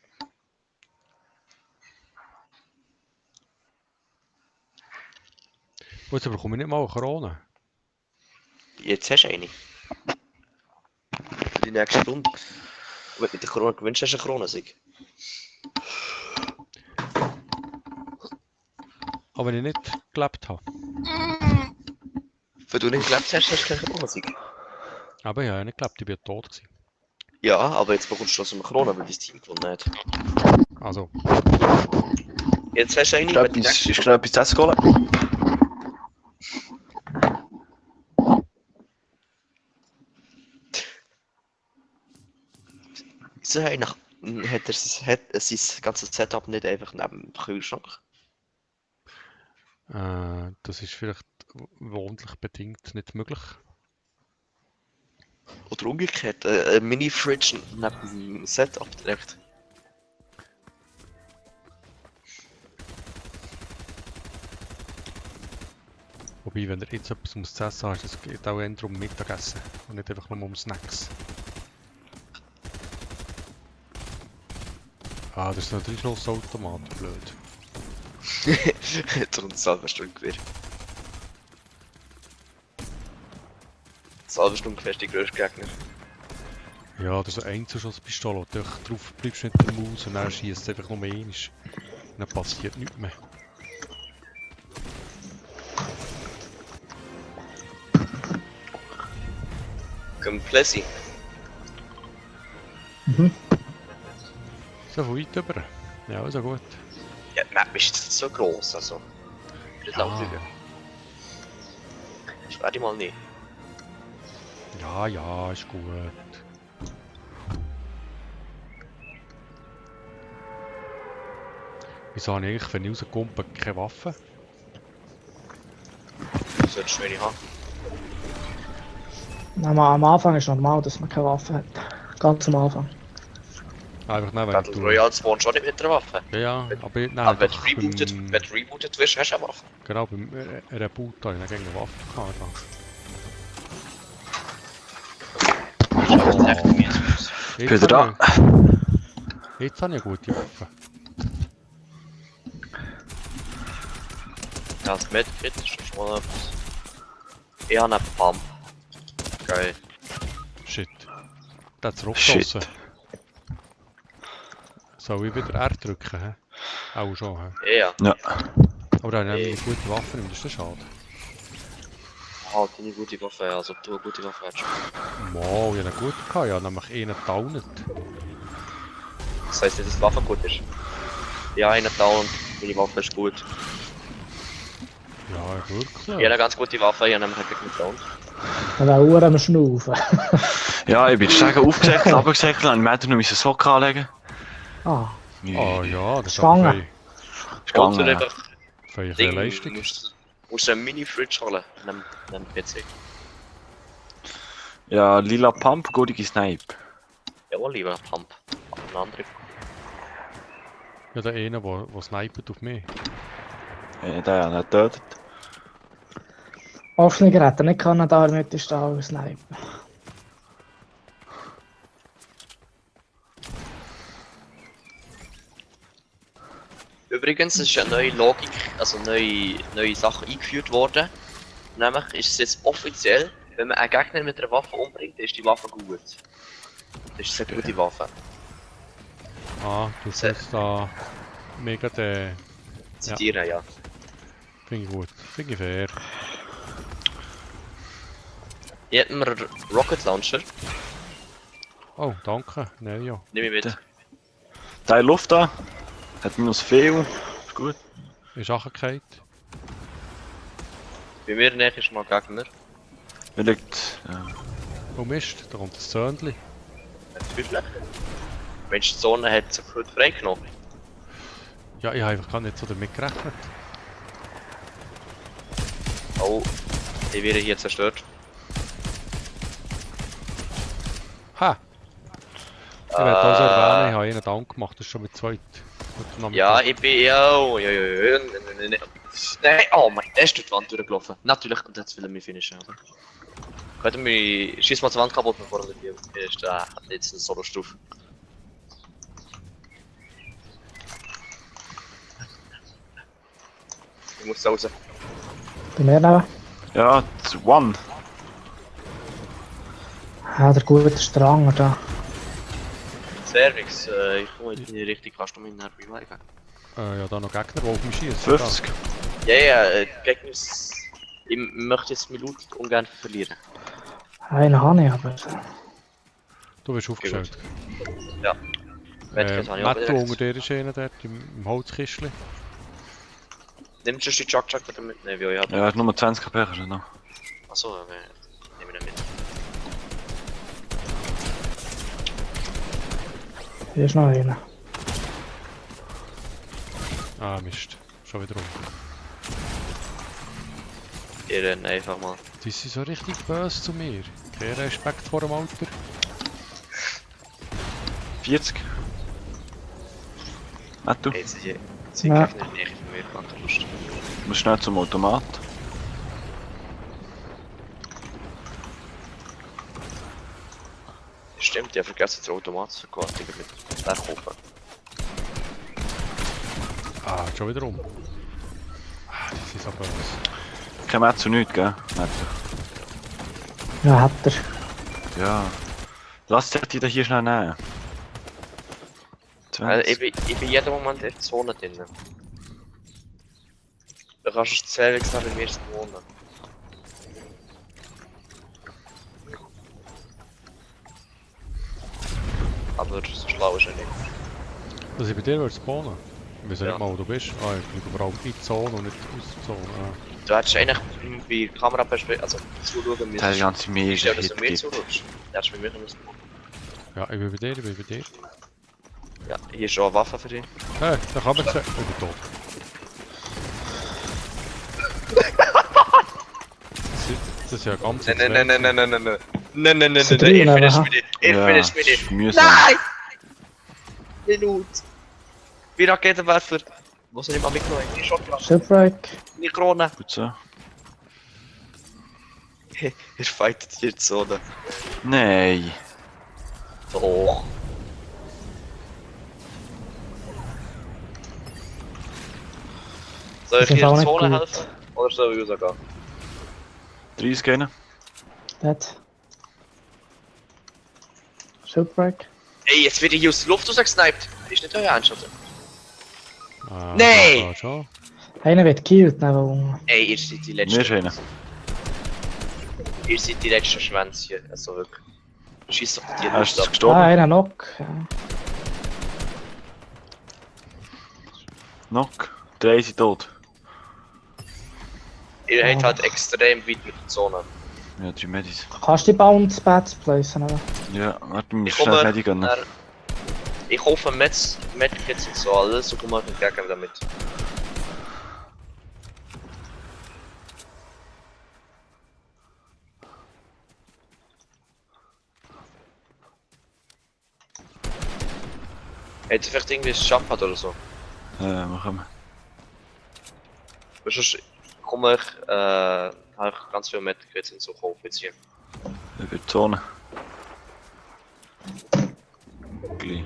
Speaker 1: Und jetzt bekomme ich nicht mal eine Krone.
Speaker 2: Jetzt hast du eine. Für die nächste Runde. Und wenn du mit der Krone gewinnst, hast du eine Kronensieg.
Speaker 1: Aber wenn ich nicht gelebt habe.
Speaker 2: Wenn du nicht gelebt hast, hast du keine Kronensieg.
Speaker 1: Aber ich habe ja nicht gelebt, ich bin ja tot gewesen.
Speaker 2: Ja, aber jetzt bekommst du trotzdem eine Krone, weil dein Team gewonnen hat.
Speaker 1: Also,
Speaker 2: Jetzt hast du eine,
Speaker 4: Ist schnell etwas zu essen geholt?
Speaker 2: Wieso hat er sein ganzes Setup nicht einfach neben dem Kühlschrank?
Speaker 1: das ist vielleicht wohnlich bedingt nicht möglich.
Speaker 2: Oder umgekehrt, eine Mini-Fridge neben dem Setup direkt.
Speaker 1: Wobei, wenn ihr jetzt etwas zu essen habt, es geht auch eher um Mittagessen und nicht einfach nur um Snacks. Ah, das ist natürlich noch das Automat, blöd.
Speaker 2: Darum das Salvestundengewehr. Das Salvestundengewehr ist die grösste Gegner.
Speaker 1: Ja, das ist eine Einzelschuss-Pistole, wo du einfach drauf bleibst mit der Maus und dann schießt es einfach nur einmal. Und dann passiert nichts mehr.
Speaker 2: Complessi.
Speaker 5: Mhm.
Speaker 1: So von weit über. Ja, also gut.
Speaker 2: Ja, die Map ist jetzt nicht so gross, also. Ich will auch lügen. Das werde ich mal nicht.
Speaker 1: Ja, ist gut. Wieso habe ich eigentlich, wenn ich rauskomme, keine Waffe?
Speaker 2: Du solltest wenig haben.
Speaker 5: Am Anfang ist normal, dass man keine Waffe hat. Ganz am Anfang.
Speaker 1: Einfach nein, wenn
Speaker 2: Battle
Speaker 1: du...
Speaker 2: Royale spawnst schon nicht mit der Waffe.
Speaker 1: Ja, aber nein,
Speaker 2: Aber wenn
Speaker 1: doch
Speaker 2: du rebootet wirst, hast du eine Waffe.
Speaker 1: Genau, beim Reboot habe ich dann gegen eine Waffe gehabt.
Speaker 2: Das ist echt mies.
Speaker 1: Jetzt
Speaker 4: Peter da.
Speaker 1: Jetzt habe ich eine gute Waffe.
Speaker 2: Ja, das Medkit ist schon mal etwas. Ich habe einen Pump. Geil.
Speaker 1: Shit. Der hat es rausgeschossen.
Speaker 4: Shit.
Speaker 1: Soll ich wieder R drücken? He? Auch schon. He?
Speaker 2: Ja.
Speaker 4: Ja.
Speaker 1: Aber da habe ich eine gute Waffe, das ist schade.
Speaker 2: Halt eine gute Waffe, als ob du eine gute Waffe hättest.
Speaker 1: Wow, ich habe eine gute gehabt, ich habe nämlich einen downet.
Speaker 2: Das heisst nicht, dass die Waffe gut ist. Ja, einen Down. Meine Waffe ist gut.
Speaker 1: Ja, wirklich.
Speaker 2: Ich habe eine ganz gute Waffe, ich habe nämlich gegen den Sound.
Speaker 5: Er war Uhr am Schnaufen.
Speaker 4: Ja, ich bin Stegen aufgesäckelt, runtergesäckelt und ich musste noch Socken anlegen.
Speaker 5: Ah,
Speaker 1: Oh ja, das ist
Speaker 5: Stange.
Speaker 1: aber
Speaker 4: Ist
Speaker 2: Oder
Speaker 4: gegangen.
Speaker 2: einfach
Speaker 1: viel
Speaker 2: Ding,
Speaker 1: Leistung.
Speaker 2: musst du einen Mini-Fridge holen, einem PC.
Speaker 4: Ja, lila Pump, goldige Snipe.
Speaker 2: Jawohl, lieber Pump. Aber ein anderer.
Speaker 1: Ja, der eine, der snipert auf mich.
Speaker 4: Der hat nicht getötet.
Speaker 5: offene Geräte, nicht Kanada mit der Stahl snipen.
Speaker 2: Übrigens ist eine neue Logik, also neue Sachen eingeführt worden. Nämlich ist es jetzt offiziell, wenn man einen Gegner mit einer Waffe umbringt, ist die Waffe gut. Das ist eine sehr gute Waffe.
Speaker 1: Ah, du sollst da mega den.
Speaker 2: Zitieren, ja.
Speaker 1: Finde ich gut. Finde ich fair.
Speaker 2: Hier hätten wir einen Rocket Launcher.
Speaker 1: Oh, danke. Nein, ja.
Speaker 2: Nehme ich mit.
Speaker 4: Ja. Da Luft da. Hat minus viel. Ist gut.
Speaker 1: Ist auch gekehrt.
Speaker 2: Bei mir näher ist mal ein Gegner.
Speaker 4: Mir liegt. Ja.
Speaker 1: Oh Mist, da kommt das Zöhnchen.
Speaker 2: Natürlich. Wenn die Zone hat sich gut freigenommen.
Speaker 1: Ja, ich habe einfach gar nicht so damit gerechnet.
Speaker 2: Oh, die werden hier zerstört.
Speaker 1: Ha! Ich werde also erwähnen, ich habe ihnen Dank gemacht, das ist schon mit zweit.
Speaker 2: Ja, ich bin ja. Nein, oh mein, der ist durch die Wand durchgelaufen. Natürlich, und jetzt will er mich finishen, oder? Könnt ihr mich. Schieß mal die Wand kaputt, bevor er hier ist. Der hat jetzt eine Solo-Stufe. Ich muss raus.
Speaker 5: Bei mir nehmen.
Speaker 4: Ja, One.
Speaker 5: Ja, der gute Strang da.
Speaker 2: Servix, ich komme in die Richtung, kannst du mich nachher beimlegen?
Speaker 1: Ja, da noch Gegner, die auf mich schießen.
Speaker 4: 50.
Speaker 2: Ja, Gegner. Ich möchte jetzt meine Loot ungern verlieren.
Speaker 5: Einen habe ich aber.
Speaker 1: Du bist aufgestellt.
Speaker 2: Ja. Medkit habe ich auch
Speaker 1: Matto
Speaker 2: direkt.
Speaker 1: unter dir ist einer dort, im Holzkistchen.
Speaker 2: Nimmst du die Chuck wieder mit? Nein, wie ich habe.
Speaker 4: Ja, hat nur 20 KP hast du noch.
Speaker 2: Achso, okay. Nehmen wir den mit.
Speaker 5: Hier ist noch einer.
Speaker 1: Ah, Mist. Schon wieder um.
Speaker 2: Wir rennen einfach mal.
Speaker 1: Die sind so richtig böse zu mir. Kein Respekt vor dem Alter.
Speaker 4: 40. Matto,
Speaker 2: Hey, sie
Speaker 5: Ja.
Speaker 2: Gegner nicht von mir, ganz lustig.
Speaker 4: du musst schnell zum Automat.
Speaker 2: Stimmt, ich habe vergessen, den Automat zu verkaufen mit der Kuppe.
Speaker 1: Ah, schon wieder um. Ah, die sind so böse.
Speaker 4: Kein Matto nichts, gell? Matto.
Speaker 5: Ja, hat er.
Speaker 4: Ja. Lass dich die da hier schnell nehmen.
Speaker 2: Also,
Speaker 4: 20.
Speaker 2: ich bin jeden Moment in der Zone drin. Da kannst du Servix haben, wenn wir wohnen. Aber so schlau ist er nicht.
Speaker 1: Dass ich bei dir spawnen. Ich weiß ja
Speaker 2: Ja.
Speaker 1: nicht mal, wo du bist. Ah, ich bin überall in die Zone und nicht aus der Zone. Ah.
Speaker 2: Du hättest eigentlich bei Kameraperspektive, also zuschauen
Speaker 4: Der
Speaker 2: müssen.
Speaker 4: ganze Meer
Speaker 2: Ich
Speaker 4: ist
Speaker 2: stelle, dass
Speaker 4: Hit
Speaker 2: du mir
Speaker 4: gibt.
Speaker 2: zuschaust. Du hättest bei mir müssen.
Speaker 1: Ja, ich bin bei dir, ich bin bei dir.
Speaker 2: Ja, hier ist schon eine Waffe für dich.
Speaker 1: Hey, da kann man sehen. Ich bin tot. Das ist ja ganz
Speaker 2: Nein. Nein,
Speaker 5: Sie drehen
Speaker 2: ich
Speaker 5: aber,
Speaker 2: finish
Speaker 5: ha?
Speaker 2: mit dir. Ich
Speaker 4: Ja,
Speaker 2: finish mit dir.
Speaker 4: ist mühsam.
Speaker 2: Nein! Minute. Wie Raketenwerfer. Wo sind immer mitgenommen? Die Shotgun.
Speaker 5: Shipwreck.
Speaker 2: Die Krone.
Speaker 4: Gut so.
Speaker 2: Ihr fightet hier die Zone.
Speaker 4: Nein.
Speaker 2: Doch. Soll ich
Speaker 5: Das ist
Speaker 2: dir
Speaker 5: auch
Speaker 2: in die
Speaker 5: nicht
Speaker 2: Zone
Speaker 5: gut.
Speaker 2: helfen? Oder soll ich rausgehen?
Speaker 4: 30 gehen.
Speaker 5: Dort. Shipwreck.
Speaker 2: Ey, jetzt wird ich hier aus der Luft rausgesniped. Ist nicht euer Ernst, oder?
Speaker 1: Ah,
Speaker 2: Nein!
Speaker 1: Ja, schon.
Speaker 5: Einer wird gekillt neben unten.
Speaker 2: Ey, ihr seid die
Speaker 4: Mir ist
Speaker 2: letzten.
Speaker 4: einer.
Speaker 2: Ihr seid die letzten Schwänze hier. Also wirklich. Schieß doch die
Speaker 4: Hast du
Speaker 2: Luft ab.
Speaker 4: gestorben?
Speaker 5: Ah, einer Knock. Ja.
Speaker 4: Knock. 3 sind tot.
Speaker 2: Ihr habt halt extrem weit mit der Zone.
Speaker 4: Ja, 3 Medis.
Speaker 5: Kannst du die Bounce Pads placen, oder?
Speaker 4: Ja, warte, wir
Speaker 2: Ich
Speaker 4: müssen schnell
Speaker 2: komme.
Speaker 4: Medi gehen.
Speaker 2: Ich hoffe, Medkits und so alles, so komme ich entgegen damit. Hätte ihr vielleicht irgendwie ein Schafft oder so?
Speaker 4: Machen wir.
Speaker 2: Weil sonst komme ich, habe ich ganz viel Medkits und so kaufen jetzt hier.
Speaker 4: Über die Zone. Gleich.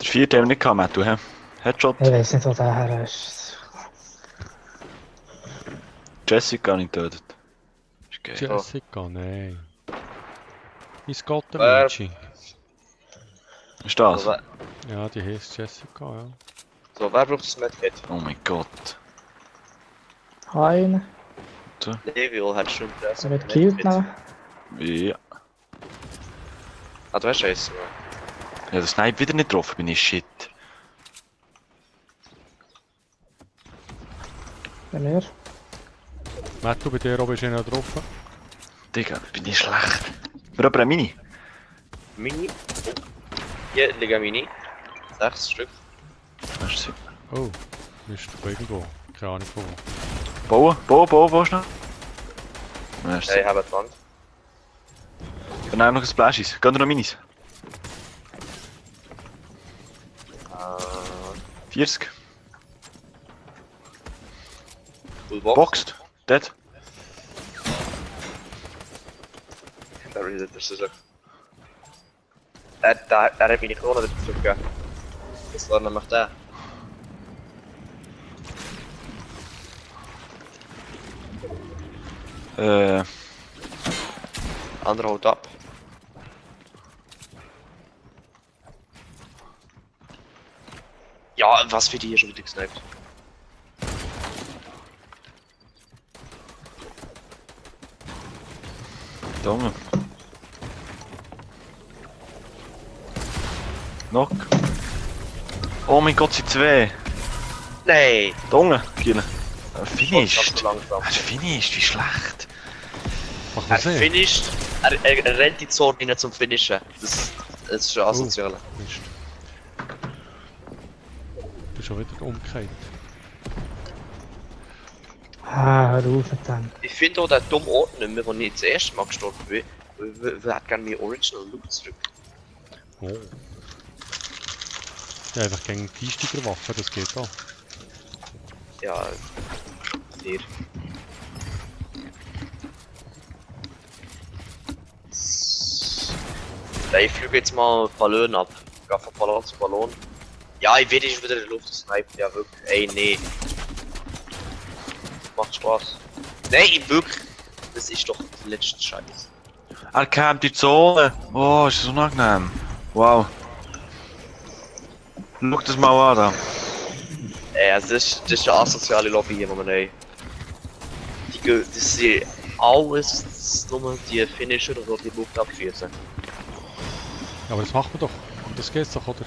Speaker 4: Der 4. haben wir nicht gehabt, Mattu, hä? Headshot.
Speaker 5: Ich weiß nicht, wo der her ist.
Speaker 4: Jessica nicht getötet. Ist geil.
Speaker 1: Jessica, nein. Ist Gott der
Speaker 2: Wer-
Speaker 1: Mädchen?
Speaker 4: Ist das?
Speaker 2: So,
Speaker 1: Ja, die heißt Jessica, ja.
Speaker 2: so, wer braucht das Medkit?
Speaker 4: Oh mein Gott.
Speaker 5: Einen.
Speaker 2: Neville hat schon Interesse.
Speaker 5: Er wird gekillt noch.
Speaker 4: Ja.
Speaker 2: Ah, du hast eins.
Speaker 4: Ja, der Snipe wieder nicht getroffen, bin ich shit.
Speaker 5: Bei mir.
Speaker 1: Matt, du bei dir oben ist einer drauf.
Speaker 4: Digga, bin ich schlecht. Wir haben eine Mini.
Speaker 2: Mini. Hier liegen Mini. 6 Stück.
Speaker 4: Merci.
Speaker 1: Oh, Mist, wo irgendwo. Keine Ahnung von wo.
Speaker 4: Bauen schnell. Merci.
Speaker 2: Ich habe die Wand.
Speaker 4: Dann auch noch ein Splashies. Gehen wir noch Minis? 40.
Speaker 2: Full Box.
Speaker 4: Boxed. Dead.
Speaker 2: Da redet das so. Da hat meine Krone dazu gegeben. Das war nämlich der. Andere haut ab. Ja, was für die hier schon wieder gesniped?
Speaker 4: Junge. Knock. Oh mein Gott, sie 2.
Speaker 2: Nein!
Speaker 4: Junge, killen.
Speaker 2: Ganz
Speaker 4: Finished.
Speaker 2: langsam.
Speaker 4: Er finished, wie schlecht.
Speaker 1: Mach
Speaker 2: Er
Speaker 1: mal sehen.
Speaker 2: finisht, er rennt die Zone rein zum Finishen. Das ist schon asozial.
Speaker 1: Mist. Du bist schon wieder umgekehrt.
Speaker 5: Ah, hör auf mit dem.
Speaker 2: Ich finde auch den dummen Ort nicht mehr, wo ich das erste Mal gestorben bin. Wer hat gerne mein Original Loot zurück?
Speaker 1: Oh. Ja, einfach gegen die Einsteigerwaffe, das geht auch.
Speaker 2: Ja, dir. Ja, ich fliege jetzt mal Ballon ab. Ich gehe von Ballon zu Ballon. Ja, ich werde wieder in der Luft snipen, ja wirklich. Ey, nee. Macht Spaß. Nein, wirklich. Das ist doch der letzte Scheiß.
Speaker 4: Er campt die Zone. Oh, ist das unangenehm. Wow. Schau das mal an da.
Speaker 2: Ey, also das ist eine asoziale Lobby hier, Mann, ey. Das sind alles nur die Finisher, die die Luft abschießen.
Speaker 1: Ja, aber das macht man doch. Das geht's doch, oder?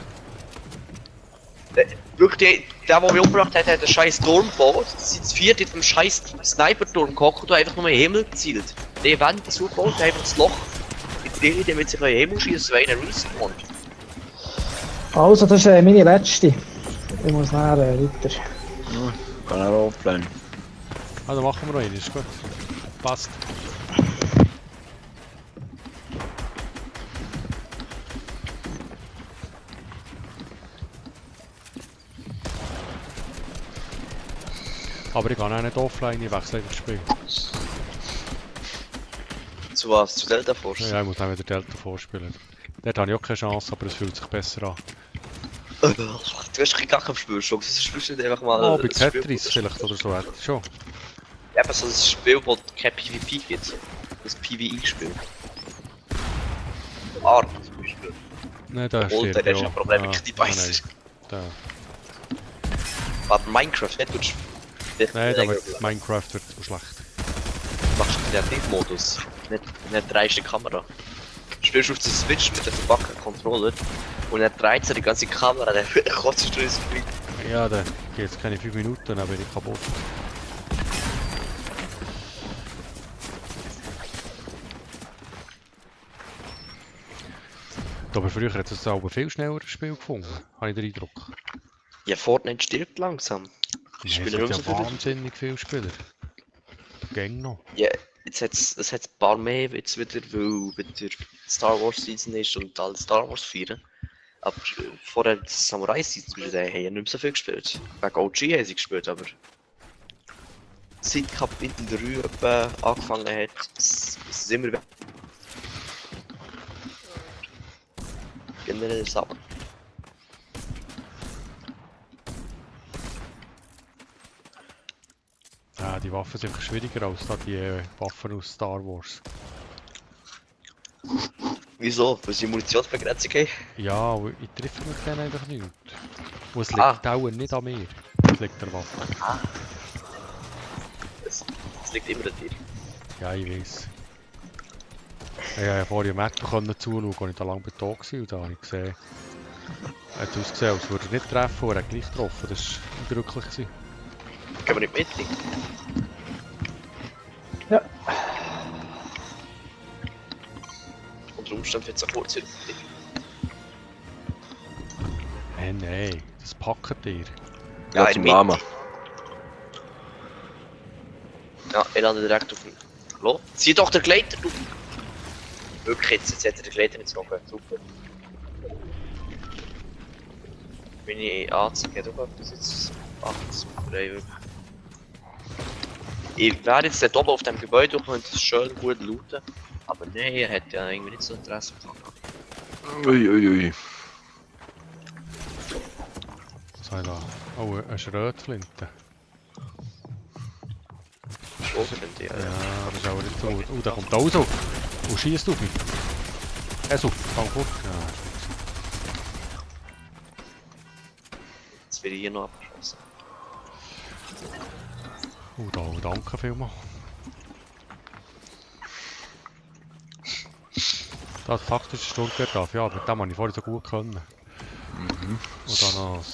Speaker 2: Wirklich, der mich umgebracht hat, hat einen scheiß Turm gebaut. Sie sind 4 in dem scheiß Sniper-Turm gehockt und einfach nur in den Himmel gezielt. Die Wände so gebaut, einfach das Loch in die Decke, damit sich in den Himmel schießen, wenn einer rauskommt.
Speaker 5: Also, das ist meine letzte. Ich muss nachher weiter.
Speaker 4: Kann er offline.
Speaker 1: Also machen wir noch einen, ist gut. Passt. Aber ich kann auch nicht offline, ich wechsle einfach das Spiel.
Speaker 2: Zu was? Zu Delta Force?
Speaker 1: Ja, ich muss auch wieder Delta vorspielen. Dort habe ich auch keine Chance, aber es fühlt sich besser an.
Speaker 2: Du hast keinen Kack am Spiel, schon. Das spielst du nicht einfach mal.
Speaker 1: Oh, bei
Speaker 2: ein Spiel,
Speaker 1: Tetris vielleicht oder so, schon.
Speaker 2: Ja, aber so ein Spiel, wo kein PvP gibt. Das PvE-Spiel. Ark zum Beispiel.
Speaker 1: Nein, da
Speaker 2: Obwohl,
Speaker 1: steht
Speaker 2: der ist ein Problem mit die Beißen.
Speaker 1: Da.
Speaker 2: Aber Minecraft, nicht du
Speaker 1: Nein, da wird Minecraft wird so schlecht.
Speaker 2: machst du Kreativmodus, nicht dreiste Kamera. spielst auf der Switch mit dem verpackten Controller und er dreht so die ganze Kamera, der kotzt du ins Gesicht.
Speaker 1: Ja, dann geht es keine 5 Minuten, dann bin ich kaputt. Aber früher hat es aber viel schneller das Spiel gefunden, habe ich den Eindruck.
Speaker 2: Ja, Fortnite stirbt langsam. Die
Speaker 1: Es
Speaker 2: Spieler
Speaker 1: gibt
Speaker 2: um
Speaker 1: ja
Speaker 2: so viel.
Speaker 1: wahnsinnig viele Spieler. Gang noch.
Speaker 2: Ja, jetzt hat's ein paar mehr jetzt wieder, weil wieder Star Wars Season ist und alle Star Wars feiern. Aber vorher die Samurai Season haben ja nicht mehr so viel gespielt. Wegen OG haben sie gespielt, aber seit Kapitel 3 etwa angefangen hat, ist es immer weg. Generell sauer.
Speaker 1: Ja, die Waffen sind schwieriger als da die Waffen aus Star Wars.
Speaker 2: Wieso? Weil sie Munitionsbegrenzung haben?
Speaker 1: Ja, aber ich treffe mit denen einfach nicht. Und es
Speaker 2: Ah.
Speaker 1: liegt dauernd nicht an mir. Es liegt an der Waffe.
Speaker 2: Es liegt immer an dir.
Speaker 1: Ja, ich weiß. Ich habe vorher im Match zuschauen, als ich da lange bei da war. Und da habe ich gesehen, es hat ausgesehen, als würde er nicht treffen, und er hat gleich getroffen. Das war eindrücklich. Gewesen.
Speaker 2: Gehen wir nicht mit?
Speaker 5: Ja.
Speaker 2: Unter Umständen wird es auch kurz sein.
Speaker 1: Hey, nein, das packt ihr.
Speaker 2: Ja,
Speaker 4: Ja,
Speaker 2: in
Speaker 4: zum
Speaker 2: der
Speaker 4: Lama.
Speaker 2: Mitte. Ja, ich lande direkt auf den Klo. Zieh doch den Gleiter, du! Wirklich, jetzt hat er den Gleiter nicht gezogen. Super. Meine Anzeige geht auch etwas jetzt. Ach, super, ey, wirklich. Ich werde jetzt dort oben auf dem Gebäude und könnte es schön gut looten. Aber nein, er hat ja irgendwie nicht so Interesse gehabt.
Speaker 4: Uiuiui.
Speaker 1: Was habe ich da? Oh, eine Schrötflinte.
Speaker 2: Schlaflinte, ja.
Speaker 1: Ja, das ist aber nicht so gut. Oh, da kommt auch so. Und schießt auf mich. So, fang fort. Ja,
Speaker 2: Jetzt werde ich hier noch abgeschossen.
Speaker 1: oh, da, danke vielmals. Das faktisch Sturmgewehr darf, ja, mit dem habe ich vorher so gut können. Und dann noch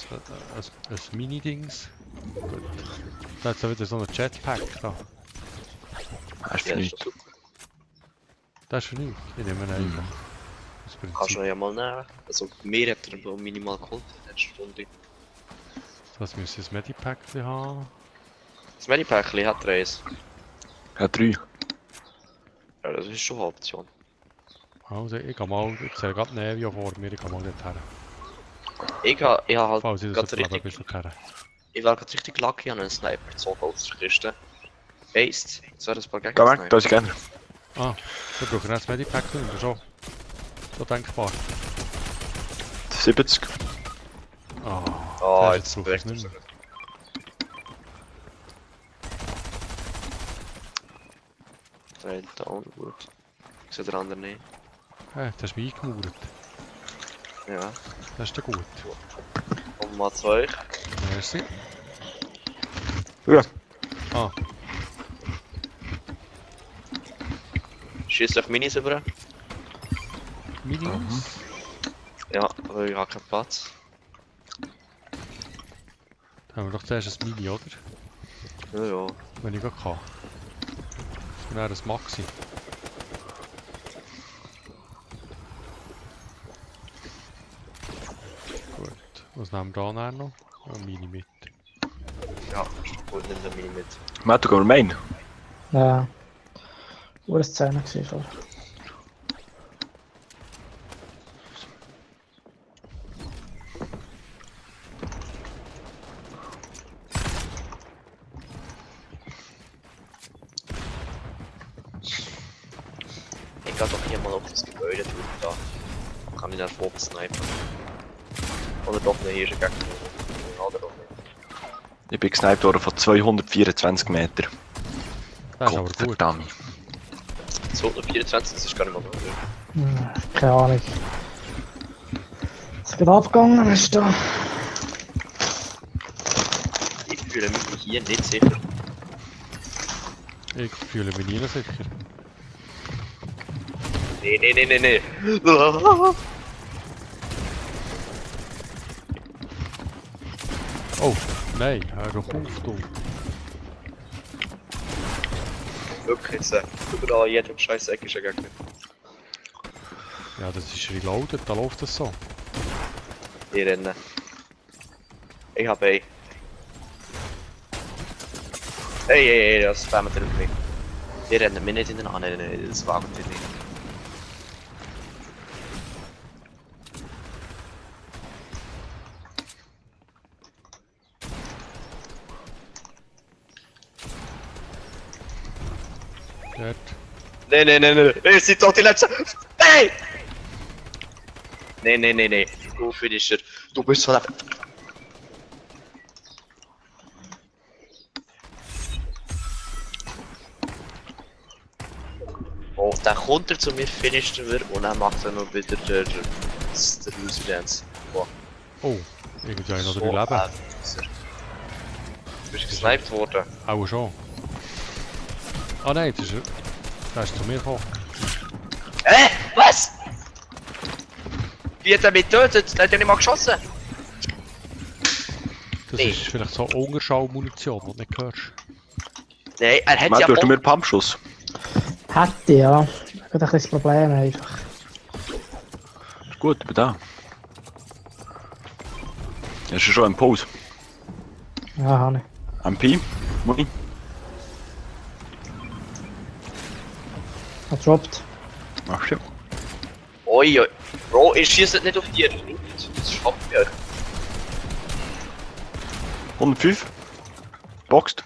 Speaker 1: ein Mini-Dings. Gut. Da hat es wieder so einen Jetpack da.
Speaker 4: Hast du
Speaker 2: Ja,
Speaker 4: nicht?
Speaker 2: ist super.
Speaker 1: Das ist für nichts. Ich nehme ihn einfach. Das
Speaker 2: Kannst
Speaker 1: Prinzip.
Speaker 2: du ja mal nehmen. Also, mir hat er aber minimal geholfen in der Stunde.
Speaker 1: Das müsste ein Medipack haben.
Speaker 2: Das Medipäckchen hat er eins.
Speaker 4: Ja, 3.
Speaker 2: Ja, das ist schon eine Option.
Speaker 1: Also, ich gehe mal, ich sehe gerade Nevio vor mir, ich gehe mal dort her.
Speaker 2: Ich ha halt
Speaker 1: Falls ich das
Speaker 2: grad
Speaker 1: so ein
Speaker 2: richtig,
Speaker 1: bisschen kenne.
Speaker 2: ich war gerade richtig lucky an einen Sniper gezogen aus der Kiste. Based, jetzt wäre das ein paar
Speaker 4: Geh weg,
Speaker 2: Gegner.
Speaker 4: da ist gerne.
Speaker 1: Ah, wir brauchen jetzt Medipack drin, oder schon? So denkbar.
Speaker 4: 70.
Speaker 1: Ah,
Speaker 2: Oh,
Speaker 1: das
Speaker 2: jetzt
Speaker 1: brauche ich
Speaker 2: bewegt
Speaker 1: nicht
Speaker 2: er
Speaker 1: mehr.
Speaker 2: Trail down, gut. Ich sehe den anderen nicht.
Speaker 1: Hey, das ist mich eingemauert.
Speaker 2: Ja.
Speaker 1: Das ist ja gut.
Speaker 2: Und mal zu euch.
Speaker 1: Merci.
Speaker 4: Ja.
Speaker 1: Ah,
Speaker 2: Schießt euch Minis über.
Speaker 1: Minis.
Speaker 2: Ja, aber ich habe keinen Platz.
Speaker 1: Da haben wir doch zuerst ein Mini, oder?
Speaker 2: Ja, ja.
Speaker 1: Wenn ich gerade kann. Das wäre ein Maxi. Gut. Was nehmen wir da nachher noch? Ein Mini mit.
Speaker 2: Ja, ist gut, nimm den Mini mit.
Speaker 4: Matt, du gehst Main.
Speaker 5: Ja. Urszene gewesen vorher.
Speaker 2: Ich gehe doch hier mal auf das Gebäude durch da. Kann ich dann Fokus snipen. Oder doch nicht, hier ist ein Gegner. Oder doch nicht.
Speaker 4: Ich bin gesniped worden von 224 Meter.
Speaker 1: Das ist aber gut.
Speaker 4: Verdammt.
Speaker 2: 224, das ist gar nicht mal gut.
Speaker 5: Keine Ahnung. Was gerade abgegangen ist da?
Speaker 2: Ich fühle mich hier nicht sicher.
Speaker 1: Ich fühle mich nie sicher.
Speaker 2: Nee.
Speaker 1: Oh, nein, hör doch auf, du.
Speaker 2: Wirklich, jetzt. Überall, jedem scheiß Eck ist ein Gegner.
Speaker 1: Ja, das ist reloaded, da läuft das so.
Speaker 2: Die rennen. Ich hab E. Ey, das spammt er auf mich. Die rennen mir nicht in den Hand, nein, das wagt ihr nicht.
Speaker 1: Dort.
Speaker 2: Nee, ihr seid doch die Letzten. Hey! Nee. Du Finisher. Du bist so ein... Oh, dann kommt er zu mir, finisht er und dann macht er noch wieder der Residence. Wow.
Speaker 1: Oh, irgendwie habe ich noch
Speaker 2: So
Speaker 1: 3 Leben.
Speaker 2: ein Wichser. Du bist gesniped worden.
Speaker 1: Auch schon. Ah nein, das ist er. Der ist zu mir gekommen.
Speaker 2: Was? Wie hat er mich getötet? Der hat ja nicht mal geschossen.
Speaker 1: Das
Speaker 2: Nee.
Speaker 1: ist vielleicht so Unterschallmunition, die du nicht hörst.
Speaker 2: Nein, er hat
Speaker 4: Matt,
Speaker 2: ja
Speaker 4: du hast
Speaker 2: auch...
Speaker 4: mir Pumpschuss.
Speaker 5: Hätte ja. Ich habe ein bisschen das Problem einfach.
Speaker 4: Ist gut, ich bin da. Er ist schon im Pause.
Speaker 5: Ja, habe ich.
Speaker 4: MP? Muni?
Speaker 5: Er droppt.
Speaker 4: Ach ja.
Speaker 2: Oi. Bro, ihr schießt nicht auf die. Das schafft ihr.
Speaker 4: 105. Boxt.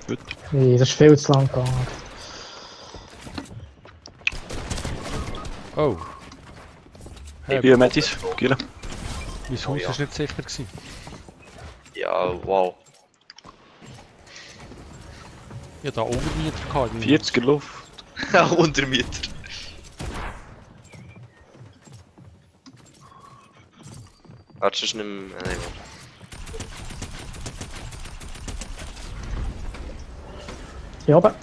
Speaker 4: Gut.
Speaker 5: Nee, das ist viel zu lang gegangen.
Speaker 1: Oh. Hey,
Speaker 4: Hier, Mattis. Gila.
Speaker 1: mein Haus
Speaker 2: Oh ja.
Speaker 1: ist nicht sicher gewesen.
Speaker 2: Ja, wow.
Speaker 1: Ich hatte da Untermieter gehabt.
Speaker 4: 40 in Luft.
Speaker 2: 100 Meter. Warte, sonst nicht mehr... Nein, warte.
Speaker 5: Hier oben.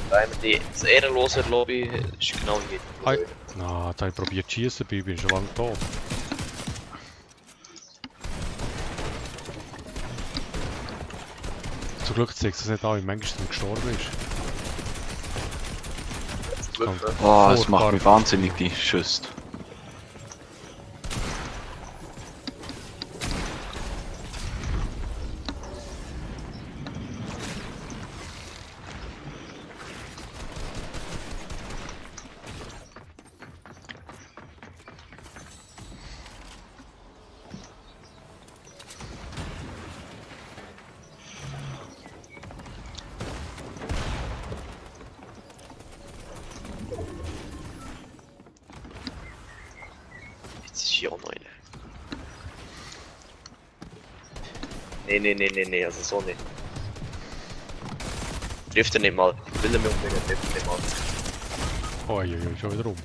Speaker 2: Da haben wir das ehrenlose Lobby ist genau hier.
Speaker 1: Ei. Na, da habe ich probiert zu schießen, bin ich schon lange tot. Zum Glück zeigt es nicht an, wie manchmal gestorben ist. Kommt
Speaker 4: Oh, das macht
Speaker 1: furchtbar.
Speaker 4: mich wahnsinnig, die Schüsse.
Speaker 2: Jetzt ist hier auch noch eine. Nee, also so nicht. Trifft er nicht mal. Will er mich umbringen, trifft er nicht mal.
Speaker 1: Oi, schon wieder rum.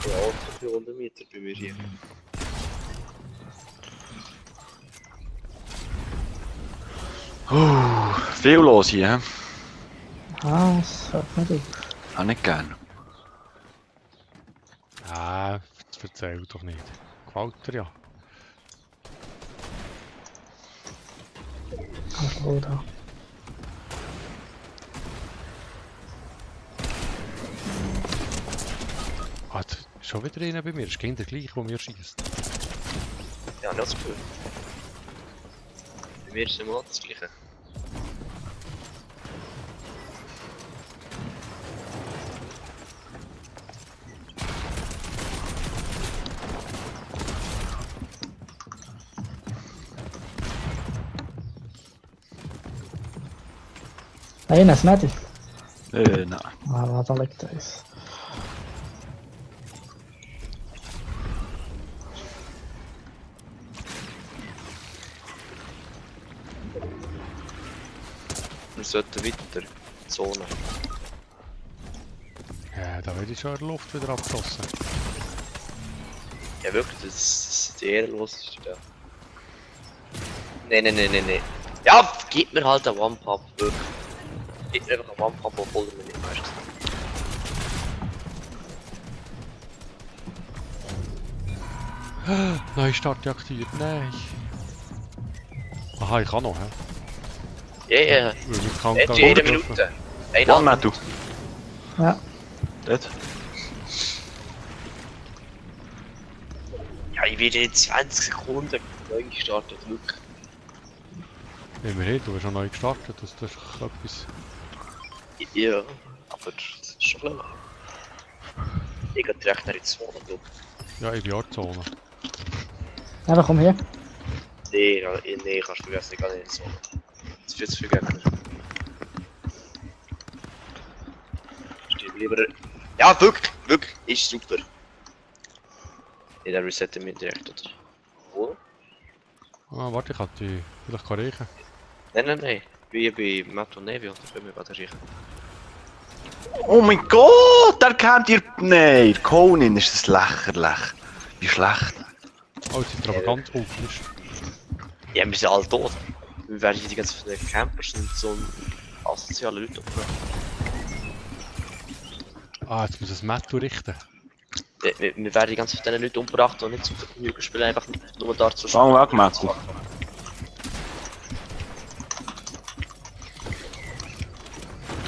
Speaker 2: Ja, auch so viel 100 Meter bei mir hier.
Speaker 4: Viel los hier, hä?
Speaker 5: Ah, das hört nicht auf.
Speaker 4: Auch nicht gern.
Speaker 1: Ah, erzähl doch nicht. Gefällt dir ja.
Speaker 5: Kannst du wohl da.
Speaker 1: Ah, schon wieder einer bei mir. Das ist genau der gleiche, der mir schießt.
Speaker 2: Ja, nicht das Gefühl. Bei mir ist immer das Gleiche.
Speaker 5: Nein, das nicht.
Speaker 4: Nein.
Speaker 5: Ah, da liegt eins.
Speaker 2: Wir sollten weiter. Zone.
Speaker 1: Ja, da werde ich schon in der Luft wieder abgeschossen.
Speaker 2: Ja wirklich, das ist die ehrenloseste da. Nee. Ja, gib mir halt einen One-Pump, wirklich. Gib mir einfach einen One-Pump, obwohl er mir nicht meistens.
Speaker 1: Neustart deaktiviert, nein. Aha, ich kann noch, hä?
Speaker 2: Ja.
Speaker 1: Weil wir kann
Speaker 2: Nicht jede Minute.
Speaker 4: One
Speaker 2: Einmal.
Speaker 4: Mattu.
Speaker 5: Ja.
Speaker 4: Dort.
Speaker 2: Ja, ich werde in 20 Sekunden neu gestartet, wirklich.
Speaker 1: Immerhin, du hast schon neu gestartet, das ist etwas.
Speaker 2: Ja, aber das ist schon klar. Ich gehe direkt nach in die Zone, glaube ich.
Speaker 1: Ja, ich bin auch in der Zone.
Speaker 5: Einfach komm her.
Speaker 2: Nee, kannst du vergessen, ich gehe nicht in die Zone. Das ist viel zu viel Gegner. Steht lieber... Ja, wirklich, ist super. Ja, dann resetten wir direkt, oder? Wo?
Speaker 1: Ah, warte, ich kann die vielleicht riechen.
Speaker 2: Nein. Wie bei Matt und Nevi, oder? Wenn wir gerade riechen.
Speaker 4: Oh mein Gott, der kennt ihr... Nein, Conan ist das lächerlich. Wie schlecht.
Speaker 1: Oh, jetzt sind wir aber ganz aufgemischt.
Speaker 2: Ja, wir sind alle tot. Wir werden hier die ganzen Campers und so asoziale Leute umgebracht.
Speaker 1: Ah, jetzt muss ich das Matto richten.
Speaker 2: Wir werden die ganzen von diesen Leuten umgebracht und nicht zum Vergnügen spielen, einfach nur da zu
Speaker 4: Fang weg, Mattu.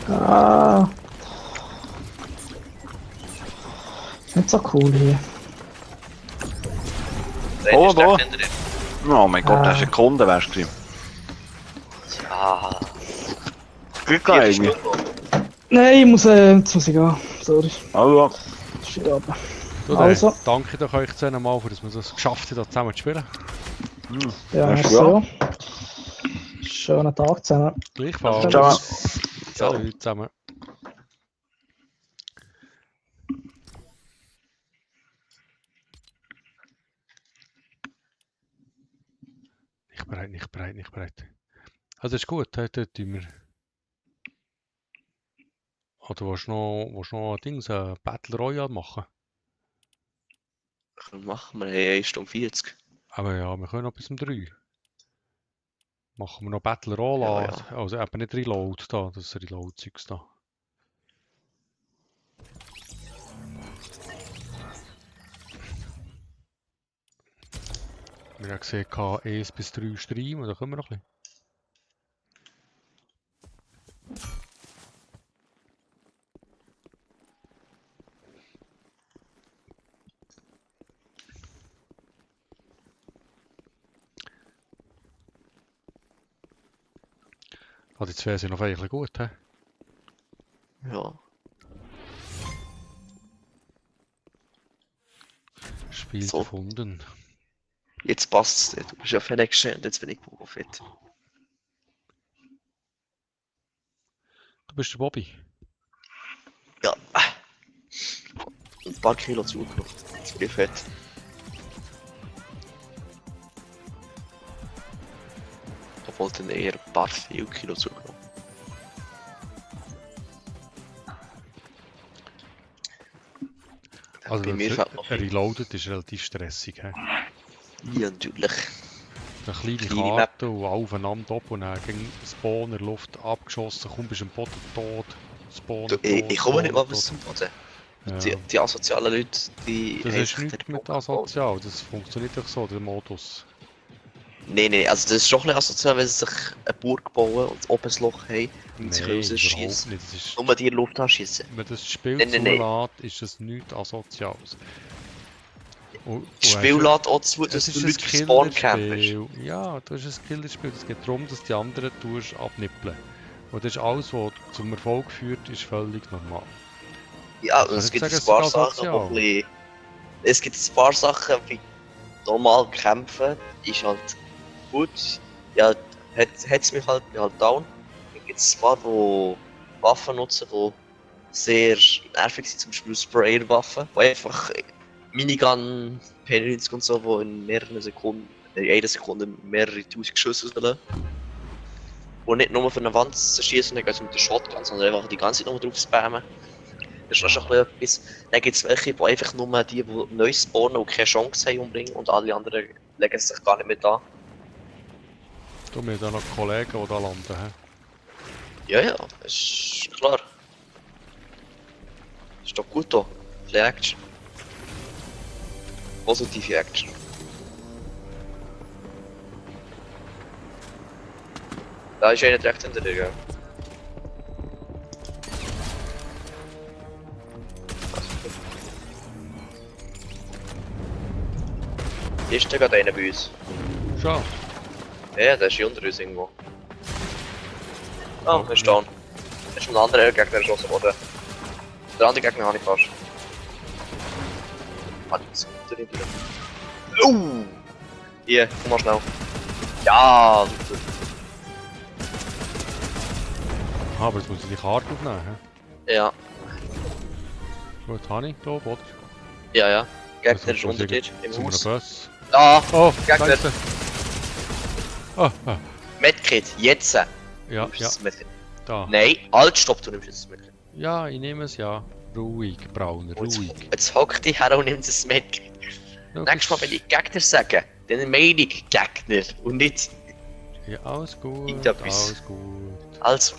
Speaker 5: Ah. Nicht so cool hier.
Speaker 4: Oh,
Speaker 2: ist
Speaker 4: da.
Speaker 2: der hinter dir.
Speaker 4: Oh mein Gott, das ist ein Kunde, wärst du.
Speaker 2: Ja,
Speaker 4: Glück
Speaker 2: vierte
Speaker 4: eigentlich.
Speaker 2: Stunde.
Speaker 5: Nein, jetzt muss ich gehen. Sorry.
Speaker 4: Also,
Speaker 5: Shit ab.
Speaker 1: Du,
Speaker 5: Also.
Speaker 1: danke doch euch zusammen mal, dass wir es geschafft haben, da zusammen zu spielen.
Speaker 5: Ja,
Speaker 4: Hast du
Speaker 5: so. Schönen Tag zusammen.
Speaker 1: Gleichfalls.
Speaker 4: Ciao.
Speaker 1: Salut zusammen. Nicht bereit. Also ist gut, dort tun wir. Oder willst du noch ein Dings, ein Battle Royale machen?
Speaker 2: Machen wir 1 Stunde 40.
Speaker 1: Aber ja, wir können noch bis um 3. Machen wir noch Battle Royale,
Speaker 2: Ja.
Speaker 1: also eben nicht Reload da, das ist Reload-Zeugs da. Wir haben gesehen, 1 bis 3 streamen, da können wir noch ein bisschen. Ah, die zwei sind noch eigentlich gut, hä?
Speaker 2: Ja.
Speaker 1: Spiel
Speaker 2: So.
Speaker 1: gefunden.
Speaker 2: Jetzt passt es. Du bist ja Fennec und jetzt bin ich Boba Fett.
Speaker 1: Du bist der Bobby.
Speaker 2: Ja. Ein paar Kilo zugenommen. Jetzt bin ich fett. Obwohl dann eher ein paar viel Kilo zugenommen.
Speaker 1: Also
Speaker 2: Bei mir fällt noch viel.
Speaker 1: Reloaded ist relativ stressig, hä?
Speaker 2: Ja, natürlich.
Speaker 1: Eine kleine
Speaker 2: Kleine
Speaker 1: Karte und aufeinander ab und dann gegen Spawner, Luft abgeschossen, komm, bist am Boden tot. Spawner
Speaker 2: Du,
Speaker 1: tot,
Speaker 2: ich komme nicht mal
Speaker 1: Spawner
Speaker 2: bis zum Boden.
Speaker 1: tot.
Speaker 2: Die,
Speaker 1: Ja.
Speaker 2: die asozialen Leute, die...
Speaker 1: Das
Speaker 2: haben
Speaker 1: ist
Speaker 2: sich
Speaker 1: nichts
Speaker 2: den
Speaker 1: mit
Speaker 2: Boden gebaut.
Speaker 1: asozial, das funktioniert doch so, der Modus.
Speaker 2: Nee, also das ist schon ein bisschen asozial, wenn sie sich eine Burg bauen und oben ein Loch haben und sich
Speaker 1: Nein,
Speaker 2: rausschießen.
Speaker 1: überhaupt nicht. Das ist,
Speaker 2: Nur die in die Luft anschießen.
Speaker 1: wenn das Spiel
Speaker 2: Nein.
Speaker 1: zulässt, ist das nichts Asoziales.
Speaker 2: Das Spiel lädt auch zu,
Speaker 1: es
Speaker 2: dass
Speaker 1: ist
Speaker 2: du
Speaker 1: ein
Speaker 2: Leute Spawn campest.
Speaker 1: Killerspiel. Ja, das ist ein Killerspiel. Es geht darum, dass die anderen abnippeln. Und das ist alles, was zum Erfolg führt, ist völlig normal.
Speaker 2: Ja,
Speaker 1: Ich
Speaker 2: und es
Speaker 1: kann
Speaker 2: gibt
Speaker 1: nicht
Speaker 2: ein
Speaker 1: sagen,
Speaker 2: paar
Speaker 1: es ist
Speaker 2: Sachen, die
Speaker 1: asozial.
Speaker 2: ein bisschen... Es gibt ein paar Sachen, wie normal kämpfen, ist halt gut. Ja, hat's mich halt, bin halt down. Dann gibt es ein paar, die Waffen nutzen, die sehr nervig sind, zum Beispiel Sprayer-Waffen, die einfach Minigun, P90 und so, die in mehreren Sekunden, in einer Sekunde mehrere tausend Schüsse rauslassen. Und nicht nur für eine Wand zu schießen, dann gehen sie mit der Shotgun, sondern einfach die ganze Zeit nur drauf spammen. Das ist auch schon ein bisschen etwas. Dann gibt es welche, die einfach nur die neu spawnen und keine Chance haben umbringen und alle anderen legen sich gar nicht mehr an.
Speaker 1: Du, wir haben da noch Kollegen, die da landen. He?
Speaker 2: Ja, ja, ist klar. Ist doch gut da. Ein bisschen Action. Positive Action. Da ist einer direkt hinter dir, gell? Ist da gerade einer bei uns?
Speaker 1: Schon.
Speaker 2: Ja, der ist hier unter uns irgendwo. Ah, er ist down. Er ist von einem anderen Gegner erschossen worden. Der andere Gegner habe ich fast. Hat ich das Gute nicht drin. Hier, komm mal schnell. Ja, super.
Speaker 1: Ah, aber jetzt muss ich die Karte aufnehmen. He?
Speaker 2: Ja,
Speaker 1: Gut, habe ich da oben, oder?
Speaker 2: ja, ja. Gegner
Speaker 1: Jetzt
Speaker 2: ist unter dir, im
Speaker 1: zu einem
Speaker 2: Haus.
Speaker 1: Bus.
Speaker 2: Ah,
Speaker 1: Oh,
Speaker 2: Gegner.
Speaker 1: Scheiße. Oh, ah.
Speaker 2: Medkit, jetzt.
Speaker 1: Ja,
Speaker 2: Nimmst du
Speaker 1: ja,
Speaker 2: das Medkit?
Speaker 1: da.
Speaker 2: Nein, halt, stopp, du nimmst jetzt das Medkit.
Speaker 1: Ja, ich nehme es, ja. Ruhig, Brauner,
Speaker 2: Und
Speaker 1: ruhig.
Speaker 2: jetzt hock dich her und nimm das Medkit.
Speaker 1: Ja,
Speaker 2: Nächstes Mal, wenn ich Gegner sage, dann meine ich Gegner und nicht...
Speaker 1: Ja, alles gut,
Speaker 2: Irgendetwas.
Speaker 1: alles gut.
Speaker 2: Also...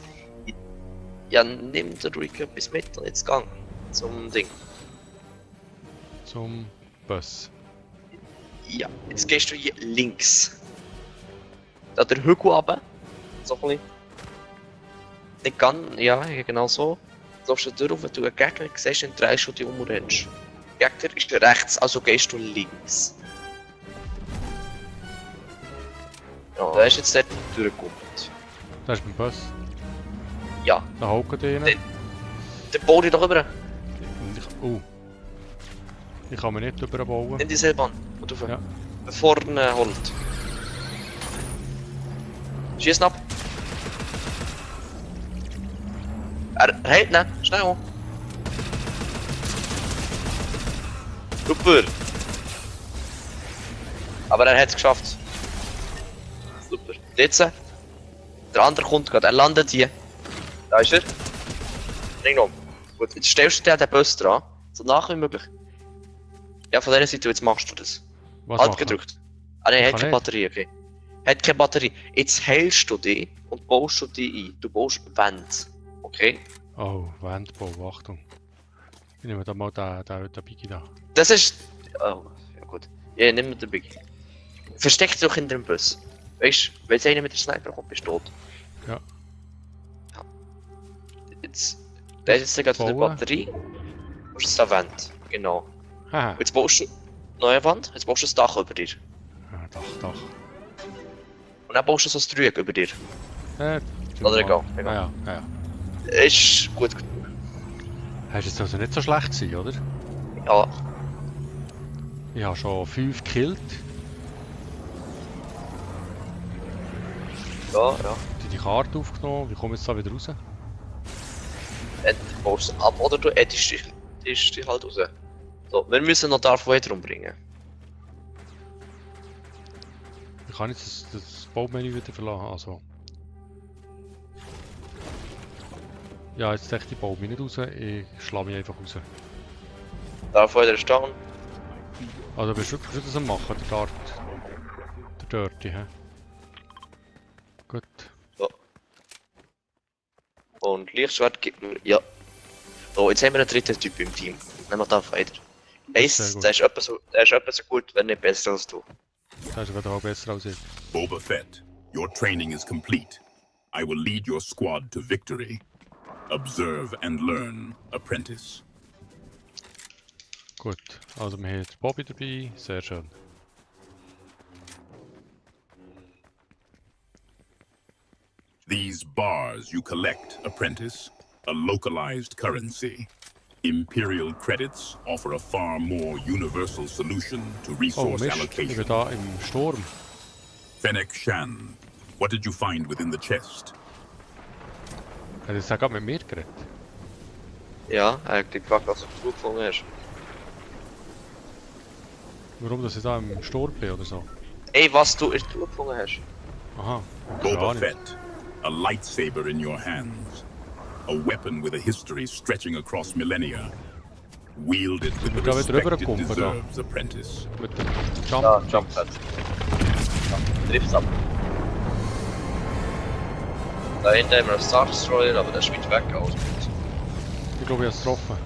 Speaker 2: Ja, nimm dir ruhig etwas mit und jetzt gang zum Ding.
Speaker 1: Zum Bus.
Speaker 2: Ja, jetzt gehst du hier links. Da der Hügel runter. So ein bisschen. Nicht ganz, ja, genau so. Du läufst da durch, wenn du einen Gegner siehst, dann drehst du dich um und rennst. Der Gegner ist rechts, also gehst du links. Ja, der ist jetzt dort durchgekommen.
Speaker 1: Da ist mein Bus.
Speaker 2: Ja,
Speaker 1: Da hocken die rein.
Speaker 2: dann bau dich doch rüber.
Speaker 1: Und ich kann mich nicht überbauen.
Speaker 2: Nimm die Seilbahn und auf.
Speaker 1: Ja.
Speaker 2: Vorne holt. Schieß ihn ab. Er hält ihn, schnell. Super. Aber er hat es geschafft. Super. Jetzt. Der andere kommt gerade, er landet hier. Da ist er. Bring ihn um. Gut, jetzt stellst du dir den Bus dran. So nah wie möglich. Ja, von dieser Seite, jetzt machst du das.
Speaker 1: Was
Speaker 2: Alt
Speaker 1: machen?
Speaker 2: gedrückt. Ah ne, hat
Speaker 1: Kann
Speaker 2: keine
Speaker 1: nicht.
Speaker 2: Batterie, okay. Hat keine Batterie. Jetzt hältst du die und baust du die ein. Du baust Wände. Okay?
Speaker 1: Oh, Wandbau, Achtung. Ich nehme da mal den Biggie da.
Speaker 2: Das ist... Oh, ja gut. Ja, nimm mir den Big. Versteck dich doch hinter dem Bus. Weißt du, wenn jetzt einer mit der Sniper kommt, bist du tot.
Speaker 1: Ja.
Speaker 2: Ja. Jetzt... Da ist jetzt gerade die
Speaker 1: Bauen.
Speaker 2: Batterie. Du musst jetzt eine Wand. Genau.
Speaker 1: Haha.
Speaker 2: Jetzt baust du... Neue Wand. Jetzt baust du das Dach über dir.
Speaker 1: Ah, Dach.
Speaker 2: Und dann baust du so ein Trüg über dir.
Speaker 1: Oder
Speaker 2: egal,
Speaker 1: Ja,
Speaker 2: egal.
Speaker 1: ja, ja.
Speaker 2: Ist gut genug.
Speaker 1: Hast jetzt also nicht so schlecht gewesen, oder?
Speaker 2: Ja.
Speaker 1: Ich habe schon 5 gekillt.
Speaker 2: Ja.
Speaker 1: Die Karte aufgenommen. Wie komme ich jetzt da wieder raus?
Speaker 2: Entweder baust du es ab oder du editest dich halt raus. So, wir müssen noch Darth Vader umbringen.
Speaker 1: Ich kann jetzt das Baumenü wieder verlassen. Also. Ja, jetzt echt die Bau mich nicht raus. Ich schlage mich einfach raus.
Speaker 2: Darth Vader ist down.
Speaker 1: Also bist du wirklich das am machen, der Dart. Der Dirty, hä? Gut.
Speaker 2: So. Und Lichtschwert gibt mir. Ja. So, jetzt haben wir einen dritten Typ im Team. Nehmen wir Darth Vader.
Speaker 1: Sehr gut.
Speaker 2: Der ist etwa so gut, wenn nicht besser als du.
Speaker 1: Das ist wieder auch besser als ich.
Speaker 3: Boba Fett, your training is complete. I will lead your squad to victory. Observe and learn, apprentice.
Speaker 1: Gut, also wir haben jetzt Bobby dabei, sehr schön.
Speaker 3: These bars you collect, apprentice, a localized currency. Imperial credits offer a far more universal solution to
Speaker 1: Oh
Speaker 3: resource
Speaker 1: Mist, ich
Speaker 3: allocation.
Speaker 1: bin da im Sturm.
Speaker 3: Fennec Shan, what did you find within the chest?
Speaker 1: Hat er gerade mit mir geredet?
Speaker 2: Ja, er hat gefragt, was du gut gefunden hast.
Speaker 1: Warum dass ich da im Sturm bin oder so?
Speaker 2: Ey, was du ist gut gefunden hast.
Speaker 1: Aha, keine
Speaker 3: Boba
Speaker 1: Ahnung.
Speaker 3: Fett, a lightsaber in your hands. A weapon with a history stretching across millennia. Wield it with the
Speaker 1: Da wird
Speaker 3: respect it
Speaker 1: rübergekommen, da.
Speaker 3: deserves, apprentice.
Speaker 1: Mit dem
Speaker 2: Ja,
Speaker 1: Jump.
Speaker 2: Jumppad. Trifft's ab. Da hinten haben wir einen Star Destroyer, aber der ist weit weg aus.
Speaker 1: Ich glaube, ich habe es getroffen.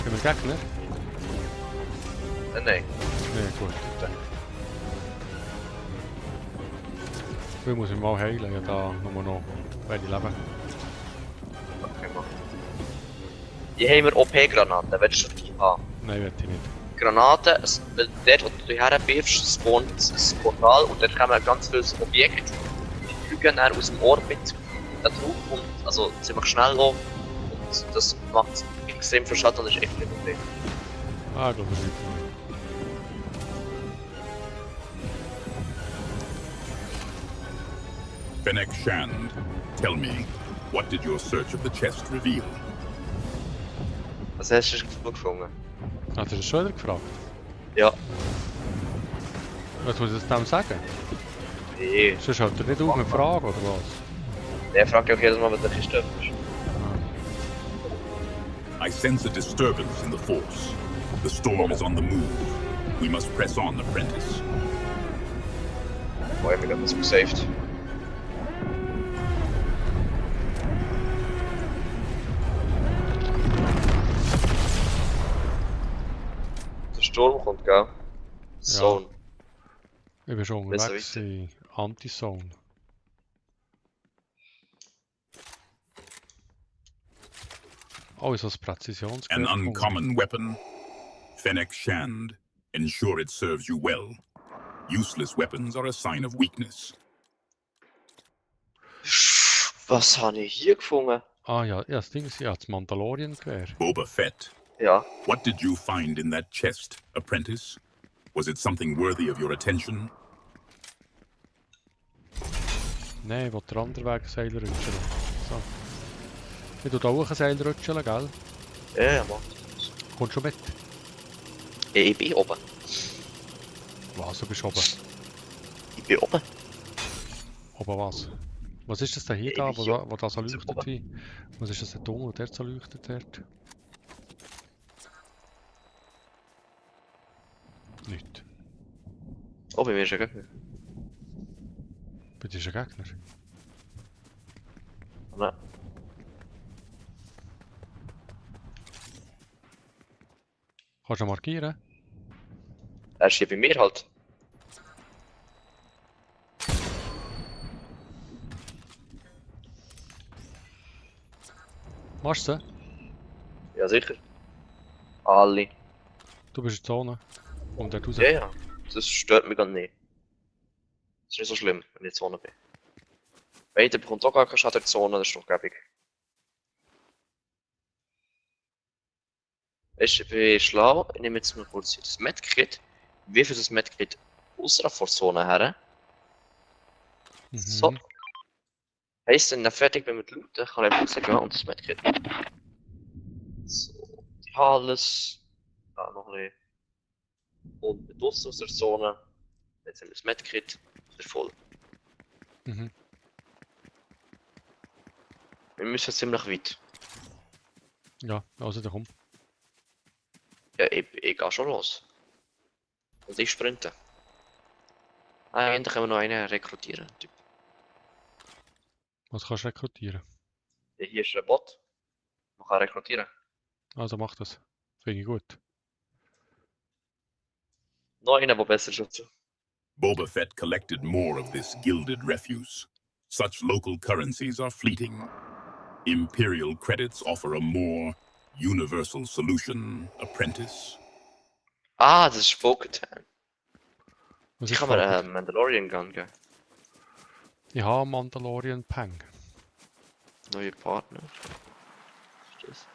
Speaker 1: Haben wir Gegner?
Speaker 2: Nein.
Speaker 1: Nee, gut. Ich muss mich mal heilen, ja da nur noch wenig leben.
Speaker 2: Okay, mach. Hier haben wir OP-Granaten, willst du die haben?
Speaker 1: Nein, will ich nicht.
Speaker 2: Granaten, weil dort, wo du herwirfst, spawnt ein Portal und dort kommen ganz viele Objekte. Die fliegen dann aus dem Orbit da drauf und also ziemlich schnell hoch. Und das macht extrem viel Schaden und ist echt nicht okay.
Speaker 1: Ah, ich glaube, das ist nicht.
Speaker 3: Fennec Shand, tell me, what did your search of the chest reveal?
Speaker 2: Was hast du gefunden?
Speaker 1: Hast du das schon wieder gefragt?
Speaker 2: Ja.
Speaker 1: Was muss ich dem sagen?
Speaker 2: Nee.
Speaker 1: Sonst hört er nicht auf mit Fragen, oder was?
Speaker 2: Der fragt ja auch jedes Mal, was der Kiste ist.
Speaker 3: I sense a disturbance in the force. The storm is on the move. We must press on, apprentice.
Speaker 2: Boah, ich hab das gesaved. Der Sturm kommt, gell? Zone.
Speaker 1: Ich bin schon
Speaker 2: Besser
Speaker 1: unterwegs in Anti-Zone. Oh, ist das
Speaker 3: An
Speaker 1: Präzisionsgerät?
Speaker 3: uncommon weapon. Fennec Shand, ensure it serves you well. Useless weapons are a sign of weakness.
Speaker 2: Was habe ich hier gefunden?
Speaker 1: Ah ja, ja, das Ding ist ja das Mandalorian-Gewehr.
Speaker 3: Boba Fett,
Speaker 2: Ja.
Speaker 3: what did you find in that chest, apprentice? Was it something worthy of your attention?
Speaker 1: Nein, ich will den anderen Weg Seil rutschen. So. Ich tue da auch ein Seil rutschen, gell?
Speaker 2: Ja, Mann.
Speaker 1: Kommst schon mit?
Speaker 2: Ich bin oben.
Speaker 1: Was, du bist oben?
Speaker 2: Ich bin oben.
Speaker 1: Oben was? Was ist das da hier
Speaker 2: Ich
Speaker 1: da,
Speaker 2: bin
Speaker 1: wo da so
Speaker 2: hier
Speaker 1: leuchtet
Speaker 2: oben.
Speaker 1: wie? Was ist das da dumm, wo der so leuchtet dort? Nicht.
Speaker 2: Oh, bei mir ist ein Gegner.
Speaker 1: Bei dir ist ein Gegner.
Speaker 2: Nein.
Speaker 1: Kannst du ihn markieren?
Speaker 2: Er ist hier bei mir halt.
Speaker 1: Machst du?
Speaker 2: Ja, sicher. Alle.
Speaker 1: Du bist in der Zone. Und dort raus.
Speaker 2: Ja, ja. Das stört mich gar nicht. Das ist nicht so schlimm, wenn ich in der Zone bin. Weiter bekommt auch gar keinen Schaden in der Zone, das ist doch gäbig. Weißt du, ich bin schlau, ich nehme jetzt mal kurz hier das Medkit. Wie viel das Medkit außerhalb der Zone her?
Speaker 1: Mhm.
Speaker 2: So. Heisst, wenn ich fertig bin mit Looten, kann ich einfach sagen, und das Medkit. So, die alles. Da noch ein bisschen. Und mit draussen aus der Zone. Jetzt haben wir das Medkit. Ist voll.
Speaker 1: Mhm.
Speaker 2: Wir müssen ziemlich weit.
Speaker 1: Ja, also dann komm.
Speaker 2: Ja, ich gehe schon los. Und ich sprinte. Ah, endlich können wir noch einen rekrutieren. Typ.
Speaker 1: Was kannst du rekrutieren?
Speaker 2: Ja, hier ist ein Bot. Man kann rekrutieren.
Speaker 1: Also mach das. Finde ich gut.
Speaker 2: Noch einen, der besser ist.
Speaker 3: Boba Fett collected more of this gilded refuse. Such local currencies are fleeting. Imperial credits offer a more universal solution, apprentice.
Speaker 2: Ah, das ist Bo-Katan.
Speaker 1: Was
Speaker 2: Ich
Speaker 1: ist
Speaker 2: kann mir
Speaker 1: Focus?
Speaker 2: einen Mandalorian Gun geben.
Speaker 1: Ich habe Mandalorian Peng.
Speaker 2: Neue Partner. Was ist das?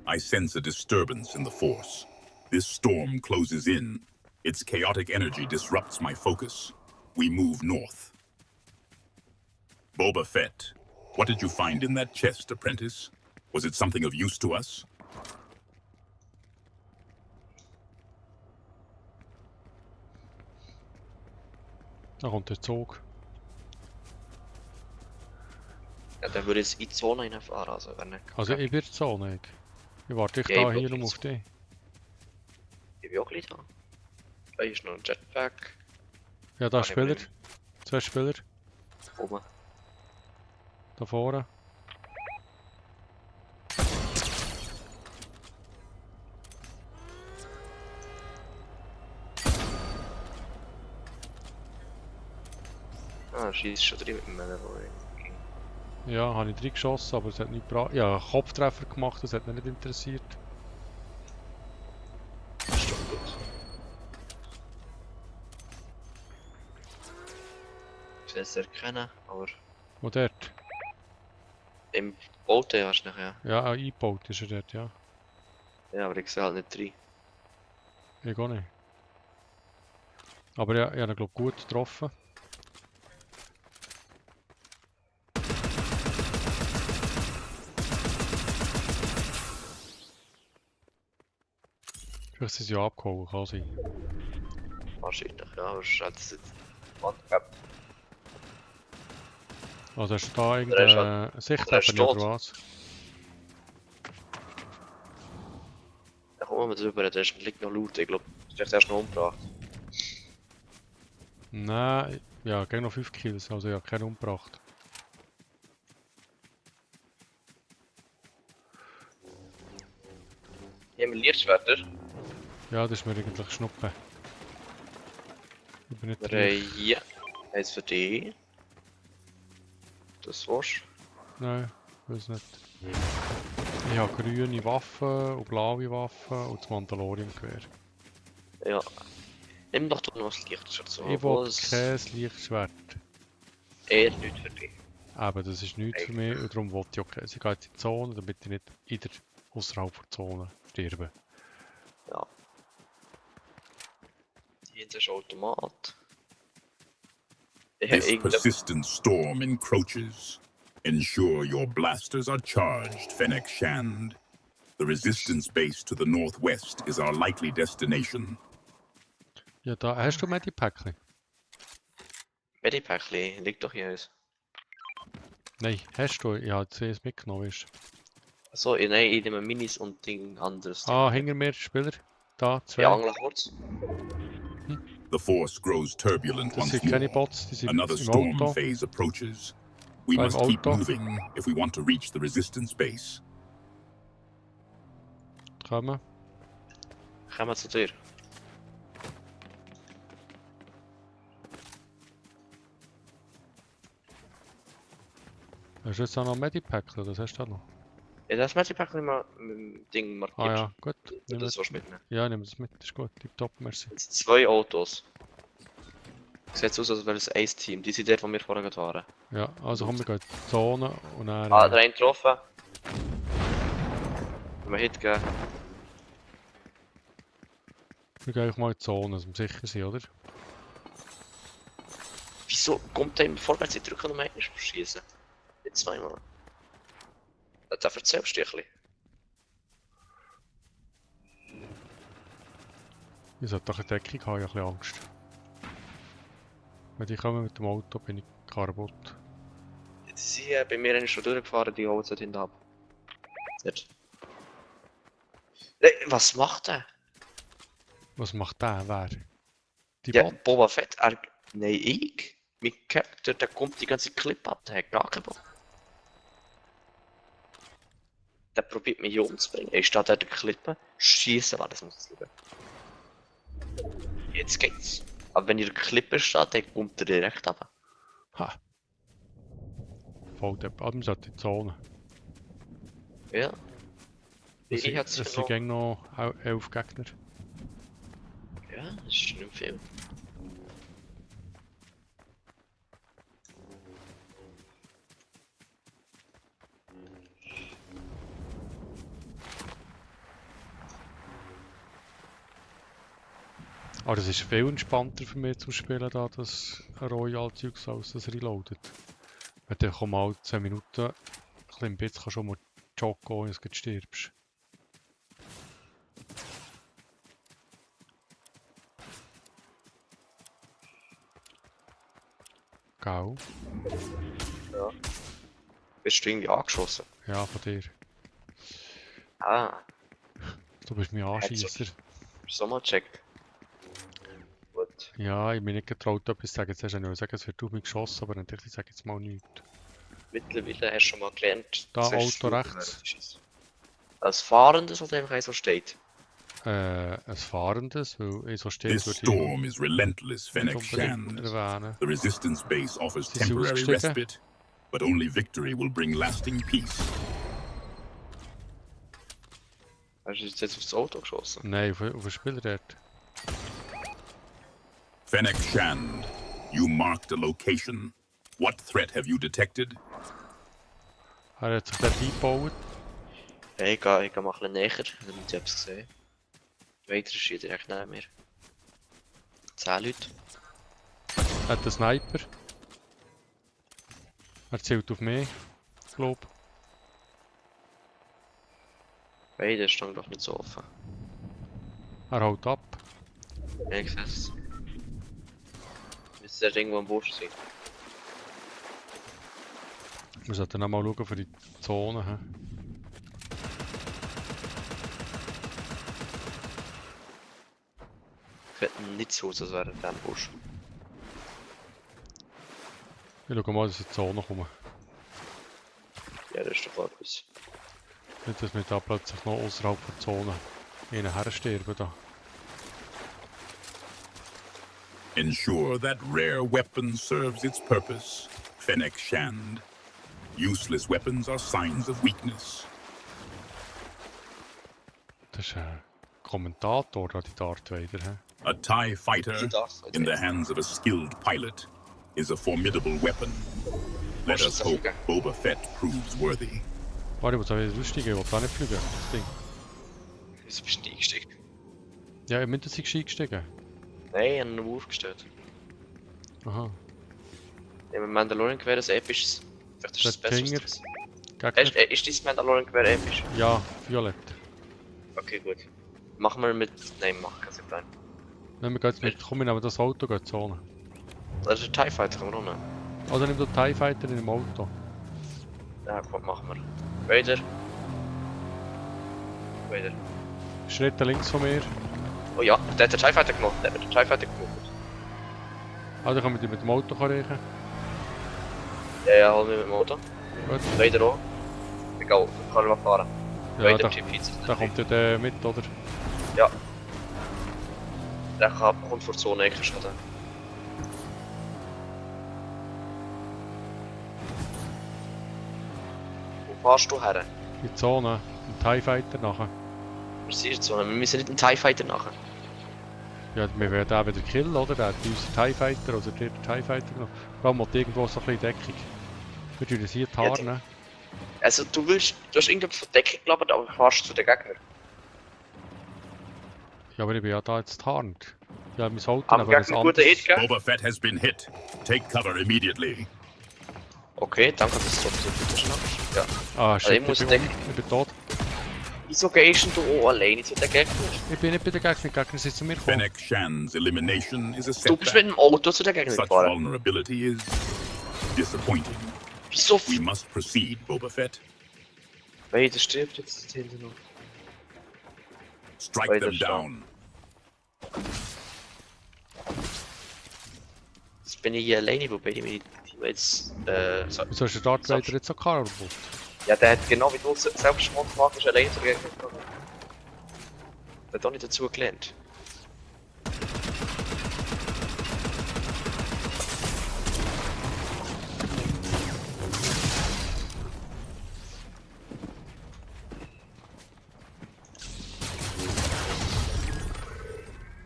Speaker 3: I sense a disturbance in the Force. This storm closes in. Its chaotic energy disrupts my focus. We move north. Boba Fett, What did you find in that chest, apprentice? Was it something of use to us?
Speaker 1: Da kommt der Zug.
Speaker 2: Ja, dann würde ich jetzt in die Zone reinfahren, also wenn nicht.
Speaker 1: Also ich bin so nicht. Ich warte ich
Speaker 2: Ja,
Speaker 1: da
Speaker 2: ich
Speaker 1: hier
Speaker 2: bin
Speaker 1: nur
Speaker 2: auch
Speaker 1: auf dich.
Speaker 2: Ich bin auch gleich da. Da ist noch ein Jetpack.
Speaker 1: Ja, da
Speaker 2: Ah,
Speaker 1: Spieler.
Speaker 2: ich
Speaker 1: 2 Spieler.
Speaker 2: Oben.
Speaker 1: Da vorne.
Speaker 2: Ah, schießt schon drin mit dem Manowar.
Speaker 1: Ja, habe ich 3 geschossen, aber es hat nicht gebracht. Ja, einen Kopftreffer gemacht, das hat mich nicht interessiert.
Speaker 2: Das ist doch gut. Ich will es erkennen, aber
Speaker 1: Wo dort?
Speaker 2: im Boot hast du nachher.
Speaker 1: Ja, eingebaut ist er dort, ja.
Speaker 2: Ja, aber ich sehe halt nicht rein.
Speaker 1: Ich auch nicht. Aber ja, ich habe ihn glaube gut getroffen. Vielleicht sind sie ja abgehauen, kann sein.
Speaker 2: Wahrscheinlich, ja, aber es hat es jetzt. Warte, gehabt.
Speaker 1: Also hast du da
Speaker 2: er ist
Speaker 1: irgendeine Sichtebene
Speaker 2: tot.
Speaker 1: oder was?
Speaker 2: Da kommen wir drüber, der liegt noch laut, ich glaube, vielleicht erst noch umgebracht.
Speaker 1: Nein, ja, gegen noch 5 Kills, also ja, keinen umgebracht.
Speaker 2: Hier haben wir Lichtschwerter.
Speaker 1: Ja, das ist mir eigentlich Schnuppe. Ich bin nicht
Speaker 2: Wir
Speaker 1: drin.
Speaker 2: haben hier eins für dich. Das war's.
Speaker 1: Nein, weiß nicht. Ich habe grüne Waffen und blaue Waffen und das Mandalorian-Gewehr.
Speaker 2: Ja. Nimm doch noch das Lichtschwert so.
Speaker 1: Ich will kein Lichtschwert.
Speaker 2: Eher nicht für dich.
Speaker 1: Eben, das ist nichts für mich und darum wollte ich auch keins. Ich gehe jetzt in die Zone, damit ich nicht außerhalb der Zone sterbe.
Speaker 2: Ja. Hier ist ein Automat.
Speaker 3: This persistent storm encroaches. Ensure your blasters are charged, Fennec Shand. The resistance base to the northwest is our likely destination.
Speaker 1: Ja, da hast du Medipäckchen?
Speaker 2: Medipäckchen liegt doch hier eins.
Speaker 1: Nein, hast du? Ich habe CS mitgenommen. Ist.
Speaker 2: Achso, nein, ich nehme Minis und Ding anderes.
Speaker 1: Ah, hinter mir Spieler. Da, 2.
Speaker 2: Ja, angel kurz.
Speaker 3: The force grows turbulent
Speaker 1: Das
Speaker 3: once
Speaker 1: sind keine
Speaker 3: more.
Speaker 1: Bots, die sind
Speaker 3: Another
Speaker 1: im
Speaker 3: storm
Speaker 1: Auto.
Speaker 3: phase approaches. We
Speaker 1: Beim
Speaker 3: must keep
Speaker 1: Auto.
Speaker 3: moving if we want to reach the resistance base.
Speaker 1: Kommen.
Speaker 2: Kommen wir zu dir.
Speaker 1: Hast du jetzt auch noch Medipäckchen? Das hast du auch noch?
Speaker 2: Ja, das Medipäckchen mal mit dem Ding markiert.
Speaker 1: Ah ja, gut.
Speaker 2: Nimm
Speaker 1: Nimm
Speaker 2: das
Speaker 1: mit.
Speaker 2: was mitnehmen.
Speaker 1: Ja, nimm das mit. Das ist gut. Tipptopp, merci.
Speaker 2: Jetzt 2 Autos. Sieht aus, als wäre es ein Team. Die sind dort, wo wir vorher gerade waren.
Speaker 1: Ja, also komm, wir gehen in die Zone und dann...
Speaker 2: Ah, der eine getroffen. Wenn wir Hit geben.
Speaker 1: wir gehen einfach mal in die Zone, dass wir sicher sind, oder?
Speaker 2: Wieso kommt der immer vorwärts? Ich drücke noch einmal schießen. Nicht zweimal. Da erzählst du ein bisschen.
Speaker 1: Ich sollte doch eine Deckung haben, ich habe ein bisschen Angst. Wenn die kommen mit dem Auto, bin ich kaputt.
Speaker 2: Die sind bei mir eigentlich schon durchgefahren, die holen es hinten ab. Jetzt. Hey, was macht der?
Speaker 1: Was macht der? Wer? Die
Speaker 2: Ja,
Speaker 1: Bot?
Speaker 2: Boba Fett, nein, ich. Mein Charakter, der kommt die ganze Clip ab, der hat gar keinen Bock. Der probiert mich hier umzubringen. Ich stehe da der Klippe, schießen, war das muss es lieber. Jetzt geht's. Aber wenn ihr der Klippe steht, dann kommt er direkt ab.
Speaker 1: Ha! Voll der Bad, sollte in die Zone.
Speaker 2: Ja.
Speaker 1: Es
Speaker 2: Ich hätte
Speaker 1: sind
Speaker 2: es
Speaker 1: gegen noch 11 Gegner.
Speaker 2: Ja, das ist nicht viel.
Speaker 1: Aber es ist viel entspannter für mich zu spielen, da das Royal-Zeugs als das Reloaded. Wenn du einfach mal 10 Minuten ein bisschen im Bett kannst, schon mal joggen gehen, und du stirbst. Gau?
Speaker 2: Bist du irgendwie angeschossen?
Speaker 1: Ja, von dir.
Speaker 2: Ah,
Speaker 1: Du bist mein Anscheisser.
Speaker 2: hast du mal gecheckt? Gut.
Speaker 1: Ja, ich bin nicht getraut, etwas zu sagen. Zuerst wollte ich sagen, es wird auf mich geschossen, aber dann dachte ich, sage jetzt mal nichts.
Speaker 2: Mittlerweile hast du schon mal gelernt,
Speaker 1: Da,
Speaker 2: zuerst
Speaker 1: Auto
Speaker 2: schauen,
Speaker 1: rechts.
Speaker 2: während du schießt. Als Fahrendes oder einfach so steht?
Speaker 1: Ein Fahrendes, weil ich so steht,
Speaker 3: This
Speaker 1: würde ich
Speaker 3: storm is relentless,
Speaker 1: nicht
Speaker 3: Fennec
Speaker 1: unbedingt
Speaker 3: Shand.
Speaker 1: erwähnen.
Speaker 3: The resistance base offers
Speaker 1: Sie sind
Speaker 3: temporary
Speaker 1: ausgestiegen.
Speaker 3: respite, but only victory will bring lasting peace.
Speaker 2: Hast du jetzt aufs Auto geschossen?
Speaker 1: Nein, auf den Spieler dort.
Speaker 3: Fennec Shand, you marked a location. What threat have you detected?
Speaker 1: Er hat sich dort eingebaut.
Speaker 2: Ja, ich gehe mal ein bisschen näher, damit ich etwas gesehen. Weiter ist hier direkt neben mir. 10 Leute.
Speaker 1: Er hat einen Sniper. Er zielt auf mich, glaube ich.
Speaker 2: Beide stehen doch nicht so offen.
Speaker 1: Er haut ab.
Speaker 2: Ja, ich sehe es. Müsste irgendwo am Busch sein.
Speaker 1: Wir sollten noch mal schauen für die Zone. He?
Speaker 2: Sieht nicht so aus, als wäre er in diesem Busch.
Speaker 1: Ich schaue mal, dass ich in die Zone komme.
Speaker 2: Ja, das ist doch etwas.
Speaker 1: Nicht, dass wir da plötzlich noch außerhalb der Zone hersterben. Da.
Speaker 3: Ensure that rare weapon serves its purpose. Fennec Shand. Useless weapons are signs of weakness.
Speaker 1: Das ist ein Kommentator, da die Darth Vader. He?
Speaker 3: A TIE fighter
Speaker 2: Darth Vader.
Speaker 3: in the hands of a skilled pilot is a formidable weapon. Let us hope Boba Fett proves worthy.
Speaker 1: Warte, ich muss auch wieder aussteigen, ich will da nicht fliegen. Das Ding.
Speaker 2: Wieso bist du eingestiegen?
Speaker 1: Ja, ich bin jetzt eingestiegen.
Speaker 2: Nein, ich habe ihn nur aufgestellt.
Speaker 1: Aha.
Speaker 2: Ich habe Mandalorian-Gewehr ein episches. Vielleicht ist es
Speaker 1: Der
Speaker 2: besser.
Speaker 1: Finger.
Speaker 2: Gegner.
Speaker 1: Gegner?
Speaker 2: Ist dein Mandalorian-Gewehr episch?
Speaker 1: Ja, Violett.
Speaker 2: Okay, gut. Machen wir mit. Nein, machen keinen Sinn.
Speaker 1: Nehmen wir gehen jetzt mit, komm, wir nehmen das Auto, gehen in die Zone.
Speaker 2: Das ist ein TIE Fighter, kann man auch nehmen.
Speaker 1: Oder nimm den TIE Fighter in dem Auto.
Speaker 2: Ja, gut, machen wir. Weiter. Weiter.
Speaker 1: Schritte links von mir.
Speaker 2: Oh ja, der hat den TIE Fighter genommen. Der hat den TIE Fighter genommen.
Speaker 1: Ah, dann können wir die mit dem Auto reichen.
Speaker 2: Ja, ja, hol mich mit dem Auto.
Speaker 1: Gut.
Speaker 2: Weiter auch. Ich kann mal fahren.
Speaker 1: Ja,
Speaker 2: Weiter,
Speaker 1: da,
Speaker 2: GP.
Speaker 1: da kommt ja der mit, oder?
Speaker 2: Ja. Der kommt vor die Zone eingeschnitten. Wo fährst du her?
Speaker 1: In die Zone. Ein TIE Fighter nachher.
Speaker 2: Wir sind in der Zone. Wir müssen nicht einen TIE Fighter nachher.
Speaker 1: Ja, wir werden auch wieder killen, oder? Der hat unseren TIE Fighter, oder der hat den TIE Fighter genommen. Vor allem hat irgendwo so ein bisschen Deckung. Wir tun das hier tarnen.
Speaker 2: Also du hast irgendwas von Deckung gelabert, aber fährst zu den Gegnern.
Speaker 1: Ja, aber ich bin ja da jetzt tarnt. Ja, mein Auto,
Speaker 2: Haben
Speaker 1: aber
Speaker 2: wir
Speaker 1: das
Speaker 2: einen guten Hit gegeben?
Speaker 3: Boba Fett has been hit. Take cover immediately.
Speaker 2: Okay, danke, dass du so gut hast. Ja.
Speaker 1: Ah, shit,
Speaker 2: ich muss
Speaker 1: ich
Speaker 2: denken.
Speaker 1: bin tot.
Speaker 2: Wieso gehst du auch alleine zu den Gegnern?
Speaker 1: Ich bin nicht bei den Gegnern, die Gegner sind zu mir gekommen.
Speaker 3: Fennec Shand's elimination is a
Speaker 2: Du bist mit
Speaker 3: setback.
Speaker 2: dem Auto zu den Gegnern
Speaker 3: Such
Speaker 2: gefahren.
Speaker 3: vulnerability is disappointing.
Speaker 2: Wieso?
Speaker 3: We must proceed, Boba Fett.
Speaker 2: Weil der stirbt jetzt hinten noch.
Speaker 3: Strike
Speaker 2: Weiter
Speaker 3: them
Speaker 2: schauen.
Speaker 3: down.
Speaker 2: Jetzt bin ich hier alleine, wobei ich meine Teammates. So.
Speaker 1: Wieso ist der Darth Vader jetzt so kaputt?
Speaker 2: Ja, der hat genau wie du selbst schon gemacht hast, alleine zu den Gegnern gefahren. Der hat auch nicht dazu gelernt.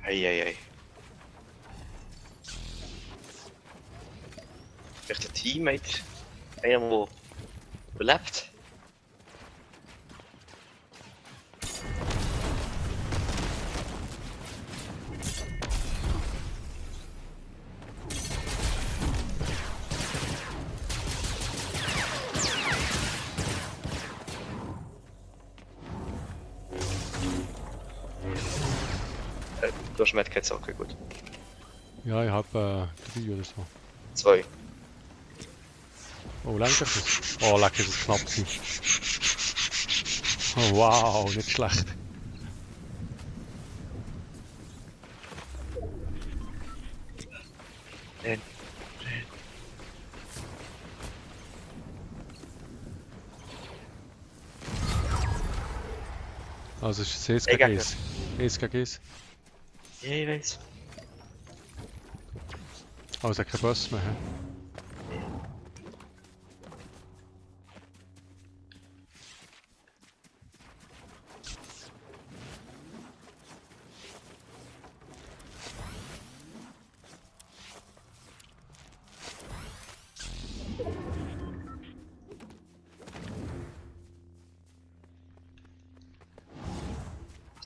Speaker 2: Eieiei. Vielleicht ein Teammate, einer, der überlebt. Du hast Medkits, okay, gut.
Speaker 1: Ja, ich habe 3 oder so.
Speaker 2: 2.
Speaker 1: Oh, lenkt das? Oh, leck, ist es knapp gewesen. Oh, wow, nicht schlecht. Also es ist 1 gegen 1. 1 gegen 1.
Speaker 2: Ja, ich weiß.
Speaker 1: Also kein Boss mehr. He?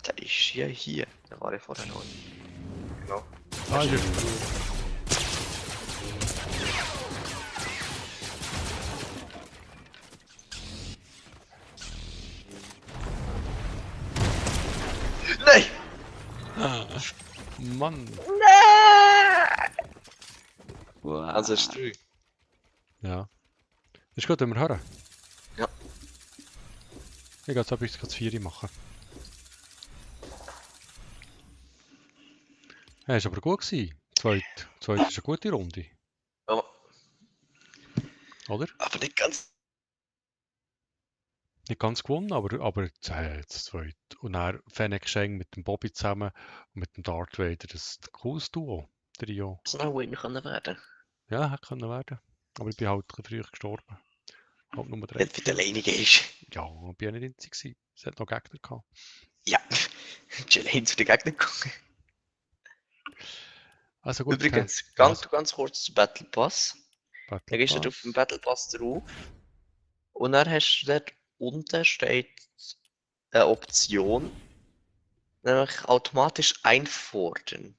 Speaker 2: Der ist ja hier. Der war ja vorher noch. Genau.
Speaker 1: Ah, ja.
Speaker 2: Nein!
Speaker 1: Mann.
Speaker 4: Wow.
Speaker 2: Also ist 3.
Speaker 1: Ja. Ist gut, wenn wir hören.
Speaker 2: Ja.
Speaker 1: Ich gehe jetzt etwas das 4 machen. Ja, ist aber gut gewesen. Zweit ist eine gute Runde,
Speaker 2: Aber,
Speaker 1: oder?
Speaker 2: aber nicht ganz.
Speaker 1: Nicht ganz gewonnen, aber das zweit. Und dann Fennec Sheng mit dem Bobby zusammen und mit dem Darth Vader. Das ist ein cooles Duo. Trio.
Speaker 2: Das noch Win können werden.
Speaker 1: Ja, hätte können werden. Aber ich bin halt ein bisschen früh gestorben. Halt Nummer 3.
Speaker 2: Wenn du wieder alleine gehst.
Speaker 1: Ja, ich bin ja nicht einzig gewesen. Es hat noch Gegner gehabt.
Speaker 2: Ja. Du allein zu den Gegnern gucken.
Speaker 1: Also gut,
Speaker 2: Übrigens,
Speaker 1: ja,
Speaker 2: ganz kurz zu Battle Pass.
Speaker 1: Battle
Speaker 2: Dann gehst du auf den Battle Pass drauf. Und dann hast du dort unten steht eine Option. Nämlich automatisch einfordern.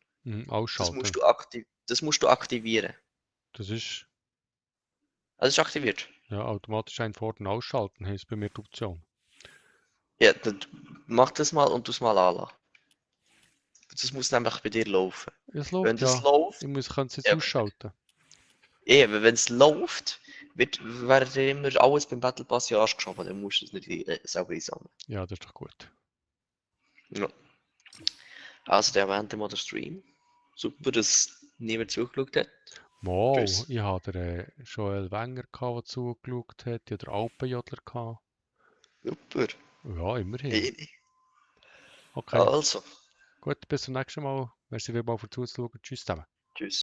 Speaker 1: Ausschalten.
Speaker 2: Das musst du aktivieren.
Speaker 1: Das ist
Speaker 2: Also ist aktiviert.
Speaker 1: ja automatisch einfordern, ausschalten, heisst bei mir die Option.
Speaker 2: Ja, dann mach das mal und du es mal anlassen. Das muss nämlich bei dir laufen.
Speaker 1: Es
Speaker 2: Wenn
Speaker 1: läuft,
Speaker 2: das
Speaker 1: ja.
Speaker 2: läuft,
Speaker 1: Ich kann es jetzt
Speaker 2: Ja.
Speaker 1: ausschalten.
Speaker 2: wenn es läuft, wird dir immer alles beim Battle Pass ja angeschoben. Dann musst du es nicht selber einsammeln.
Speaker 1: Ja, das ist doch gut.
Speaker 2: Ja. Also, der beenden wir den Stream. Super, dass niemand zugeschaut hat.
Speaker 1: Wow,
Speaker 2: Tschüss.
Speaker 1: ich hatte den Joel Wenger, der zugeschaut hat. Ich hatte den Alpenjodler gehabt.
Speaker 2: Super.
Speaker 1: Ja, immerhin.
Speaker 2: Hey.
Speaker 1: Okay,
Speaker 2: Also,
Speaker 1: gut, bis zum nächsten Mal. Merci vielmals für Zuschauen. Tschüss zusammen.
Speaker 2: tschüss.